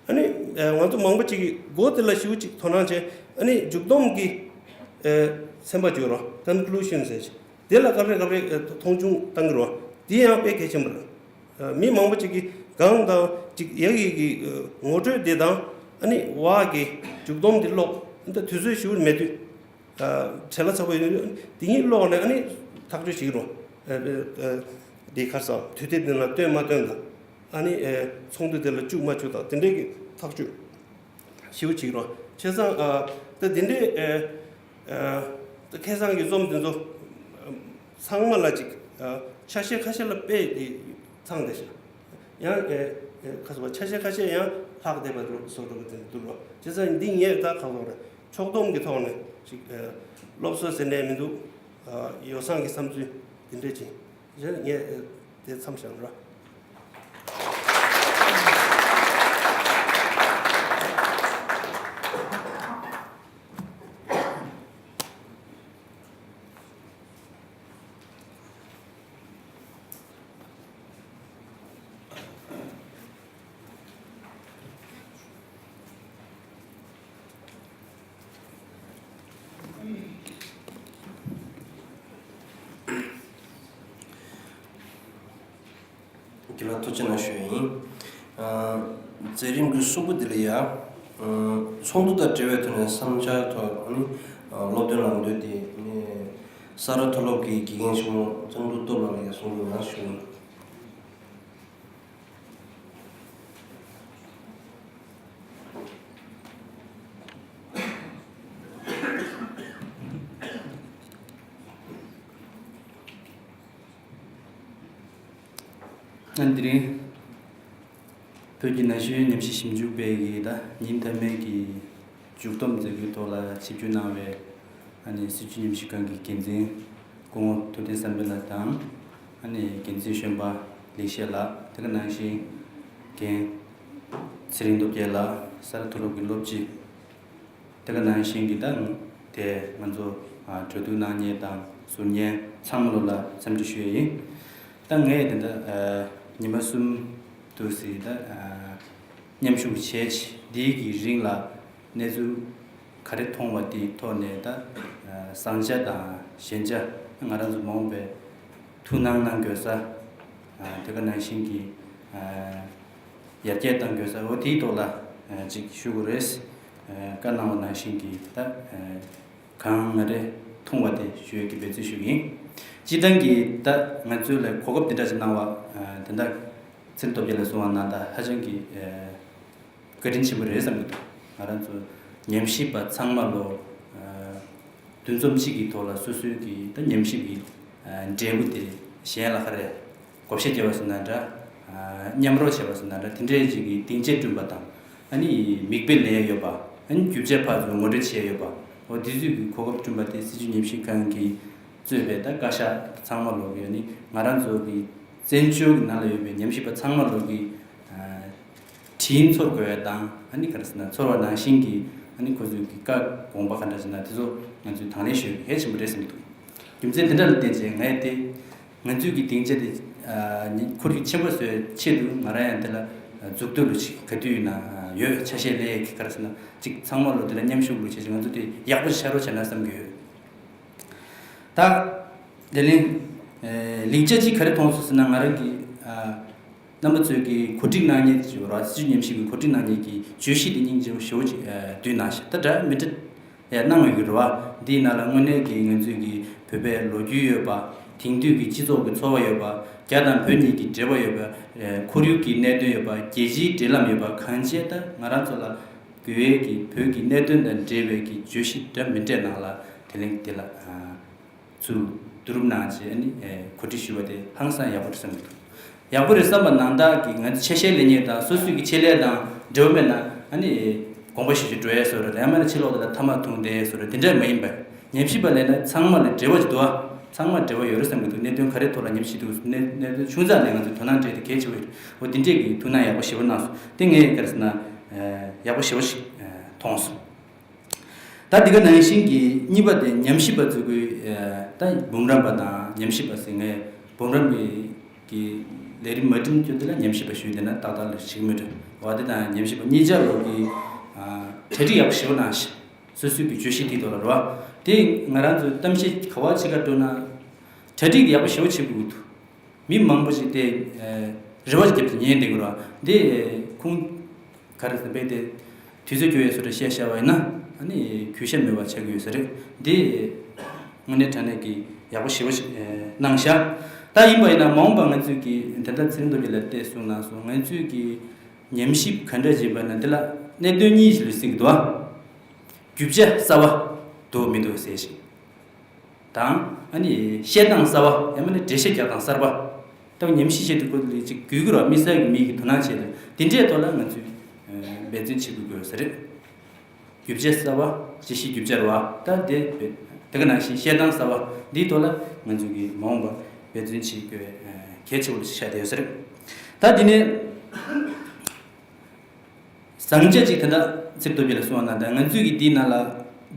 ཨ་ནི་ང་ཚོ་མང་པོ་ཅིག་གིས་འགོ་དེ་ལ་ཞེ་པོ་ཅིག་དོ་སྣང་བྱས། ཨ་ནི་མཇུག་སྡོམ་གྱི་ཚན་པ་བརྗོད་རོགས། Conclusion ཟེར་ཅིག་དེ་ལ་སྐབས་རེ་སྐབས་རེ་མཐོང་ཆུང་བཏང་གི་རོགས། དེ་ཡང་དཔེ་གལ་ཆེན་པོ་རེད། མི་མང་པོ་ཅིག་གིས་གང་དང་ཅིག་ཡག་ཡིག་གི་ངོ་སྤྲོད་དེ་དང་ཨ་ནི་བག་གི་མཇུག་སྡོམ་དེ་ཀློག་ད་དུས་ཚོད་ཞེ་པོ་མེད་དུས། བྲེལ་བ་ཚ་པོ་ཡོད་དུས་དེ་གཉིས་ཀློག་ནས་ཨ་ནི་ཐག་གཅོད་བྱེད་ཀྱི་རོགས། དེ་ག་རེ་ཟེར་དུས་དེབ་དེ་ལ་བཏོན་མ་བཏོན་དང་། ཨ་ནི་ཚོགས་འདུ་དེ་ལ་བཅུག་མ་བཅུག་དང་དེ་འདྲའི་གི་ཐག་གཅོད་ཞེ་པོ་བྱེད་ཀྱི་རོགས། བྱས་ཙང་ད་དེ་འདྲའི་ད་ཁ་སང་གི་རྩོམ་དེ་ཚོ་ཚང་མ་ལ་ཅིག་ཆ་ཤས་ཁ་ཤས་ལ་དཔེ་དེ་ཚང་བསྡད་ཤག་ཡང་ཨེ་ཨེ་ཁ་སོ་བ་ཆ་ཤས་ཁ་ཤས་ཡང་ལྷག་བསྡད་པ་འདུག་བཟོ་འགྲོ་གི་དེ་འདུག་རོ། བྱས་ཙང་འདི་ངས་ད་གང་ལོག་རེད། ཕྱོགས་བསྡོམས་ཀྱི་ཐོག་ནས་ཅིག་ཨེ་སློབ་གསོ་ཟེར་ནས་མི་འདུག་ཨ་ཡོ་བསྲང་གི་བསམ་ཚུལ་འདི་འདྲས་ཅིག་བྱས་ངས་ཨེ་དེ་མཚམས་བཞག་རོ། ཁྱེད་ལ་ཐུགས་རྗེ་གནང་ཞུ་ཡ་ཡིན། ཨ་མཛད་རིམ་གྱི་གསུམ་པ་འདི་ལ་ཡ། ཨ་ཚོགས་འདུ་དང་འབྲེལ་བའི་ཐོག་ནས་བསམ་འཆར་ཐོག་ཨ་ནི་ཨ་སློབ་སྟོན་གནང་འདོད་དེ་ནས་ས་རཱ་མཐོ་སློབ་ཀྱི་དགེ་རྒན་ཆེན་མོ་གཙང་ཕྲུག་སྟོབས་ལགས་ལ་ཡ་གསུང་རོགས་གནང་ཞུ་ཡིན། ཨ་འདི་རིང་བོད་ཀྱི་ན་གཞོན་ཉམས་ཞིབ་ཞིབ་འཇུག་པའི་གི་ད་ཉིན་མཐའ་མའི་གི་མཇུག་སྡོམ་མཛད་སྒོའི་ཐོག་ལ་ཆིབས་བསྒྱུར་གནང་བའི་ཨ་ནི་སྲིད་བྱུས་ཉམས་ཞིབ་ཁང་གི་འགན་འཛིན་སྐུ་ངོ་ཐུབ་བསྟན་བསམ་འཕེལ་ལགས་དང་། ཨ་ནི་འགན་འཛིན་གཞོན་པ་ལེགས་བཤད་ལགས། དེ་ག་ནང་བཞིན་རྒན་ཚེ་རིང་སྟོབས་རྒྱལ་ལགས། ས་རཱ་མཐོ་སློབ་ཀྱི་སློབ་སྤྱི། དེ་ག་ནང་བཞིན་གྱི་ད་དེ་ང་ཚོ་ཨ་གྲོས་བསྡུར་གནང་མཁན་དང་ཟུར་ཉན་ཚང་མ་ལོ་ལ་འཚམས་འདྲི་ཞུ་ཡས་ཡིན། ད་ངས་དེ་འདྲ་ཨ་ཉི་མ་གསུམ་དུ་ཟིན་ད་ཨ་མཉམ་ཞུགས་བྱས། འདིའི་གི་རིང་ལ་གནས་ཚུལ་ག་རེ་མཐོང་བ་དེའི་ཐོག་ནས་ད་ཨ་བཟང་ཆ་དང་ཞན་ཆ། ང་རང་ཚོ་མ་འོངས་པའི་ཐུགས་སྣང་གནང་དགོས་ས། ཨ་དེ་ག་ནང་བཞིན་གྱི་ཨ་ཡར་རྒྱས་གཏང་དགོས་ས། འོ་དེའི་ཐོག་ལ་ཨ་ཅིག་ཞུ་དགོས་རེད། ཨ་བཀའ་གནང་བ་ནང་བཞིན་གྱི་ད་ཨ་གང་ང་རེ་མཐོང་བ་དེ་ཞུ་ཡས་ཀྱི་འབད་བརྩོན་ཞུ་གི་ཡིན། སྤྱིར་བཏང་གི་ད་ང་ཚོའི་ལ་གོ་སྐབས་དེ་འདྲ་ཞིག་གནང་བ་ཨ་དེ་འདྲ་ཚེ་རིང་སྟོབས་རྒྱལ་ལགས་གསུང་བ་ནང་ད་ཧ་ཅང་གི་ཨ་བཀའ་དྲིན་ཆེན་པོ་རེད་བསམ་གྱི་འདུག་ང་རང་ཚོ་ཉམས་ཞིབ་པ་ཚང་མ་ལོ་ཨ་འདུ་འཛོམས་གཅིག་གི་ཐོག་ལ་སོ་སོའི་གི་ད་ཉམས་ཞིབ་ཀྱི་ཨ་འབྲས་བུ་དེ་གཞན་ལ་ག་རེ་བགོ་བཤའ་རྒྱབ་པ་ཟེར་ན་འདྲ། ཨ་མཉམ་རོགས་བྱས་པ་ཟེར་ན་འདྲ། དེ་འདྲའི་ཅིག་གི་སྡིངས་ཆ་བསྐྲུན་པ་དང་། ཨ་ནི་མིག་དཔེ་ལེན་ཡས་ཡོད་པ། ཨ་ནི་རྒྱུ་ཆ་ཕར་ཚུར་ངོ་སྤྲོད་བྱས་ཡས་ཡོད་པ། འོ་དེ་ཚོའི་གི་གོ་སྐབས་བསྐྲུན་པ་དེ་སྲིད་བྱུས་ཉམས་ཞིབ་ཁང་གིས་གཙོས་པའི་ད་བཀའ་ཤག་ཚང་མ་ལོ་གི་ཨ་ནི་ང་རང་ཚོ་གི་བཙན་བྱོལ་གྱི་ནང་ལ་ཡོད་པའི་ཉམས་ཞིབ་པ་ཚང་མ་ལོ་གི་ཨ་དྲིན་ཚོར་དགོས་པ་དང་། ཨ་ནི་ག་རེ་ཟེར་ན་ཚོར་བ་ནང་བཞིན་གྱི་ཨ་ནི་ཁོ་ཚོའི་གི་བཀའ་དགོངས་པ་ག་འདྲ་ཟེར་ན་དེ་ཚོ་ང་ཚོས་དང་ལེན་ཞུ་ཡས་གལ་ཆེན་པོ་རེད་བསམ་གྱི་འདུག་རྒྱུ་མཚན་དེ་འདྲ་ལ་བརྟེན་བྱས་ངས་དེ་ང་ཚོའི་གི་སྡིངས་ཆ་དེ་ཨ་ནི་ཁོར་ཡུག་ཆེན་པོ་བཟོ་ཡས་ཆེད་དུ་ང་རང་ཡང་དེ་ལ་འཛུགས་གཏོད་ལ་ཅིག་ག་དུས་ཡིན་ན་ཡོད། ཆ་ཤས་ལེན་ཡས་གི་ག་རེ་ཟེར་ན་ཅིག་ཚང་མ་ལོ་དེ་ལ་མཉམ་ཞུགས་ལ་བྱས་ཅིག་ང་ཚོ་དེ་ཡག་པོ་ཤར་རོགས་བྱས་ན་བསམ་གྱི་ཡོད། ད་དེ་ལན་ཨ་ལེགས་ཆ་ཅིག་ག་རེ་མཐོང་སོང་ཟེར་ན། ང་རང་གི་ཨ་རྣམ་པ་ཚོས་ཀྱི་གོ་སྒྲིག་གནང་མཁན་ཅིག་ཡོད་ར། སྲིད་བྱུས་ཉམས་ཞིབ་ཀྱི་གོ་སྒྲིག་གནང་མཁན་གྱི་བརྗོད་གཞི་དེ་སྙིང་རྗེ་པོ་ཞེ་པོ་ཅིག་ཨ་བསྡུས་གནང་ཤག་ད་འདྲ་མི་འདྲ་ཡ་གནང་བའི་གི་རེད་བ། འདིའི་ནང་ལ་དངོས་གནས་ཀྱི་ང་ཚོའི་གི་བོད་པའི་ལོ་རྒྱུས་ཡོད་པ། དེང་དུས་ཀྱི་སྤྱི་ཚོགས་ཀྱི་ཚོར་བ་ཡོད་པ། རྒྱ་དང་བོད་གཉིས་ཀྱི་འབྲེལ་བ་ཡོད་པ། ཨ་ཁོར་ཡུག་གི་གནད་དོན་ཡོད་པ། རྒྱལ་སྤྱིའི་འབྲེལ་ལམ་ཡོད་པ། གང་བྱས་ད་ང་རང་ཚོ་ལ་དགོས་ཡས་ཀྱི་བོད་ཀྱི་གནད་དོན་དང་འབྲེལ་བའི་གི་བརྗོད་གཞི་འདྲ་མི་འདྲའི་ནང་ལ་དེ་ལན་དེ་ལ་ཨ་ཚུར་བསྡུ་རུབ་གནང་བྱས་ཨ་ནི་ཨ་གོ་སྒྲིག་ཞུས་པ་དེ་ཧང་སང་ཡག་པོ་རེད་བསམ་གྱི་འདུག་ཡག་པོ་རེད་བསམ་པ་ནང་ལྟར་གྱི་ང་ཚོ་ཆ་ཤས་ལེན་མཁན་དང་སོ་སོའི་གི་ཆེད་ལས་དང་འབྲེལ་བ་མེད་ན་ཨ་ནི་དགོངས་པ་ཞུ་ཞུ་འགྲོ་ཡས་བཟོ་འདྲ། ཡང་མིན་ན་ཕྱི་ལོགས་དེ་ལ་ཐ་མག་འཐུང་བསྡད་བཟོ་འདྲ་དེ་འདྲ་མ་ཡིན་པ། ཉམས་ཞིབ་པ་ལེན་ན་ཚང་མ་ལ་འབྲེལ་བ་ཅིག་འདུག་ཨ། ཚང་མ་འབྲེལ་བ་ཡོད་རེད་བསམ་གྱི་འདུག་གནད་དོན་ག་རེ་ཐོག་ལ་ཉམས་ཞིབ་འདུག་གནད་གནད་དོན་ཆུང་ཙག་ནས་ང་ཚོས་དོ་སྣང་སྤྲད་དེ་གལ་ཆེ་བ་ཡོད་རེད། འོ་དེ་འདྲས་ཀྱི་ཐུགས་སྣང་ཡག་པོ་ཞེ་པོ་གནང་སོང་། དེ་ངས་ག་རེ་ཟེར་ན་ཨ་ཡག་པོ་ཞེ་པོ་ཞིག་ཨ་མཐོང་སོང་། ད་འདི་ག་ནང་བཞིན་གྱི་གཉིས་པ་དེ་ཉམས་ཞིབ་པ་ཚོ་གི་ཨ་ད་འབུམ་རམས་པ་དང་ཉམས་ཞིབ་པ་ཟེར། ངས་འབུམ་རམས་པའི་གི་ལས་རིམ་མ་འགྲིམ་རྒྱུ་དེ་ལ་ཉམས་ཞིབ་པ་ཞུས་བསྡད་ན་ཏག་ཏག་ལ་ཞིག་མི་འགྲོ་བ། དེ་དང་ཉམས་ཞིབ་པ་གཉིས་ཆ་ལོ་གི་ཨ་གྲ་སྒྲིག་ཡག་པོ་ཞེ་པོ་གནང་ཤག་སོ་སོའི་གི་བརྗོད་གཞི་དེའི་ཐོག་ལ་རེད་བ། དེ་ང་རང་ཚོའི་གཏམ་བཤད་ག་བ་ཕྱི་ཁར་འགྲོ་ན་གྲ་སྒྲིག་ཡག་པོ་ཞེ་པོ་བྱེད་དགོས་ཀྱི་འདུག་མི་མང་པོ་ཞིག་དེ་ཨ་རེ་བ་ཞིག་བརྒྱབ་སྟེ་ཉན་བསྡད་ཀྱི་རེད་བ། འདི་ཁུངས་ག་རེ་ཟེར་བས་དེ་དུས་ཚོད་སྐྱོ་བའི་བཟོ་འདྲ་བཤད་བཞག་པ་ཡིན་ན་ཨ་ནི་གུས་ཞབས་མེད་པ་ཆགས་ཀྱི་ཡོད་ས་རེད། འདི་དངོས་གནས་དྲང་གནས་ཀྱི་ཡག་པོ་ཞེ་པོ་ཞིག་ཨ་གནང་ཤག་ད་ཡིན་པ་ཡིན་ན་མ་འོངས་པ་ང་ཚོས་ཀྱི་དེ་ལྟར་ཚེ་རིང་སྟོབས་རྒྱལ་ལགས་བལྟས་གསུངས་གནང་སོང་། ང་ཚོས་ཀྱི་ཉམས་ཞིབ་ག་འདྲ་བྱེད་པ་ན་དེ་ལ་གནད་དོན་གཉིས་ཤིག་ལ་གཟིགས་འདུག་ཨ། རྒྱུ་ཆ་གསར་པ་འདུག་མི་འདུག་ཟེར་ཞིང་། དང་ཨ་ནི་བཤད་སྟངས་གསར་པ་ཡང་མིན་ན་འགྲེལ་བཤད་རྒྱག་སྟངས་གསར་པ། ད་ཉམས་ཞིབ་བྱེད་དུས་ཁོ་ལས་ཅིག་གུས་གུས་ར་དམིགས་བསལ་གྱི་མི་གི་དོ་སྣང་བྱེད་དུས་དེ་འདྲའི་ཐོག་ལ་ང་ཚོས་ཨ་འབད་བརྩོན་བྱེད་དགོས་དགོས་ས་རེད། རྒྱུ་ཆ་གསར་པ། འགྲེལ་བཤད་རྒྱུ་ཆ་རེད་བ། ད་དེ་དེ་ག་ནང་བཞིན་བཤད་སྟངས་གསར་པ་འདིའི་ཐོག་ལ་ང་ཚོ་གི་མ་འོངས་པ་འབད་བརྩོན་བྱེད་དགོས་པའི་ཨ་གལ་ཆེ་བོ་ཆགས་བསྡད་ཡོད་ས་རེད། ད་དེ་ནས། བཟང་ཆ་གཅིག་དེ་འདྲ་ཚིག་ཐོབ་ཀྱི་ལ་གསུངས་པ་ན། ད་ང་ཚོས་ཀྱི་འདིའི་ནང་ལ་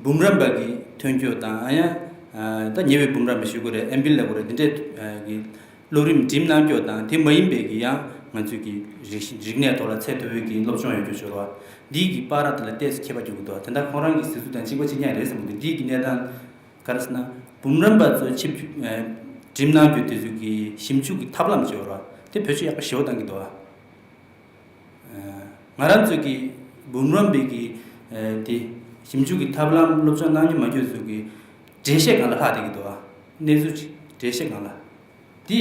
འབུམ་རམས་པ་གི་ཐོན་སྐྱེད་དང་ཨ་ཡང་ཨ་ད་ཉེ་བའི་འབུམ་རམས་པ་ཞུ་དགོས་རེད། ཨེམ་ཕིལ་ལབ་དགོས་རེད། འདི་འདྲའི་ཨ་གི་སློབ་རིམ་འགྲིམ་གནང་སྐྱོད་དང་། དེ་མ་ཡིན་པའི་གི་ཡང་ང་ཚོས་ཀྱི་རིག་རིག་གནས་ཐོག་ལ་ཚད་མཐོ་བའི་གི་སློབ་སྦྱོང་ཡོད་རྒྱུ་ཞུ་རོགས། འདིའི་གི་བར་དེ་ལ་ཏོག་ཙམ་ཁྱད་པར་འགྱུར་གྱི་འདུག་དེ་འདྲ་ཁོང་རང་གི་གཟིགས་ཚུལ་དང་གཅིག་པ་གཅིག་རྐྱང་རེད་བསམ་གྱི་འདུག་འདིའི་གི་གནས་སྟངས་ག་རེ་ཟེར་ན། འབུམ་རམས་པ་ཚོ་ཆིབས་ཨ་འགྲིམ་གནང་རྒྱུ་དེ་ཚོ་གི་ཞིབ་འཇུག་གི་ཐབས་ལམ་ཞུ་རོགས། དེ་བེད་སྤྱོད་ཡག་པོ་ཞེ་པོ་གཏང་གི་འདུག་ང་རང་ཚོ་གི་འབུམ་རམས་པའི་གི་ཨ་དེ་ཞིབ་འཇུག་གི་ཐབས་ལམ་སློབ་སྦྱོང་གནང་རྒྱུ་མ་རྒྱུ་ཚོ་གི་འགྲེལ་བཤད་སྒང་ལ་ལྷག་བསྡད་ཀྱི་འདུག་གནས་ཚུལ་ཅིག་འགྲེལ་བཤད་སྒང་ལ། དེ་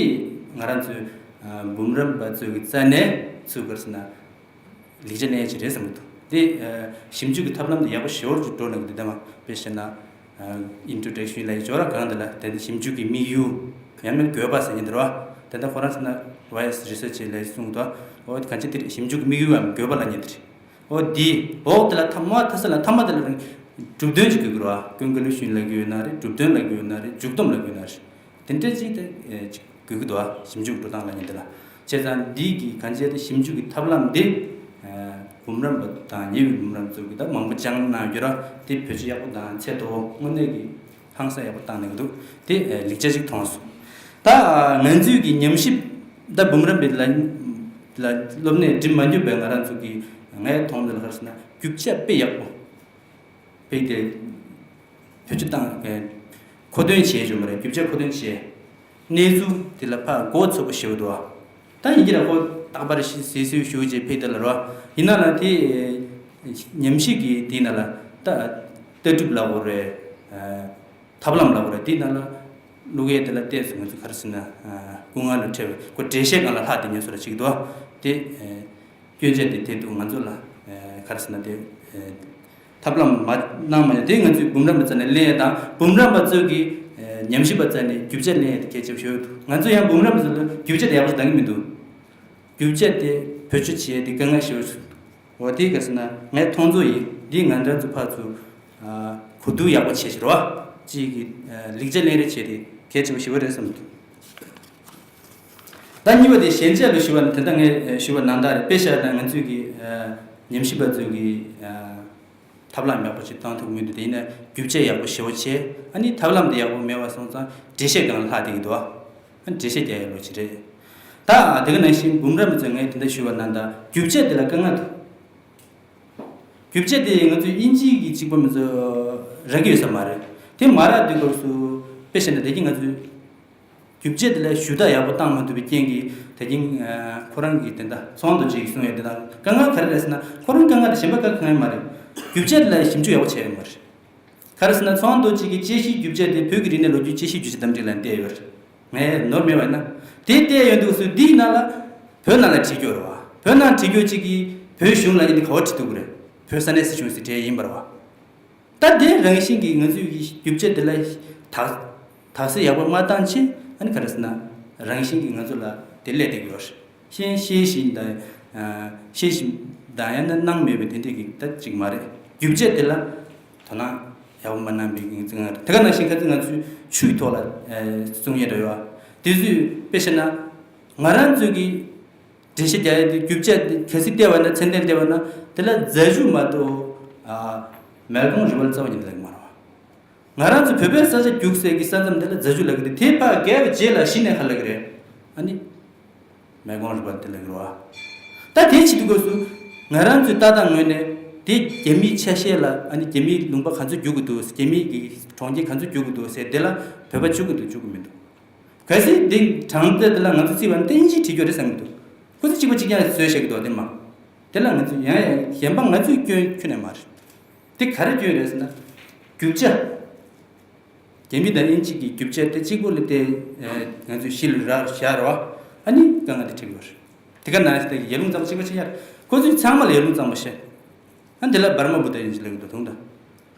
ང་རང་ཚོའི་ཨ་འབུམ་རམས་པ་ཚོའི་གི་རྩ་ནས་ཚུར་ག་རེ་ཟེར་ན་ལེགས་ཆ་གནས་ཡག་ཅིག་རེད་བསམ་གྱི་འདུག་དེ་ཨ་ཞིབ་འཇུག་གི་ཐབས་ལམ་དེ་ཡག་པོ་ཞེ་པོ་ཅིག་འགྲོ་གནང་གི་འདུག་དེ་མ་དཔེ་བཤད་ན་ཨ་ཨིན་ཊྲོ་ཌག་ཤན་ལབ་ཡག་ཅིག་ཡོད་ར། གང་དེ་ལ་དེ་འདི་ཞིབ་འཇུག་གི་དམིགས་ཡུལ་ཡང་མིན་དགོས་པ་ཟེར་མཁན་དེ་རེད་བ། དེ་འདྲ་ཁོ་རང་ཟེར་ན་བྷ་ཡ་སི་རི་སར་ཆི་ལབ་ཡག་གསུངས་འདུག་འོ་གང་ཅི་དེ་རེད། ཞིབ་འཇུག་གི་དམིགས་ཡུལ་ཡང་དགོས་པ་ལབ་མཁན་དེ་རེད། འོ་འདི་འོག་དེ་ལ་ཐ་མ་མཐའ་ས་ལ་མཐའ་མ་དེ་ལ་རིང་གྲུབ་དོན་ཅིག་དགོས་ཀྱི་རེད་བ། ཀོན་ཀུ་ལུ་ཤན་ལབ་ཀྱི་ཡོད་ན་རེད། གྲུབ་དོན་ལབ་ཀྱི་ཡོད་ན་རེད། མཇུག་སྡོམ་ལབ་ཀྱི་ཡོད་ན་རེད། དེ་འདྲ་ཅིག་དེ་ཨེ་ཅིག་ དགོས་ཀྱི་འདུག་ཨ། ཞིབ་འཇུག་འགྲོ་སྟངས་ལ་ཉན་དེ་ལ། བྱས་ཙང་འདི་གི་གང་བྱས་ཏེ་ཞིབ་འཇུག་གི་ཐབས་ལམ་འདི་འབུམ་རམས་པ་དང་ཉེ་བའི་འབུམ་རམས་པ་ཚོ་གིས་ད་མང་པོ་སྦྱངས་གནང་ཡོད་ར། དེ་བེད་སྤྱོད་ཡག་པོ་དང་ཚད་མཐོ་པོ་དངོས་གནས་ཀྱི་ཧང་སང་ཡག་པོ་བཏང་གནང་གི་འདུག་དེ་ལེགས་ཆ་ཞིག་མཐོང་སོང་། ད་ང་ཚོའི་གི་ཉམས་ཞིབ་ད་འབུམ་རམས་པའི་ལ་ལ་སློབ་གནས་འགྲིམ་མ་འགྱུར་བའི་ང་རང་ཚོ་གི་ངའི་མཐོང་ཚུལ་ལ་ག་རེ་ཟེར་ན་རྒྱུ་ཆ་དཔེ་ཡག་པོ། དཔེ་དེ་བེད་སྤྱོད་བཏང་མཁོ་འདོན་བྱས་བྱུང་བ་རེད། རྒྱུ་ཆ་མཁོ་འདོན་བྱས། གནས་ཚུལ་དེ་ལ་ཕར་མགོ་ཚོད་པོ་ཞེ་པོ་འདུག་ད་ཡིན་གྱི་ར་ཁོ་རྟག་པར་ཞིག་ཟིལ་ཟིལ་ཞུ་བྱས་ཕེབས་དེ་ལ་རོ། ཡིན་ན་ལ་དེ་ཉམས་ཞིབ་ཀྱི་དེ་ན་ལ་ད་ལྟ་གྲུབ་ལ་འོ་རེད། ཐབས་ལམ་ལ་འོ་རེད། དེ་ན་ལ་བླུག་ཡས་དེ་ལ་བལྟས་སོང་། ང་ཚོ་ག་རེ་ཟེར་ན་སྐུ་ངལ་ལ་འཕྲད་པའི་ཁོ་འགྲེལ་བཤད་སྒང་ལ་ལྷག་དེ་ཉན་སོ་ར་ཅིག་འདུག་དེ་སྐྱོན་ཆ་དེ་དེ་འདུག་ང་ཚོ་ལ་ག་རེ་ཟེར་ན་དེ། ཐབས་ལམ་མ་གནང་མ་ཡོང་། དེ་ང་ཚོས་འབུམ་རམས་པ་རྩ་ནས་ལེན་ཡས་དང་འབུམ་རམས་པ་ཚོ་གིས་ཉམས་ཞིབ་པ་རྩ་ནས་རྒྱུ་ཆ་ལེན་ཡས་དེ་གལ་ཆེ་པོ་ཞིག་འདུག་ང་ཚོ་ཡང་འབུམ་རམས་པ་ཚོ་ལ་རྒྱུ་ཆ་དེ་ཡག་པོ་ཞིག་འདང་གི་མི་འདུག་རྒྱུ་ཆ་དེ་བེད་སྤྱོད་བྱེད་ཡས་དེ་དཀའ་ངལ་ཞེ་པོ་ཞིག་འདུག་འོ་དེ་ག་ཟེར་ན་ངས་མཐོང་ཚོར་ཡིན། འདི་ང་འདྲ་ཚོ་ཕར་ཚུར་གོ་བསྡུར་ཡག་པོ་བྱེད་ཤེས་རོགས། གཅིག་གིས་ལེགས་ཆ་ལེན་རེས་བྱེད་དེ་གལ་ཆེ་པོ་ཞིག་རེད་བསམ་འདུག་ད་གཉིས་པ་དེ་ཞན་ཆ་ལ་ཞུ་བ་ནི་དེ་ལྟ་ངས་ཞུ་བ་ནང་ལྟར་རེད། དཔེ་བཞག་ན་ང་ཚོས་ཀྱི་ཉམས་ཞིབ་པ་ཚོས་ཀྱི་ཐབས་ལམ་ཡག་པོ་ཞིག་བཏང་ཐུབ་མི་འདུག་དེ་ཡིན་ན་རྒྱུ་ཆ་ཡག་པོ་ཞེ་པོ་བྱས། ཨ་ནི་ཐབས་ལམ་དེ་ཡག་པོ་མེད་པ་སོང་ཙང་འགྲེལ་བཤད་སྒང་ལ་ལྷག་བསྡད་ཀྱི་འདུག་ཨ་ནི་འགྲེལ་བཤད་རྒྱག་ཡག་ལོ་ཅི་རེད། ད་དེ་ག་ནང་བཞིན་འབུམ་རམས་པ་ཚོས་ངས་དེ་འདྲ་ཞུ་བ་ནང་ལྟར་རྒྱུ་ཆ་དེ་ལ་དཀའ་ངལ་འདུག་རྒྱུ་ཆ་དེ་ང་ཚོས་དབྱིན་ཇི་གི་གཅིག་པ་མི་ཚོ་རག་གི་ཡོད་ས་མ་རེད། དེ་མ་རག་དུས་སྐབས་སུ་དཔེ་བཤད་ན་དེ་གིན་ང་ཚོས་རྒྱུ་ཆ་དེ་ལ་ཞུ་དག་ཡག་པོ་བཏང་མ་ཐུབ་པའི་རྐྱེན་གྱིས་དེ་གིན་ཁོ་རང་གིས་དེ་འདྲ་ཚོང་དུ་ཅིག་གསུང་ཡོད། དེ་དང་དཀའ་ངལ་ག་རེ་རེད་ཟེར་ན་ཁོ་རང་དཀའ་ངལ་དེ་གཞན་པ་ག་གང་ཡང་མ་རེད། རྒྱུ་ཆ་དེ་ལ་ཞིབ་འཇུག་ཡག་པོ་བྱས་ཡོད་མ་རེད། ག་རེ་ཟེར་ན་ཚོང་དུ་ཅིག་གི་དཔྱད་གཞིའི་རྒྱུ་ཆ་དེ་བོད་ཀྱི་རིག་གནས་ལོ་རྒྱུས་དཔྱད་གཞིའི་རྒྱུ་ཆ་དམ་སྒྲིག་ལ་བལྟས་ཡོད་རེད། ངས་ནོར་མེད་པ་ཡིན་ན། དེ་བལྟས་ཡོང་དུས་སུ་འདིའི་ནང་ལ་བོད་ནང་ལ་བྲིས་རྒྱུ་རེད་བ། བོད་ནང་བྲིས་རྒྱུ་གཅིག་གིས་བོད་གཞུང་ལ་ཡིན་ནི་ག་བ་བྲིས་འདུག་གི་རེད། བོད་ས་གནས་སྲིད་གཞུང་ཟེར་བྲིས་ཡིན་པ་རེད་བ། ད་དེ་རང་བཞིན་གྱིས་ང་ཚོས་ཀྱི་རྒྱུ་ཆ་དེ་ལ་དག་དག་སེལ་ཡག་པོ་མ་བཏང་ཕྱིན་ཨ་ནི་ག་རེ་ཟེར་ན་རང་བཞིན་གྱིས་ང་ཚོ་ལ་དེ་སླེབས་བསྡད་ཀྱི་ཡོད་རེད། ཤེས་ཤེས་བཞིན་དང་ཤེས་བཞིན་དང་ཡང་ན་སྣང་མེད་པའི་དེ་འདྲས་ཀྱི་ད་ཅིག་མ་རེད། རྒྱུ་ཆ་དེ་ལ་དོ་སྣང་ཡག་པོ་མ་གནང་པའི་ངེས་ཚིག་ང་རེད། དེ་ག་ནང་བཞིན་ཁ་ཚིག་ང་ཚོས་ཆུའི་ཐོག་ལ་གསུང་ཡས་འདྲ་ཡོད། དེ་ཚོས་དཔེ་བཤད་ན་ང་རང་ཚོས་ཀྱི་འགྲེལ་བཤད་རྒྱག་ཡས་དེ་རྒྱུ་ཆ་དེ་གལ་སྲིད་བལྟས་པ་ན་ཚད་ལྡན་བལྟས་པ་ན་དེ་ལ་རྫ་ཆུ་མ་གཏོགས་མལ་གོང་རི་བལ་རྩ་བ་ཉིད་ནས་ལེགས་མ་རེད་བ། ང་རང་ཚོ་བོད་པའི་ས་ཆ་རྒྱུག་སའི་གི་ས་མཚམས་དེ་ལ་རྫ་ཆུ་ལབ་ཀྱི་འདུག་དེ་ཕར་བརྒལ་བའི་རྗེས་ལ་གཞི་ནས་ག་ལབ་ཀྱི་རེད། ཨ་ནི་མལ་གོང་རི་བལ་དེ་ལབ་ཀྱི་རེད་བ། ད་དེ་བྱེད་དུས་སྐབས་སུ་ང་རང་ཚོའི་ལྟ་སྟངས་ངོས་ནས་དེ་རྒྱ་མིའི་ཆ་ཤས་ལ་ཨ་ནི་རྒྱ་མིའི་ལུང་པ་ག་ཚོད་རྒྱུག་གི་འདུག་རྒྱ་མིའི་གི་གྲོང་ཁྱེར་ག་ཚོད་རྒྱུག་གི་འདུག་ཟེར་དེ་ལ་བོད་པ་བཅུག་གི་འདུག་བཅུག་གི་མི་འདུག་གལ་སྲིད་དེ་གྲངས་ཚད་དེ་ལ་ང་ཚོ་བརྩིས་པ་ན་དེ་ཨིན་ཇིས་བྲིས་རྒྱུ་རེད་བསམ་གི་འདུག་ཁོ་ཚོ་གཅིག་པ་གཅིག་རྐྱང་བཟོས་བཞག་གི་འདུག་དེ་མ། དེ་ལ་ང་ཚོས་ཡང་ཡང་གཞན་པ་ང་ཚོས་སྐྱོན་ཁྱོན་ནས་མ་རེད། དེ་ག་རེ་སྐྱོན་རེད་ཟེར་ན། རྒྱུ་ཆ། རྒྱ་མི་དང་དབྱིན་ཇི་གི་རྒྱུ་ཆ་དེ་གཅིག་པོ་ལ་བལྟས་ང་ཚོས་གཞི་ལ་རག་བཞག་རེད་བ། ཨ་ནི་དཀའ་ངལ་དེ་འཕྲད་ཀྱི་ཡོད་རེད། དེ་ག་ནང་བཞིན་དེ་ཡར་ཀླུང་གཙང་པོ་གཅིག་པ་གཅིག་རྐྱང་རེད། ཁོ་ཚོས་ཚང་མ་ལ་ཡར་ཀླུང་གཙང་པོ་བཤད། ཨ་འདི་ལ་འབར་མ་བུ་ཏ་ཡིན་ཅི་ལབ་ཀྱི་འདུག་དུང་ད།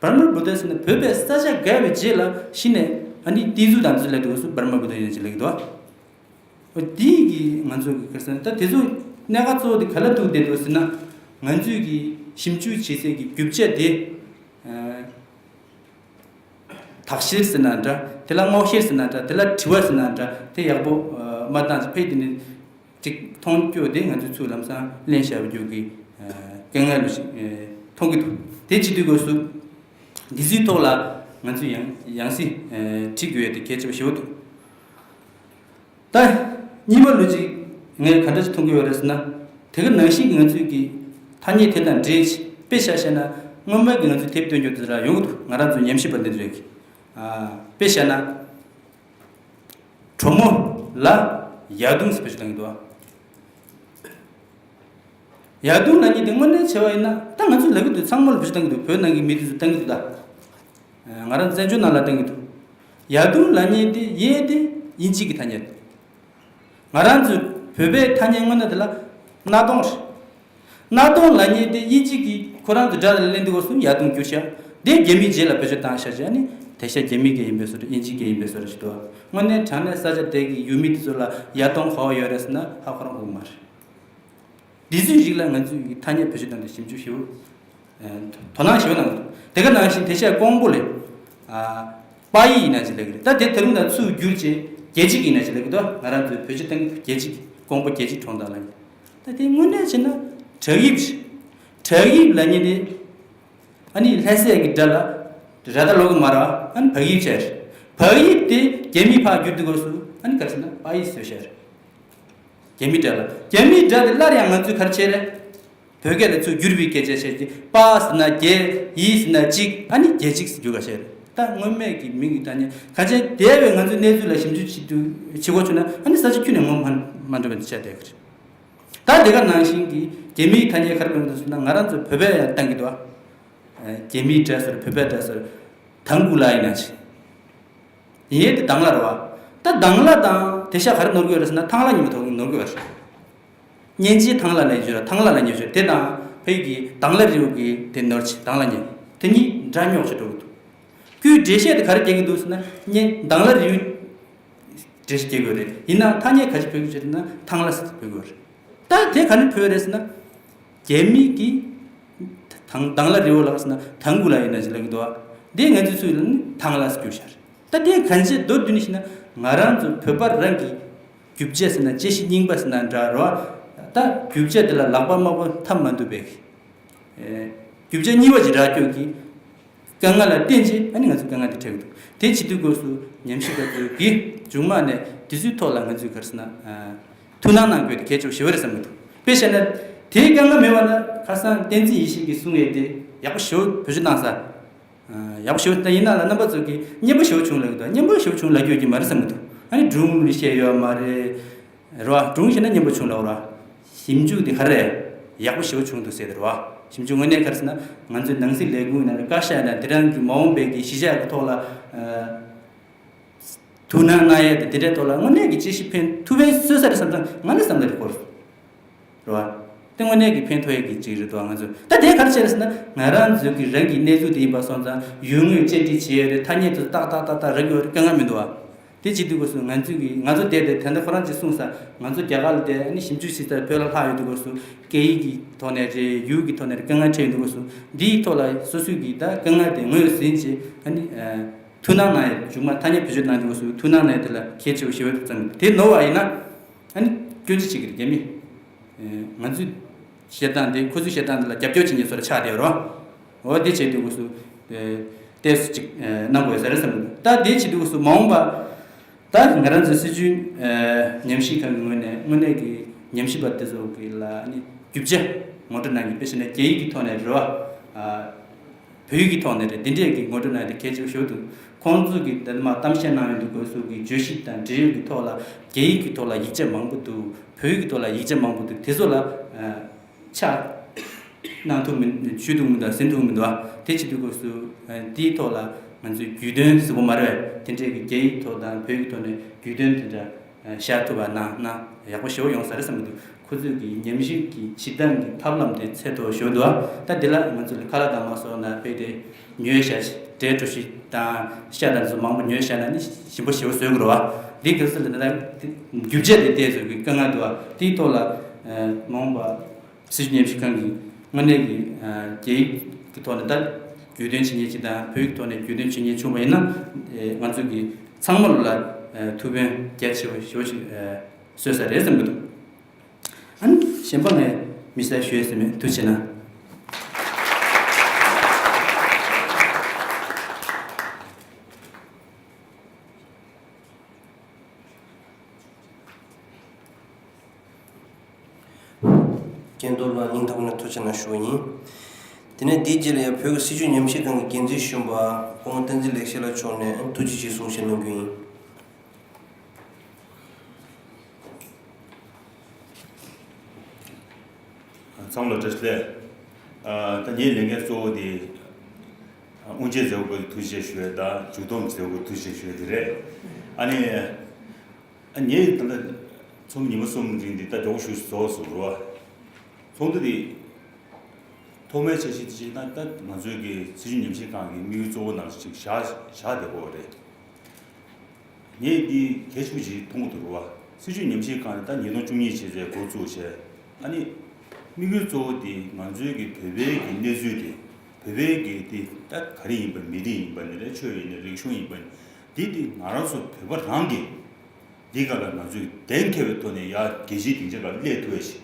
འབར་མ་བུ་ཏ་ཟེར་ན་བོད་པའི་ས་ཆ་བརྒལ་བའི་རྗེས་ལ་གཞི་ནས་ཨ་ནི་ཏི་ཛུ་དང་ཏི་ཛུ་ལབ་དུས་སུ་འབར་མ་བུ་ཏ་ཡིན་ཅི་ལབ་ཀྱི་འདུག་འོ་དེའི་གི་ང་ཚོ་གི་ཁ་སང་ད་དེ་ཚོ་གནད་འགག་གཙོ་བོ་དེ་ག་ལ་ཐུག་བསྡད་འདུག་ཟེར་ན། ང་ཚོས་གི་ཞིབ་འཇུག་བྱེད་སའི་གི་རྒྱུ་ཆ་དེ་དག་བཤེར་ཟེར་ན་འདྲ། དེ་ལ་སྔོག་བཤེར་ཟེར་ན་འདྲ། དེ་ལ་དྲི་བ་ཟེར་ན་འདྲ། དེ་ཡག་པོ་མ་བཏང་ཕྱིན་ཕ་གི་དེ་ནི་ཅིག་མཐོང་རྒྱུ་དེ་ང་ཚོས་ཚུར་ལམ་སང་ལེན་བྱ་རྒྱུ་གི་དཀའ་ངལ་ཞིག་མཐོང་གི་འདུག་དེ་བྱེད་དུས་སྐབས་སུ་འདི་ཚོའི་ཐོག་ལ་ང་ཚོས་ཡང་ཡང་སེ་ཁྲིད་དགོས་ཡ་དེ་གལ་ཆེ་བ་ཞེ་པོ་འདུག་ད་གཉིས་པ་ལོ་ཅིག་ངས་ག་འདྲ་ཞིག་མཐོང་གི་ཡོད་རེད་ཟེར་ན། དེ་ག་ནང་བཞིན་གྱི་ང་ཚོའི་གི་ཐ་སྙད་དེ་དང་འབྲེལ་ཅིག་དཔེ་ཆ་བཤད་ན་སྔོན་མ་གི་ང་ཚོའི་དེབ་སྟོན་རྒྱུ་དེ་ལ་ཡོང་གི་འདུག་ང་རང་ཚོ་ཉམས་ཞིབ་པ་འདི་འདྲ་གི་དཔེ་བཤད་ན། གྲོ་མོ་ལ་ཡ་དུང་ཟེར་བ་ཞིག་བཏང་གི་འདུག་ཨ། ཡ་དུང་ལབ་མཁན་དེ་དངོས་གནས་བྱས་པ་ཡིན་ན་ད་ང་ཚོ་ལབ་ཀྱི་འདུག་ཚང་མ་ལ་བེད་སྤྱོད་བཏང་གི་འདུག་བོད་ནང་གི་མི་དེ་ཚོ་བཏང་གི་འདུག་ད་ང་རང་བཙན་བྱོལ་ནང་ལ་བཏང་གི་འདུག་ཡ་དུང་ལབ་མཁན་དེ་ཡས་དེ་དབྱིན་ཇི་གི་ཐ་སྙད། ང་རང་ཚོ་བོད་པའི་ཐ་སྙད་དངོས་གནས་དེ་ལ་གནའ་དོང་རེད། གནའ་དོང་ལབ་མཁན་དེ་དབྱིན་ཇི་གི་ཁོ་རང་ཚོ་སྒྲ་ལ་ལེན་དུས་སྐབས་སུ་ཡ་དུང་བསྒྱུར་ཤག་དེ་རྒྱ་མིའི་རྗེས་ལ་བེད་སྤྱོད་བཏང་ཤག་ཅེས་ནི་དེ་ཤ་རྒྱ་མི་གི་ཡིན་པའི་བཟོ་འདྲ་དབྱིན་ཇི་གི་ཡིན་པའི་བཟོ་འདྲ་ཞིག་འདུག་དངོས་གནས་དྲང་གནས་ས་ཆ་དེ་གི་ཡུལ་མི་དེ་ཚོ་ལ་ཡ་དོང་ག་པར་ཡོད་རེད་ཟེར་ན་ཧ་ཁོ་རང་གོ་གི་མ་རེད། འདི་ཚོའི་རིགས་ལ་ང་ཚོས་ཐ་སྙད་བེད་སྤྱོད་བཏང་སྟེ་ཞིབ་འཇུག་ཞིབ་དོ་སྣང་ཞིབ་གནང་དགོས། དེ་ག་ནང་བཞིན་དེ་ཤ་ཀོང་པོ་ལས། པ་ཡིག་ཡིན་ན་ཅི་ལབ་ཀྱི་རེད། ད་དེ་ད་རུང་ད་ཚུར་བསྒྱུར་བྱས་ རྒྱལ་གཅིག་ཡིན་ན་ཅི་ལབ་ཀྱི་འདུག་ང་རང་ཚོའི་བོད་ཆས་བཏང་གི་རྒྱལ་གཅིག་ཀོང་པོ་རྒྱལ་གཅིག་གྲོང་རྡལ་ལབ་མཁན། ད་དེ་དངོས་གནས་བྱས་ན་བྲག་གཡིབ་བྲག་གཡིབ་ལབ་མཁན་དེ། ཨ་ནི་ལྷ་སའི་གི་སྒྲ་ལ་ར་ད་ལོག་གི་མ་ར། ཨ་ནི་བག་ཡིབ་བྱས། བག་ཡིབ་དེ་རྒྱ་མིས་ཕར་བསྒྱུར་དུས་སྐབས་སུ་ཨ་ནི་ག་རེ་ཟེར་ན་པ་ཡིབ་བཟོས་བྱས། རྒྱ་མིའི་སྒྲ་ལ། རྒྱ་མིའི་སྒྲ་དེ་སླར་ཡང་ང་ཚོས་ག་རེ་བྱས་རེད། བོད་སྐད་ལ་ཚུར་བསྒྱུར་བའི་སྐད་ཆ་བཤད་ཀྱི། པ་ཟེར་ན་རྒྱལ། ཡིབ་ཟེར་ན་གཅིག་ཨ་ནི་རྒྱལ་གཅིག་ཟེར་རྒྱུ་ག་བཤད་རེད། ད་སྔོན་མའི་གི་མིང་གི་ཐ་སྙད་ག་ཅན་དེ་བས་ང་ཚོའི་གནས་ཚུལ་ལ་ཞིབ་འཇུག་བྱེད་དུས་བྱེད་དགོས་བྱུང་ན་ཨ་ནི་ས་ཆ་ཁྱོན་ནས་ངོ་མ་མ་འགྲོ་བའི་འདི་ཆགས་བསྡད་ཀྱི་རེད། ད་དེ་ག་ནང་བཞིན་གྱི་རྒྱ་མིའི་ཐ་སྙད་ག་རེ་སྤེལ་འདུག་ཟེར་ན་ང་རང་ཚོ་བོད་པས་ཡང་བཏང་གི་འདུག་ཨ། རྒྱ་མིའི་སྒྲ་ཟེར་བོད་པའི་སྒྲ་ཟེར། དང་གུ་ལ་ཡིན་ན་ཆི། ཡིན་དེ་དང་ལ་རེད་བ། ད་དང་ལ་དང་དེ་ཤ་ག་རེ་ནོར་གི་ཡོད་རེད་ཟེར་ན་ཐང་ལ་ཉིན་མོ་ཐོག་ནོར་གི་ཡོད་རེད། སྙན་རྗེ་ཐང་ལ་ལ་ཡིན་ཞོར་ཐང་ལ་ལ་ཉོ་ཞོར་དེ་དང་ཕ་ཡི་གི་དང་ལ་རི་བོ་གི་དེ་ནོར་ཆི་དང་ལ་ཉིན་དེ་གཉིས་འདྲ་རྙོག་ཆེ་འགྲོ་གི་འདུག་ཁོས་འགྲེལ་བཤད་དེ་ག་རེ་རྒྱག་གི་འདུག་ཟེར་ན་སྙན་དང་ལ་རི་བོ། འགྲེལ་བཤད་རྒྱག་དགོས་རེད། ཡིན་ནའང་ཐ་སྙད་ག་ཅི་བོད་ཀྱི་ཆེད་ན་ཐང་ལ་ཟེར་བོད་ཀྱི་རེད། ད་དེ་ག་ནས་བོད་རེད་ཟེར་ན། རྒྱ་མི་གི་དང་དང་ལ་རི་བོ་ལ་ཟེར་ན་དང་གུ་ལ་ཡིན་ན་ཅི་ལབ་ཀྱི་འདུག་ཨ། འདི་ང་ཚོའི་ཚུལ་ལ་ནི་ཐང་ལ་ཟེར་རྒྱུ་ཤར། ད་དེ་ག་ཅི་མདོར་བསྡུས་ནས་ཤེས་ན་ང་རང་ཚོ་བོད་པ་རང་གི་རྒྱུ་ཆ་ཟེར་ན་བཅད་ཤེས་རྙིང་པ་ཟེར་ན་འདྲ་རོ། ད་རྒྱུ་ཆ་དེ་ལ་ལག་པ་དམར་པོ་འཐམ་མ་འདུག་པས། རྒྱུ་ཆ་རྙིང་པ་ཅིག་རག་རྒྱུ་གི་དཀའ་ངལ་ལ་བརྟེན་བྱས་ཨ་ནི་ང་ཚོ་དཀའ་ངལ་དེ་འཕྲད་ཀྱི་འདུག་དེ་བྱེད་དུས་སྐབས་སུ་ཉམས་ཞིབ་པ་ཚོས་གིས་མཇུག་མ་ནས་དེ་ཚོའི་ཐོག་ལ་ང་ཚོས་ག་རེ་ཟེར་ན། ཐུགས་སྣང་གནང་དགོས་དེ་གལ་ཆེ་བ་ཞེ་པོ་རེད་བསམ་གྱི་འདུག་དཔེ་བཤད་ན། དེའི་དཀའ་ངལ་མེད་པ་ན་ཁ་སང་བསྟན་འཛིན་ཡེ་ཤེས་ཀྱིས་གསུངས་ཡས་དེ་ཡག་པོ་ཞེ་པོ་བེད་སྤྱོད་བཏང་ས། ཡག་པོ་ཞེ་པོ་ད་ཡིན་ན་ལ་རྣམ་པ་ཚོ་གིས་སྙན་པོ་ཞེ་པོ་བྱུང་ལབ་ཀྱི་འདུག་སྙན་པོ་ཞེ་པོ་བྱུང་ལབ་རྒྱུ་ཡོད་ཀྱི་མ་རེད་བསམ་གྱི་འདུག་ཨ་ནི་སྒྲུང་ལ་བཤད་ཡོད་མ་རེད། རེད་བ། སྒྲུང་བཤད་ན་སྙན་པོ་བྱུང་ལབ་རེད་བ། ཞིབ་འཇུག་དེ་ག་རེ་རེད། ཡག་པོ་ཞེ་པོ་བྱུང་འདུག་ཟེར་དེ་རེད་བ། ཞིབ་འཇུག་དངོས་གནས་ག་རེ་ཟེར་ན་ང་ཚོའི་ནང་སྲིད་ལས་ཁུངས་ཡིན་ན་རེད་བཀའ་ཤག་ཡིན་ན་དེ་རང་གི་མ་འོངས་པའི་གི་གཞིས་ཆགས་ཀྱི་ཐོག་ལ། ཐུགས་སྣང་གནང་ཡས་དེ་དེ་འདྲའི་ཐོག་ལ་དངོས་གནས་ཀྱི་དཔྱད་ཞིབ་ཕན་ཐུབ་ཕན་སོས་ས་རེད་བསམ་ཙང་ང་ནི་བསམ་བློ་རེ་འཁོར། རེད་བ། དེ་དངོས་གནས་ཀྱི་ཕན་ཐོགས་ཡས་ཀྱི་ཅིག་རེད་དོ་ང་ཚོ་ད་དེ་ག་རེ་བྱས་རེད་ཟེར་ན་ང་རང་ཚོའི་གི་རང་གི་གནས་ཚུལ་དེ་ཡིན་པ་སོང་ཙང་ཡུལ་དངོས་བཅར་འདྲི་བྱས་ཡོད་རེད། ཐ་སྙད་དེ་ཏག་ཏག་ཏག་ཏག་རག་གི་ཡོད་རེད། དཀའ་ངལ་མི་འདུག་བ། དེ་བྱེད་དུས་སྐབས་སུ་ང་ཚོས་གི་ང་ཚོ་བསྡད་དེ་ད་ལྟ་ཁོ་རང་ཅིག་གསུངས་ས་ང་ཚོ་རྒྱ་གར་ལ་བསྡད་ཨ་ནི་ཞིབ་འཇུག་བྱེད་སར་བོད་ལ་ལྷག་ཡོད་དུས་སྐབས་སུ་སྐད་ཡིག་གི་ཐོག་ནས་རེད། ཡུལ་གྱི་ཐོག་ནས་རེད། དཀའ་ངལ་འཕྲད་ཡོད་དུས་སྐབས་སུ་འདིའི་ཐོག་ལ་སོ་སོའི་གི་ད་དཀའ་ངལ་དེ་ངོས་ཟིན་བྱས་ཨ་ནི། ཐུགས་སྣང་གནང་ཡས་མཇུག་མ་ཐ་སྙད་བེད་སྤྱོད་གནང་དུས་སྐབས་སུ་ཐུགས་སྣང་གནང་ཡས་དེ་ལ་གལ་ཆེ་བོ་ཞེ་པོ་ཙམ་དེ་ནོར་བ་ཡིན་ན་ཨ་ནི་སྐྱོན་ཅི་བྱེད་ཀྱི་རེད་རྒྱ་མི། ང་ཚོའི་བཤད་སྟངས་དེ་ཁོ་ཚོའི་བཤད་སྟངས་དེ་ལ་རྒྱབ་སྐྱོར་བྱེད་མཁན་ཚོ་ལ་ཆགས་བསྡད་ཡོད་རེད་བ། འོ་དེ་བྱེད་དུས་སྐབས་སུ་ཏོག་ཙམ་ཅིག་གནང་དགོས་ས་རེད་བསམ་གྱི་འདུག་ད་དེ་བྱེད་དུས་སྐབས་སུ་མ་འོངས་པ་ད་ང་རང་ཚོའི་སྲིད་བྱུས་ཉམས་ཞིབ་ཁང་གི་ངོས་ནས་དངོས་གནས་ཀྱི་ཉམས་ཞིབ་པ་དེ་ཚོ་གི་ལ་ཨ་ནི་རྒྱུ་ཆ་ངོ་སྤྲོད་གནང་གི་དཔེ་བྱས་ན་རྒྱ་ཡིག་གི་ཐོག་ནས་རེད་བ། བོད་ཡིག་གི་ཐོག་ནས་རེད། འདི་འདྲས་ཀྱི་ངོ་སྤྲོད་གནང་དེ་གལ་ཆེ་བ་ཞིག་འདུག་ཁོང་ཚོ་གིས་ད་ལྟ་མ་གཏམ་བཤད་གནང་ཡོང་དུས་སྐབས་སུ་གི་བརྗོད་གཞི་དང་འབྲེལ་ཡོད་ཀྱི་ཐོག་ལ་རྒྱ་ཡིག་གི་ཐོག་ལ་ཡིག་ཆ་མང་པོ་འདུག་བོད་ཡིག་གི་ཐོག་ལ་ཡིག་ཆ་མང་པོ་འདུག་དེ་ཚོ་ལ་ཆ་གནང་ཐུབ་མི་ཞུ་ཐུབ་མི་འདུག་དེ་བྱེད་དུས་སྐབས་སུ་དེའི་ཐོག་ལ་ང་ཚོས་རྒྱུས་སྟོན་གཟུགས་པོ་མ་རེད་པས་དེ་འདྲས་ཀྱི་རྒྱ་ཡིག་ཐོག་དང་བོད་ཡིག་ཐོག་ནས་རྒྱུས་སྟོན་དེ་འདྲ། བཞག་ཐུབ་པ་གནང་ན་ཡག་པོ་ཞེ་པོ་ཡོང་ས་རེད་བསམ་གྱི་འདུག་ཁོ་ཚོས་ཀྱི་ཉམས་ཞིབ་ཀྱི་བྱེད་སྟངས་ཀྱི་ཐབས་ལམ་དེ་ཚད་མཐོ་ཞེ་པོ་འདུག་ད་འདི་ལ་ང་ཚོ་ལ་ཁ་ལག་དང་མ་སོགས་ན་དཔེ་དེ་ཉོས་བཞག་འབྲས་གྲོ་ཞིབ་དང་ཤ་དང་ཚོ་མང་པོ་ཉོས་བཞག་ན་ནི་ཞིམ་པོ་ཞེ་པོ་བཟོས་དགོས་རེད་བ། འདི་ག་ཚོད་ལ་ད་རྒྱུ་ཆ་དེ་བལྟས་ཚོད་ཀྱི་དཀའ་ངལ་འདུག་བ། དེའི་ཐོག་ལ་མ་འོངས་པ། སྲིད་བྱུས་ཉམས་ཞིབ་ཁང་གིས་དངོས་གནས་ཀྱི་རྒྱ་ཡིག་གི་ཐོག་ནས་ད་རྒྱུས་སྟོན་བྱེད་མཁན་ཅིག་དང་བོད་ཡིག་ཐོག་ནས་རྒྱུས་སྟོན་བྱེད་མཁན་བྱུང་བ་ཡིན་ན་ང་ཚོ་གི་ཚང་མ་ལ་ཐུགས་ཕན་རྒྱ་ཆེ་བ་ཞེ་པོ་ཞིག་གསོས་ས་རེད་བསམ་གྱི་འདུག་ཨ་ནི་གཞན་པ་ངས་མི་གསལ་ཞུ་ཡས་ཟིན་མེད། ཐུགས་རྗེ་གནང་། སྐྱེས་རྡོར་ལགས་སྙིང་ཐག་པ་ནས་ཐུགས་རྗེ་གནང་ཞུ་བ་ཡིན། དེ་ནས་འདིའི་རྗེས་ལ་ཡང་བོད་ཀྱི་སྲིད་བྱུས་ཉམས་ཞིབ་ཁང་གི་འགན་འཛིན་གཞོན་པ་སྐུ་ངོ་བསྟན་འཛིན་ལེགས་བཤད་ལགས་མཆོག་ནས་ཐུགས་རྗེ་ཆེ་གསུང་བཤད་གནང་རྒྱུ་ཡིན། ཚང་མ་ལ་བཀྲ་ཤིས་བདེ་ལེགས། ད་ངའི་ལས་འགན་གཙོ་བོ་དེ་དབུ་འབྱེད་མཛད་སྒོ་ཐུགས་རྗེ་ཆེ་ཞུ་ཡས་དང་མཇུག་སྡོམ་མཛད་སྒོ་ཐུགས་རྗེ་ཆེ་ཞུ་ཡས་དེ་རེད། ཨ་ནི། ཨ་ངས་ད་ལྟ་ཚོགས་མི་ཉི་མ་གསུམ་རིང་འདི་ལྟ་མགྱོགས་ཤོས་རྫོགས་སོང་རོ། ཚོགས་འདུ་འདི་ཐོག་མའི་འཆར་གཞི་དེ་བྱས་ན་ད་ང་ཚོའི་གི་སྲིད་བྱུས་ཉམས་ཞིབ་ཁང་གི་དམིགས་ཡུལ་གཙོ་བོ་ནང་ཞིག་བཞག་བཞག་བསྡད་ཡོད་རེད། ངས་འདི་གལ་ཆེན་པོ་ཞིག་མཐོང་གི་འདུག་རོ། སྲིད་བྱུས་ཉམས་ཞིབ་ཁང་ནི་ད་ཉིས་སྟོང་བཅུ་གཉིས་བྱས་རྗེས་འགོ་བཙུགས་བྱས་ཨ་ནི་དམིགས་ཡུལ་གཙོ་བོ་དེ་ང་ཚོའི་གི་བོད་པའི་གི་གནས་ཚུལ་དེ་བོད་པའི་གི་དེ་ད་ག་རེ་ཡིན་པ་མི་རིགས་ཡིན་པ་ནི་རེད། ཆོས་ཡིན་ནི་རིག་གཞུང་ཡིན་པ་ནི་འདི་དེ་ང་རང་ཚོ་བོད་པ་རང་གི་འདི་ག་ལ་ང་ཚོས་གཏན་འཁེལ་བའི་ཐོག་ནས་ཡ་རྒྱལ་སྤྱིའི་སྡིངས་ཆ་ལ་སླེབས་ཐུབ་པ་ཞིག་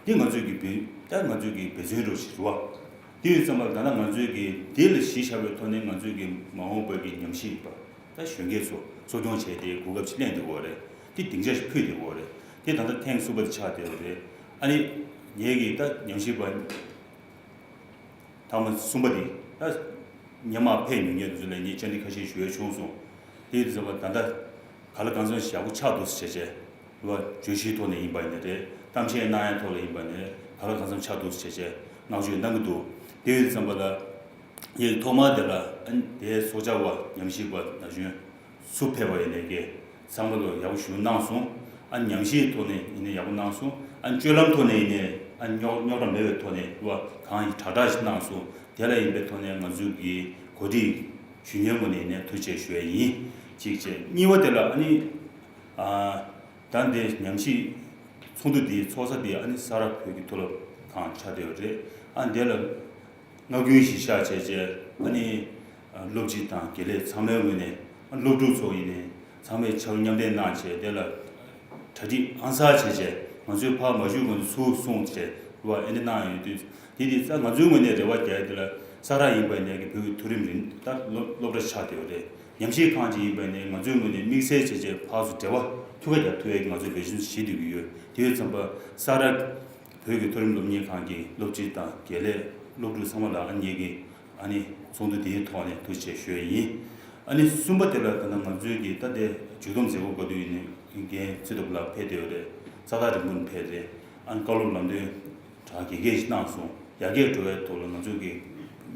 འདི་ང་ཚོས་ཀྱི་འབད་ད་ང་ཚོས་ཀྱི་འབད་བརྩོན་རོགས་ཞིག་རེད་བ། དེ་ཡོད་ཙམ་པ་ད་ལྟ་ང་ཚོས་ཀྱི་འདི་ལ་གཞི་བཞག་པའི་ཐོག་ནས་ང་ཚོས་ཀྱི་མ་འོངས་པའི་གི་ཉམས་ཞིབ་པ་ད་གཞོན་སྐྱེས་ཚོ་གསོ་སྐྱོང་བྱས་ཏེ་གོ་སྐབས་ཅིག་ལེན་ཐུབ་ཀྱི་ཡོད་རེད། དེ་སྡིངས་ཆ་ཞིག་ཕུལ་ཐུབ་ཀྱི་ཡོད་རེད། དེ་ད་ལྟ་ཐེངས་གསུམ་པ་དེ་ཆགས་བསྡད་ཡོད་རེད། ཨ་ནི་ངེད་ཀྱི་ད་ཉམས་ཞིབ་པ་ཐེངས་མ་གསུམ་པ་དེ་ད་སྔོན་མ་ཕེབས་མྱོང་མཁན་དེ་ཚོ་ལ་ངས་བཅར་འདྲི་ཁ་ཤས་ཞུ་ཡ་བྱུང་སོང་། དེ་ཡོད་ཙམ་པ་ད་ལྟ་གང་ལ་གང་འཚམ་ཞིག་ཡག་པོ་ཆགས་འདུག་ཟེར་བྱས་བྱས། རེད་བ། བརྗོད་གཞིའི་ཐོག་ནས་ཡིན་པ་ཡིན་ནའི་རེད། གཏམ་བཤད་གནང་ཡའི་ཐོག་ལ་ཡིན་པ་ཡིན་ནའི་རེད། ག་ལ་གང་འཚམ་ཆགས་འདུག་ཟེར་བྱས་བྱས་བསྔགས་བརྗོད་གནང་གི་འདུག་དེ་ཡོད་ཙམ་པ་ལ་ངས་ཐོག་མར་དེ་ལ་ཨ་ནི་དེའི་ཚོགས་བཅར་བ་ཉམས་ཞིབ་པ་ན་གཞོན་སུ་ཕེབས་པ་ཡིན་ནའི་ཀྱི་ཚང་མ་ལ་ཡག་པོ་ཞེ་པོ་གནང་སོང་། ཨ་ནི་ཉམས་ཞིབ་ཐོག་ནས་ཡིན་ནའི་ཡག་པོ་གནང་སོང་། ཨ་ནི་སྤྱོད་ལམ་ཐོག་ནས་ཡིན་ནའི་ཨ་ནི་རྙོག་རྙོག་དྲ་མེད་པའི་ཐོག་ནས་རེད་བ། གང་ཡིན་དྲག་དྲག་ཞིག་གནང་སོང་། དེ་ལ་ཡིན་པའི་ཐོག་ནས་ང་ཚོའི་གི་གོ་སྒྲིག་ཞུ་མཁན་ངོས་ནས་ཡིན་ནའི་ཐུགས་རྗེ་ཆེ་ཞུ་ཡ་ཡིན། གཅིག་བྱས། གཉིས་པ་དེ་ལ་ཨ་ནི་ཨ། ད་འདི་ཉམས་ཞིབ་ཚོགས་འདུ་འདིའི་ཚོགས་ས་འདི་ཨ་ནི་ས་རཱ་བོད་ཀྱི་མཐོ་སློབ་ཁང་ཆགས་བསྡད་ཡོད་རེད། ཨ་འདི་ལ་མངའ་ཁུལ་གཞི་བཞག་བྱས་བྱས་ཨ་ནི་སློབ་སྤྱི་དང་དགེ་ལས་ཚང་མའི་ངོས་ནས་ཨ་སློབ་ཕྲུག་ཚོ་ཡིན་ནའི་ཚང་མས་ཕྱག་རོགས་མཉམ་འདེགས་གནང་བྱས་དེ་ལ་གྲ་སྒྲིག་ཨང་གསར་བྱས་བྱས་ང་ཚོའི་ཕར་མ་བཞུགས་གོང་དུ་ཚུར་སོང་བྱས་རེད་བ། ཨ་ནི་གནང་ཡོད་དུས། དེ་དེ་ས་ང་ཚོའི་ངོས་ནས་རེ་བ་རྒྱག་ཡ་དེ་ལ་ས་རཱ་ཡིན་པ་ཡིན་ནའི་གི་བོད་ཀྱི་མཐོ་རིམ་རིམ་ད་སློབ་སློབ་གྲྭ་ཆགས་བསྡད་ཡོད་རེད། ཉམས་ཞིབ་ཁང་ཅིག་ཡིན་པ་ཡིན་ནའི་ང་ཚོའི་ངོས་ནས་དམིགས་བསལ་བྱས་བྱས་ཕར་ཚུར་འབྲེལ་བ་ཐུགས་ཁ་རྒྱག་ཐུབ་ཡ་གི་ང་ཚོས་འབད་བརྩོན་བྱེད་བསྡད་ཀྱི་ཡོད། དེ་ཡོད་ཙམ་པ་ས་རཱ་བོད་ཀྱི་མཐོ་རིམ་སློབ་གཉེར་ཁང་གི་སློབ་སྤྱི་དང་དགེ་ལས་སློབ་ཕྲུག་ཚང་མ་ལ་ཨ་ནི་ངེད་ཀྱི་ཨ་ནི་ཚོགས་འདུ་དེའི་ཐོག་ནས་ཐུགས་རྗེ་ཆེ་ཞུ་ཡ་ཡིན། ཨ་ནི་གསུམ་པ་དེ་ལ་ད་ལྟ་ང་ཚོའི་གི་ད་ལྟའི་མཇུག་བསྡོམས་མཛད་སྒོ་བཀའ་བསྡུ་ཡིན་ནའི་འགན་ཚེ་རྡོ་ལགས་ཕེབས་བསྡད་ཡོད་རེད། ས་ཐག་རིང་པོ་ནས་ཕེབས་རེད། ཨ་ནི་བཀའ་སློབ་ལམ་སྟོན་གྲ་རྒྱས་རྒྱས་ཤིག་གནང་སོང་། ཡར་རྒྱས་འགྲོ་བའི་ཐོག་ལ་ང་ཚོ་གི་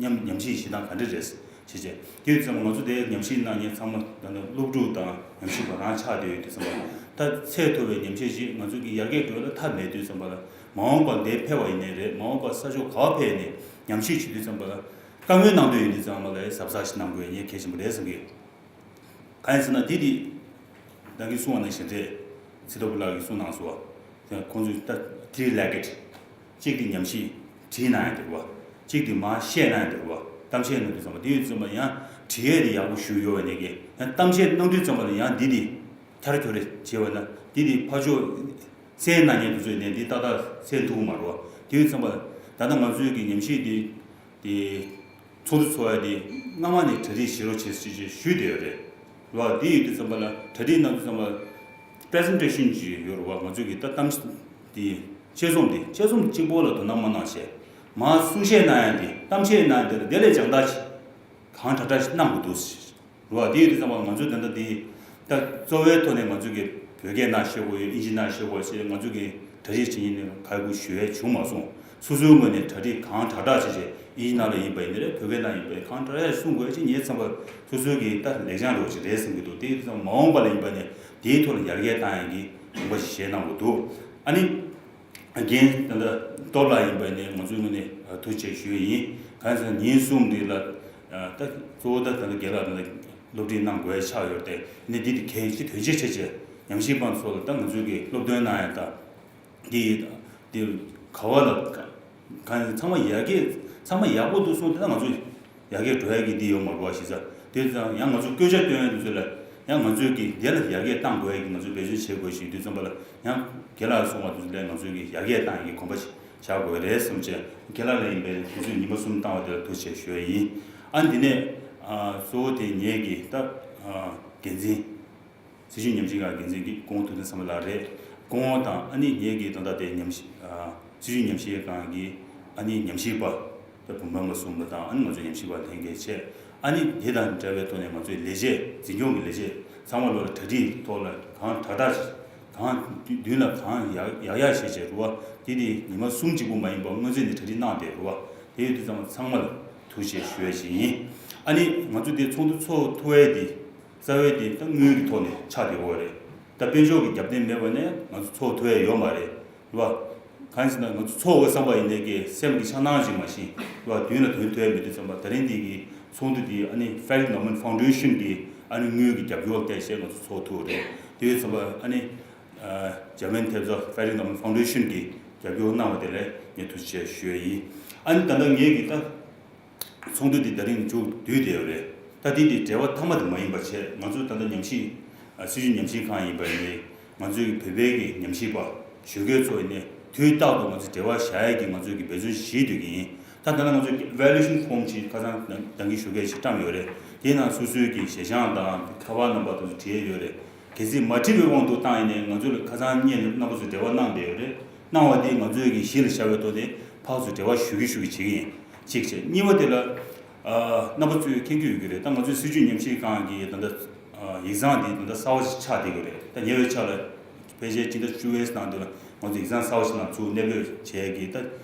ཉམས་ཉམས་ཞིབ་བྱེད་སྟངས་ག་འདྲ་རེད་ཅེས་བྱས། དེ་ཡོད་ཙང་ང་ཚོ་དེ་ཉམས་ཞིབ་གནང་མཁན་ཚང་མ་ད་ལྟ་སློབ་ཕྲུག་དང་ཉམས་ཞིབ་པ་རང་ཆགས་བསྡད་ཡོད་དུས་ཙམ་པ་ལ་ད་ཚད་མཐོ་བའི་ཉམས་ཞིབ་ཅིག་ང་ཚོ་གི་ཡར་རྒྱས་འགྲོ་བ་ལ་མཐའ་མེད་དུས་ཙམ་པ་ལ་མ་འོངས་པར་འདིར་ཕེབས་པ་ཡིན་ནའི་རེད། མ་འོངས་པར་ས་ཕྱོགས་ག་པར་ཕེབས་ནས་ཉམས་ཞིབ་བྱེད་དུས་ཙམ་པ་ལ་བཀའ་མོལ་གནང་འདོད་ཡོད་དུས་ཙམ་པ་ལ་གཟབ་གཟབ་ཞིག་གནང་དགོས་ངས་གལ་ཆེན་པོ་རེད་བསམ་གི། གང་ཡིན་ཟེར་ན་འདི་དེ་ད་གིན་གསུངས་པ་ནང་བཞིན་རེད། ཚེ་རྡོ་ལགས་ཀྱིས་གསུངས་གནང་སོང་བ། ཁོང་ཚོས་ད་three legged། གཅིག་དེ་ཉམས་ཞིབ་བྲིས་གནང་ཡ་འདུག་བ། གཅིག་དེ་མར་བཤད་གནང་ཡ་འདུག་བ། གཏམ་བཤད་གནང་དུས་ཙམ་པ་དེ་ཡོད་ཙམ་པ་ཡང་བྲིས་ཡས་དེ་ཡག་པོ་ཞུ་ཡོད་བ་ནས་ཀྱི་ཡང་གཏམ་བཤད་གནང་དུས་ཙམ་པ་ལ་ཡང་འདི་དེ་འཁྱར་འཁྱོར་རེ་བྱས་པ་ན་འདི་དེ་ཕར་ཕྱོགས་གསན་གནང་མཁན་དེ་ཚོས་ནས་འདི་ཏག་ཏག་གསན་ཐུབ་ཀྱི་མ་རེད་བ། དེ་ཡོད་ཙམ་པ་ད་ལྟ་ང་ཚོའི་གི་ཉམས་ཞིབ་དེ་དེ། ཚོགས་འདུ་ཚོགས་ཡ་དེ་སྔ་མ་ནས་གྲ་སྒྲིག་བྱེད་རོགས་བྱེད་ཟེར་ཞུས་བསྡད་ཡོད་རེད་བ། དེ་ཡོད་དུས་ཙམ་པ་ལ་གྲ་སྒྲིག་གནང་དུས་ཙམ་པ་presentation་ཅིག་ཡོད་རེད་བ། ང་ཚོ་གི་ད་གཏམ་དེ་དཔྱད་རྩོམ་དེ་དཔྱད་རྩོམ་གཅིག་པོ་ལ་དོ་སྣང་མ་གནང་བྱས་མར་གསུང་བཤད་གནང་ཡ་དེ་གཏམ་བཤད་གནང་ཡ་དེ་ལ་དེ་ལས་སྦྱང་བརྡར་ཅིག་གང་དྲག་དྲག་ཞིག་གནང་དགོས་འདུག་ཟེར། རེད་བ། དེ་ཡོད་དུས་ཙམ་པ་ང་ཚོས་ད་ལྟ་དེ་ད་གཙོ་བོའི་ཐོག་ནས་ང་ཚོས་ཀྱི་བོད་སྐད་ནང་བཤད་དགོས་ཡོད། ཨིན་ཇི་ནང་བཤད་དགོས་ཞེས་ང་ཚོས་ཀྱི་གྲ་སྒྲིག་བྱེད་མཁན་ནས་ཁ་ཁུ་ཞུ་ཡས་བྱུང་མ་སོང་། སོ་སོའི་ངོས་ནས་གྲ་སྒྲིག་གང་དྲག་དྲག་བྱས་བྱས་ཨིན་ཇི་ནང་ལ་ཡིན་པ་ཡིན་ནའི་རེད། བོད་སྐད་ནང་ཡིན་པ་ཡིན་གང་དྲག་ཡས་གསུང་དགོས་ཅེས་ངའི་བསམ་པར་སོ་སོའི་གི་ད་ལེགས་བྱང་རོགས་ཅིག་རེད་བསམ་གྱི་འདུག་དེ་ཡོད་དུས་ཙམ་པ་མ་འོངས་པ་ལ་ཡིན་པ་ནས་དེའི་ཐོག་ལ་ཡར་རྒྱས་བཏང་ཡས་ཀྱི་དགོངས་པ་ཞིག་བཞེས་གནང་དགོས་འདུག་ཨ་ནི། རྒན་ད་ལྟ་སྟོབས་ལགས་ཡིན་པ་ནས་ང་ཚོའི་ངོས་ནས་ཐུགས་རྗེ་ཆེ་ཞུ་ཡི་ཡིན། གང་ཟེར་ན་ཉིན་གསུམ་རིང་ལ་ད་གཙོ་བོ་ད་ད་ལྟ་རྒན་ལགས་ད་ལྟ་སློབ་ཁྲིད་གནང་དགོས་ཆགས་ཡོད་དེ་ནི་འདི་དེ་གལ་ཆེ་དོན་ཆེ་ཆེ་ཆེ་ཉམས་ཞིབ་པ་ཚོ་ལ་ད་ང་ཚོའི་གི་སློབ་སྟོན་གནང་ཡ་ད་འདི་འདི་ག་བ་ལ་གང་ཚང་མ་ཡག་གི་ཚང་མ་ཡག་པོ་འདུག་སོང་དེ་ད་ང་ཚོ། ཡར་རྒྱས་འགྲོ་ཡ་གི་འདི་ཡོད་མ་རེད་བ་ཞེས་ཟེར། དེ་ཙང་ཡང་ང་ཚོས་བཀོད་ཁྱབ་སྟོན་ཡ་དེ་ཚོ་ལ་ཡང་ང་ཚོས་ཀྱི་འདི་ལ་ཡར་རྒྱས་གཏང་དགོས་ཡ་གི་ང་ཚོས་འབད་བརྩོན་བྱེད་དགོས་ཤིང་དུས་ཙམ་པ་ལ་ཡང་རྒན་ལགས་གསུངས་པ་དེ་ཚོ་ལ་ང་ཚོས་ཀྱི་ཡར་རྒྱས་གཏང་ཡ་གི་གོམ་པ་ཞིག་བཞག་དགོས་རེད་བསམ་བྱས་རྒན་ལགས་ལ་ཡིན་པའི་དུས་ཚོད་ཉི་མ་གསུམ་བཏང་བ་དེ་ལ་ཐུགས་རྗེ་ཆེ་ཞུ་ཡ་ཡིན། ཨ་འདི་ནས་གཙོ་བོ་དེ་ངེད་ཀྱི་ད་འགན་འཛིན། སྲིད་བྱུས་ཉམས་ཞིབ་ཁང་འགན་འཛིན་གྱི་སྐུ་ངོ་ཐུབ་བསྟན་བསམ་འཕེལ་ལགས་རེད། སྐུ་ངོ་དང་ཨ་ནི་ངེད་ཀྱི་ད་ལྟ་དེ་ཉམས་ཞིབ་ཨ་སྲིད་བྱུས་ཉམས་ཞིབ་ཁང་གི་ཨ་ནི་ཉམས་ཞིབ་པ་ད་བུམ་པ་ལྔ་གསུམ་པ་དང་ཨ་ནི་ང་ཚོ་ཉམས་ཞིབ་པ་ལྷན་རྒྱས་བྱས། ཨ་ནི་དེ་དང་འབྲེལ་བའི་ཐོག་ནས་ང་ཚོའི་ལས་བྱེད་འཛིན་སྐྱོང་གི་ལས་བྱེད་ཚང་མ་ལོ་ལ་གྲ་སྒྲིག་ཐོག་ལ་གང་དྲག་དྲག་གང་མདུན་ལ་གང་ཡག་ཡག་ཡག་བྱས་བྱས་རུ་བ་དེ་དེ་ཉི་མ་གསུམ་གཅིག་པུ་མ་ཡིན་པར་སྔོན་ཚུད་ནས་གྲ་སྒྲིག་གནང་བསྡད་རུ་བ་དེ་ཡོད་དུས་ཚང་མ་ཚང་མ་ལ་ཐུགས་རྗེ་ཆེ་ཞུ་ཡ་ཞིག་ཡིན། ཨ་ནི་ང་ཚོ་དེ་ཚོགས་འདུ་ཚོགས་ཐུབ་ཡ་དེ། རྩ་བའི་དེ་ད་དངུལ་གྱི་ཐོག་ནས་ཆགས་བསྡད་ཡོད་རེད། ད་དཔལ་འབྱོར་གྱི་རྒྱབ་རྟེན་མེད་པ་ནས་ང་ཚོ་ཚོགས་ཐུབ་ཡ་ཡོད་མ་རེད་བ། གང་ཡིན་ཟེར་ན་ང་ཚོ་ཚོགས་འོས་བསམ་པ་ཡིན་ནའི་ཀྱི་སེམས་ཀྱི་འཆར་སྣང་ཞིག་མ་ཤེས་བ་མདུན་ལ་དོན་ཐུབ་ཡ་མེད་དུས་ཙམ་པ་ད་རིང་འདི་གི་ཚོགས་འདུ་འདི་ཨ་ནི་Frederick Naumann Foundation་གི་ཨ་ནི་དངུལ་གྱི་རྒྱབ་སྐྱོར་བལྟས་བྱས་ང་ཚོ་ཚོགས་ཐུབ་རེད། དེ་ཡོད་ཙམ་པ་ཨ་ནི་German་ཐེབས་རྩ་Frederick Naumann Foundation་གི་རྒྱབ་སྐྱོར་གནང་བ་དེ་ལ་ངས་ཐུགས་རྗེ་ཆེ་ཞུ་ཡ་ཡིན། ཨ་ནི་ད་ལྟ་ངས་ཀྱི་ད། ཚོགས་འདུ་འདི་ད་རིང་མཇུག་བསྡུས་བསྡད་ཡོད་རེད། ད་འདི་འདི་འབྲེལ་བ་མཐའ་མ་དེ་མ་ཡིན་པ་བྱས་ང་ཚོ་ད་ལྟ་ཉམས་ཞིབ་ཨ་སྲིད་བྱུས་ཉམས་ཞིབ་ཁང་ཡིན་པ་ཡིན་ནའི་ ང་ཚོའི་བོད་པའི་གི་ཉམས་ཞིབ་པ་ཞོགས་ཀས་ཚོ་ཡིན་ནས་དུས་རྟག་ཏུ་ང་ཚོ་འབྲེལ་བ་བཞག་ཡས་ཀྱི་ང་ཚོའི་གི་འབད་བརྩོན་བྱེད་སྡོད་ཀྱི་ཡིན། ད་ད་ལྟ་ང་ཚོ་evaluation form ཅིག་ཁ་སང་ད་གིན་ཞོགས་ཀས་ཅིག་བཀྲམ་ཡོད་རེད། དེའི་ནང་སོ་སོའི་གི་ཞལ་བྱང་དང་ཁ་པར་རྣམ་པ་དེ་ཚོ་བྲིས་ཡོད་རེད། གལ་སྲིད་མ་བྲིས་པའི་དབང་དུ་བཏང་ཡིན་ནའི་ང་ཚོ་ལ་ཁ་སང་སྔོན་ནས་རྣམ་པ་ཚོ་འབྲེལ་བ་གནང་བསྡད་ཡོད་རེད། གནང་བ་དེ་ང་ཚོའི་གི་གཞི་ལ་བཞག་པའི་ཐོག་ནས་ཕར་ཚུར་འབྲེལ་བ་ཞུ་གི་ཞུ་གི་བྱེད་ཀྱི་ཡིན། གཅིག་བྱས། གཉིས་པ་དེ་ལ། ཨ། རྣམ་པ་ཚོས་མཁྱེན་གྱི་ཡོད་ཀྱི་རེད། ད་ང་ཚོའི་སྲིད་བྱུས་ཉམས་ཞིབ་ཁང་གི་ད་ལྟ་ཨ་ཡིག་ཚང་འདི་ད་ལྟ་གསར་པ་ཞིག་ཆགས་བསྡད་ཀྱི་རེད། ད་ཉེ་བའི་ཆར་ལ་ཕལ་ཆེར་སྤྱི་ཟླ་བཅུ་པའི་ནང་དུ་ལ་ང་ཚོ་ཡིག་ཚང་གསར་པ་ཞིག་ནང་ཚུར་གནས་སྤོས་བྱས་ཀྱི་ད་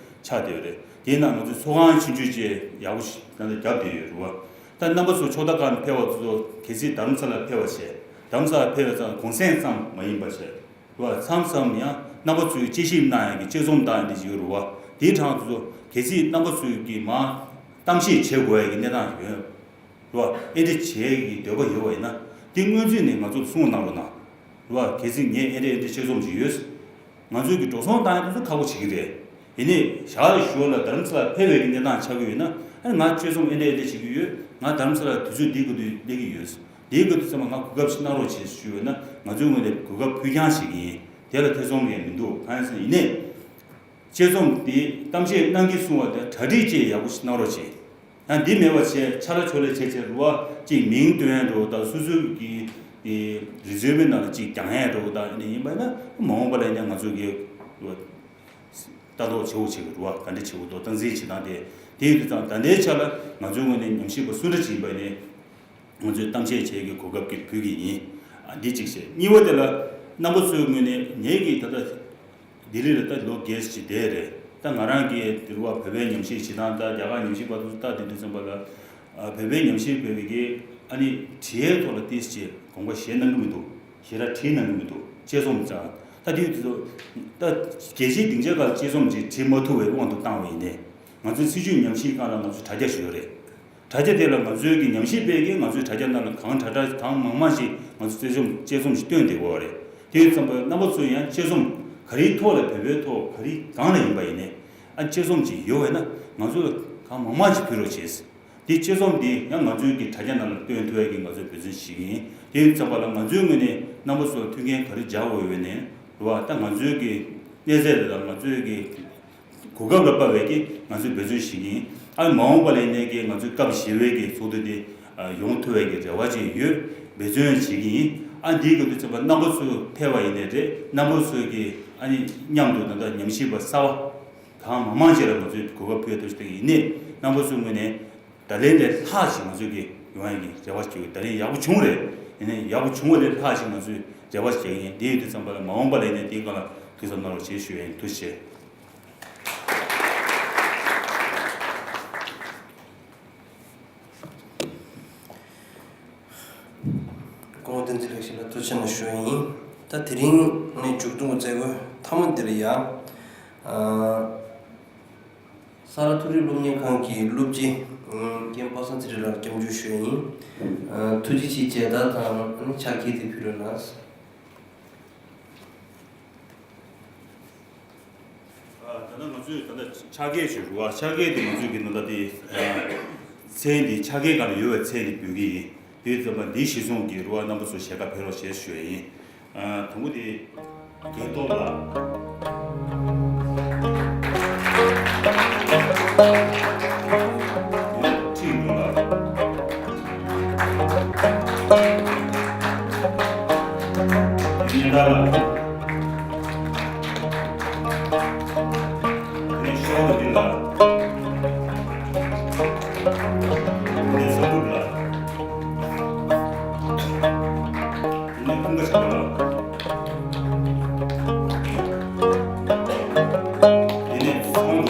ཆགས་བསྡད་ཡོད་རེད། དེའི་ནང་ང་ཚོའི་ཚོགས་ཁང་ཆུང་ཆུང་ཅིག་ཡག་པོ་ཞིག་ད་ལྟ་བརྒྱབ་བསྡད་ཡོད་རེད་བ། ད་རྣམ་པ་ཚོ་ཕྱོགས་མཐའ་ཁག་ནས་ཕེབས་པ་ཚོ་གལ་སྲིད་རྡ་རམ་ས་ལ་ཕེབས་པ་བྱས། རྡ་རམ་ས་ལ་ཕེབས་པ་ཙམ་གུང་སེང་ཙམ་མ་ཡིན་པ་བྱས། རེད་བ། མཚམས་མཚམས་ཡང་རྣམ་པ་ཚོས་དཔྱད་ཞིབ་གནང་ཡག་གི་དཔྱད་རྩོམ་དང་འདི་ཅིག་ཡོད་རེད་བ། དེའི་གྲས་ཚོ་གལ་སྲིད་རྣམ་པ་ཚོས་ཀྱི་མ་གཏམ་བཤད་བྱེད་དགོས་ཡག་གི་གནས་སྟངས་ཡོད། རེད་བ། ཨེ་འདྲ་བྱེད་ཡག་གི་འདོད་པ་ཡོད་པ་ཡིན་ན་འདི་སྔོན་ཚུད་ནས་ང་ཚོར་གསུངས་གནང་རོགས་གནང་། རེད་བ། གལ་སྲིད་ངས་ཨེ་འདྲ་ཨེ་འདྲ་དཔྱད་རྩོམ་ཅིག་ཡོད། ང་ཚོས་ཀྱི་འགྲོ་སོང་བཏང་ཡག་དེ་ཚོ་ཁག་པོ་བྱེད་ཀྱི་རེད། ཡིན་ནའི་ཞག་ལ་ཞོར་ལ་རྡ་རམ་ས་ལ་ཕེབས་པའི་གི་གནས་སྟངས་ཆགས་ཀྱི་ཡོད་ན། ཨ་ནི་ང་དཔྱད་རྩོམ་ཨེ་འདྲ་ཨེ་འདྲ་བྱེད་ཀྱི་ཡོད། ང་རྡ་རམ་ས་ལ་དུས་ཚོད་འདིའི་སྐབས་དུ་སླེབས་ཀྱི་ཡོད། དེའི་སྐབས་དུས་ཚང་མ་ང་གོ་སྐབས་ཤིག་གནང་རོགས་བྱེད་ཞུས་ཡོད་ན་ང་ཚོའི་ངོས་ནས་གོ་སྐབས་ཕུལ་རྐྱང་བྱེད་ཀྱི་ཡིན། དེ་ལ་ཐེ་ཚོམ་ཡང་མི་འདུག་གང་ཡིན་ཟེར་ན་ཡིན་ནའི། དཔྱད་རྩོམ་འདི་གཏམ་བཤད་གནང་གི་གསུང་བ་དེ་གྲ་སྒྲིག་བཅས་ཡག་པོ་ཞིག་གནང་རོགས་བྱེད། ཡང་འདི་མེད་པ་བྱས་ཆ་ལ་ཆོ་ལེ་བྱས་བྱས་རུ་བ་གཅིག་མིང་བཏོན་ཡག་འགྲོ་དང་སོ་སོའི་གི་རི་ཛུ་མེ་ནང་ལ་གཅིག་རྒྱག་ཡག་འགྲོ་དང་ཨ་ནི་ཡིན་པ་ན་མ་འོངས་པ་ལ་ཡིན་ན་ང་ཚོ་གི་རུ་བ། ལྟ་རྟོག་བྱེད་དགོས་བྱེད་དགོས་རུ་བ་ག་འདྲ་བྱེད་དགོས་འདུག་སྟངས་འཛིན་བྱེད་སྟངས་དེ། དེ་ཡིན་དུས་ཙང་ད་ལྟའི་ཆ་ལ་ང་ཚོའི་ངོས་ནས་ཉམས་ཞིབ་པ་སུ་འདྲ་ཅིག་ཡིན་པ་ནས་ང་ཚོས་གཏམ་བཤད་བྱེད་ཀྱི་གོ་སྐབས་ཀྱི་ཕུལ་གྱི་ཡིན། ཨ། འདི་གཅིག་བྱས། གཉིས་པ་དེ་ལ་རྣམ་པ་ཚོའི་ངོས་ནས་ངེད་ཀྱིས་ད་ལྟ་ལྡི་ལི་ལ་ད་ལོ་བརྒྱད་ཅིག་བསྡད་རེད། ད་ང་རང་གིས་དེ་རུ་བ་བོད་པའི་ཉམས་ཞིབ་བྱེད་སྟངས་དང་རྒྱ་གར་ཉམས་ཞིབ་པ་ཚོ་ལྟ་བསྡད་དུས་ཙམ་པ་ལ། ཨ། བོད་པའི་ཉམས་ཞིབ་པ་བོད་པའི་གི་ཨ་ནི་བྲིས་ཡག་ཐོག་ལ་ཏོག་ཙམ་དགོངས་པ་བཞེས་གནང་གི་མི་འདུག་ཞེ་དྲག་བྲིས་གནང་གི་མི་འདུག་དཔྱད་རྩོམ་ཙང་། ད་དེ་དུས་ད་རྒྱལ་སྤྱིའི་སྡིངས་ཆ་ཁག་ལ་དཔྱད་རྩོམ་ཅིག་བྲིས་མ་ཐུབ་པའི་དབང་དུ་བཏང་བ་ཡིན་ནའི། ང་ཚོའི་སྲིད་བྱུས་ཉམས་ཞིབ་ཁང་ལ་ང་ཚོ་དྲ་རྒྱ་ཞིག་ཡོད་རེད། དྲ་རྒྱ་དེ་ལ་ང་ཚོའི་གི་ཉམས་ཞིབ་པས་ཀྱི་ང་ཚོའི་དྲ་རྒྱ་ནང་ལ་གང་དྲག་དྲག་གང་མང་མང་ཞིག་ང་ཚོ་དཔྱད་རྩོམ་དཔྱད་རྩོམ་ཞིག་བཏོན་བསྡད་ཡོད་རེད། དེ་ཡིན་ཙམ་པ་རྣམ་པ་ཚོས་ཡང་དཔྱད་རྩོམ་ག་རེའི་ཐོག་ལ་བོད་པའི་ཐོག་ག་རེ་གང་ལ་ཡིན་པ་ཡིན་ནའི། ཨ། དཔྱད་རྩོམ་ཅིག་ཡོད་པ་ཡིན་ན་ང་ཚོ་ལ་གང་མང་མང་ཞིག་ཕུལ་རོགས་བྱེད། དེ་དཔྱད་རྩོམ་དེ་ཡང་ང་ཚོའི་གི་དྲ་རྒྱ་ནང་ལ་བཏོན་ཐུབ་ཡག་གི་ང་ཚོས་འབད་བརྩོན་བྱེད་ཀྱི་ཡིན། དེ་ཡིན་ཙམ་པ་ལ་ང་ཚོའི་ངོས་ནས་རྣམ་པ་ཚོར་མཐུན་རྐྱེན་ག་རེ་སྦྱར་དགོས་ཡོད་ནའི་རེད་བ། ད་ང་ཚོའི་གི་གནས་ཚད་དེ་དང་ང་ཚོའི་གི་གོ་སྐབས་ལ་དཔག་པའི་གི་ང་ཚོས་འབད་བརྩོན་བྱེད་ཀྱི་ཡིན། ཨ། མ་འོངས་པ་ལ་ཡིན་ནའི་གི་ང་ཚོའི་སྐབས་བཞི་པའི་གི་ཚོགས་འདུ་དེ་ཡོང་ཐུབ་པའི་གི་རེ་བ་ཅིག་ཡོད། འབད་བརྩོན་བྱེད་ཀྱི་ཡིན། ཨ། འདིའི་སྐབས་དུས་ཙམ་པ་རྣམ་པ་ཚོ་ཕེབས་པ་ཡིན་ནའི་རེད། རྣམ་པ་ཚོའི་གི་ཨ་ནི་མཉམ་དུ་ད་ལྟ་ཉམས་ཞིབ་པ་གསར་པ་གང་མང་མང་ཅིག་ལ་ང་ཚོས་གོ་སྐབས་ཕུལ་ཐུབ་ཅིག་ཡིན་ནའི་རྣམ་པ་ཚོའི་ངོས་ནས་ད་ལན་ལས་ལྷག་ཅིག་ང་ཚོས་གི་ཡོང་ཡག་གི་རེ་བ་ཞིག་ཡོད། ད་ལན་ཡག་པོ་བྱུང་རེད། ཡིན་ནའི་ཡག་པོ་བྱུང་བ་ལས་ལྷག་ཅིག་ང་ཚོས་རེ་བ་ཞིག་ཡིན། དེ་ཡོད་དུས་ཙམ་པ་ལ་མ་འོངས་པ་ལ་ཡིན་ནའི་དེའི་སྒང་ལ་ཐུགས་བསམ་གནང་རོགས་བྱེད་ཞུ་ཡ་ཡིན། ཐུགས་རྗེ་ཆེ། སྐུ་ངོ་བསྟན་འཛིན་ལེགས་བཤད་ལ་ཐུགས་རྗེ་ཆེ་གནང་ཞུ་ཡ་ཡིན། ད་དེ་རིང་ནས་མཇུག་བསྡོམས་མཛད་སྒོ་མཐའ་མ་འདི་ལ་ཡ། ཨ། ས་རཱ་མཐོ་རིམ་སློབ་གཉེར་ཁང་གི་སློབ་སྤྱི་རྒན་པ་སངས་ཚེ་རིང་ལགས་སྐྱབས་འཇུག་ཞུ་ཡ་ཡིན། ཨ། ཐུགས་རྗེ་ཆེ། མཇལ་དར་དང་ཕྱག་འཁྱེར་དེ་ཕུལ་རོགས་གནང་། ཨ། ད་ལྟ་ང་ཚོས་ད་ལྟ་ཕྱག་འཁྱེར་ཞུ་རུ་བ། ཕྱག་འཁྱེར་དེ་ང་ཚོས་ཀྱི་ད་ལྟ་དེ། ཨ། མཚན་དེ་ཕྱག་འཁྱེར་སྒང་ལ་ཡོད་པའི་མཚན་དེ་འབུལ་གྱི་ཡིན། དེ་ཙམ་པ་འདི་གཞིར་བཟུང་གིས་རུ་བ་རྣམ་པ་ཚོ་ཞལ་ཁ་ཕེབས་རོགས་ཞེས་ཞུ་ཡ་ཡིན། ཨ། དང་པོ་དེ་རྒྱལ་ཐོབ་ལགས། ཁྲི་འདུ་ལགས། སྙན་གྲགས་ལགས། དེ་ནས་ཤོག་ལ་འདི་ལ། དེ་ནས་བསམ་འགྲུབ་ལ། དེ་ནས་ཀུན་དགའ་ཞབས་དྲུང་ལ། དེ་ནས་ཚོང་འདི་ལ། དེ་ནས་བསྟན་འཛིན་ཕུན་ཚོགས་ལ། དེ་ནས་བསྟན་འཛིན་ཡེ་ཤེས་ལ། དགེ་འདུན་རྒྱ་མཚོ་ལགས།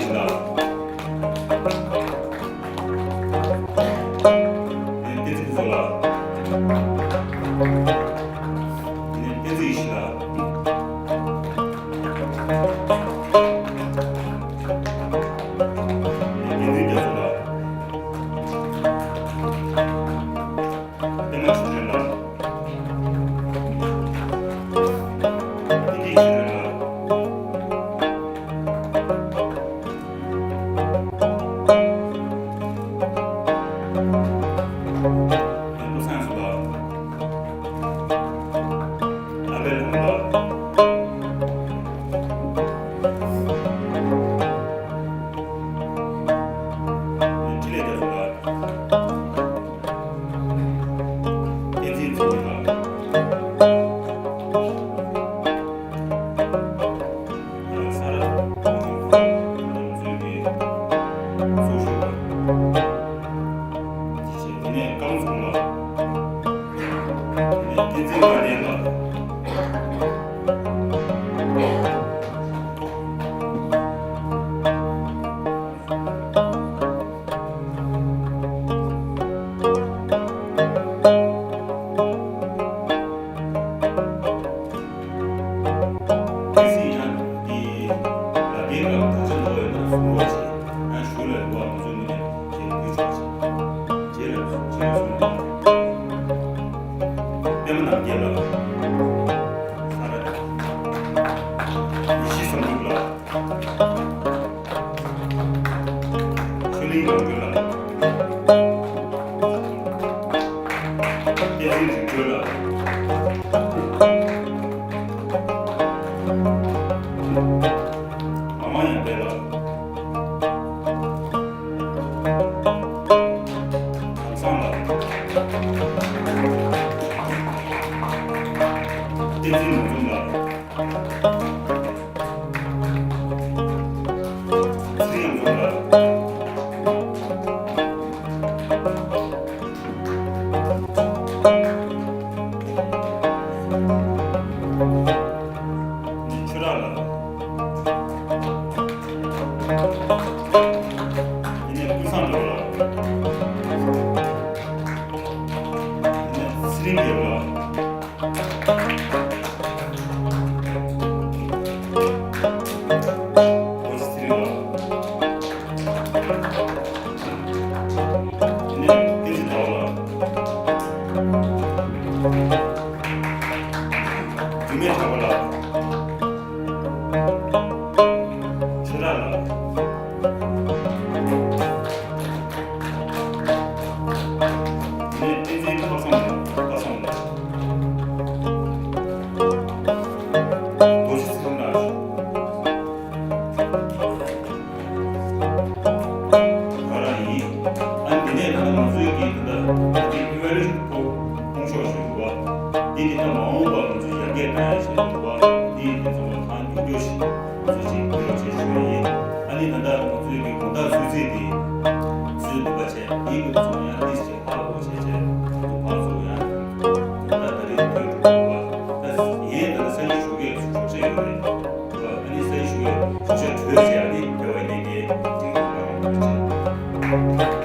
པདྨ་ཆོས་སྒྲོན་ལགས། བདེ་སྐྱིད་ཆོས་སྒྲོན་ལགས། བློ་བཟང་ཟུར་ལགས། གསུང་རོགས་བྱེད། ཡང་ཞུ་ལ་རེ་བ་ང་ཚོའི་ངོས་ནས་བྱེད་དགོས་ཆོག་ཅིང་། རྗེས་ལ་རྗེས་ལ་གསུང་རོགས། པདྨ་རྣམ་རྒྱལ་ལགས། ས་ར། ཡེ་ཤེས་བསམ་གྲུབ་ལགས། ཆོས་གླིང་ནོར་བུ་ལགས། བསྟན་འཛིན་རིག་གྲོལ་ལགས། ངག་དབང་ཡར་འཕེལ་ལགས། ལམ་བཟང་ལགས། བསྟན་འཛིན་ནོར་འཛོམས་ལགས། ཚེ་རིང་ལགས། ཆོས་གྲགས་ལགས། དེ་ནས་ཀུན་བཟང་སྒྲོལ་ལགས། དེ་ནས་ཚེ་རིང་རྒྱལ་པོ་ལགས། རྡོ་རྗེ་ཚེ་རིང་ལགས། དེ་ནས་བསྟན་འཛིན་ཟླ་བ་ལགས། རྒྱུད་སྨད་གྲགས་པ་ལགས། ཆོས་གྲགས་ལགས། ནས་བསྟན་འཛིན་པ་སངས་ལགས། པ་སངས་ལགས། རྡོ་རྗེ་ཚེ་རིང་ལགས། ང་རང་ཡིན། ཨ་ནི་དེ་ནས་ད་ལྟ་ང་ཚོའི་གི་ད་ལྟ་ཨི་ཝེ་ལུ་ཤན་ཕོ་ཕོང་ཤོག་ཞིག་འདུག་བ། འདི་ནི་ད་མ་འོངས་པར་ང་ཚོས་ཡར་རྒྱས་གཏང་ཡ་ཞིག་འདུག་བ། འདི་ཡིན་དུས་ཚང་མ་གང་མགྱོགས་མགྱོགས་ཤིག་ང་ཚོས་ཅིག་ཕུལ་རོགས་བྱེད་ཞུ་ཡ་ཡིན། ཨ་ནི་ད་ལྟ་ང་ཚོའི་གི་དགོང་དག་གསོལ་ཚིགས་འདི་སུས་འདུག་པ་བྱས། འདིའི་སྐོར་ཚང་མ་ཡང་ཏོག་ཙམ་ཅིག་ཧ་གོ་བྱས་བྱས། ང་ཚོ་ཕར་ཚུར་ཡང་ད་ལྟ་རེས་ཐོན་འགྲོ་གི་འདུག་བ། ད་ངས་ད་ལྟ་ས་ཡིག་ཞུ་གས་སུ་གྲོགས་བྱས་ཡོད་རེད། ཨ་ནི་ས་ཡིག་ཞུ་གས་ཞུ་བྱ་གྲོས་བྱས། ཨ་ནི་དེ་བ་ཡིན་ནའི་དེ་འགྲིག་འདུག་ལ་ང་ཚོ་བྱས།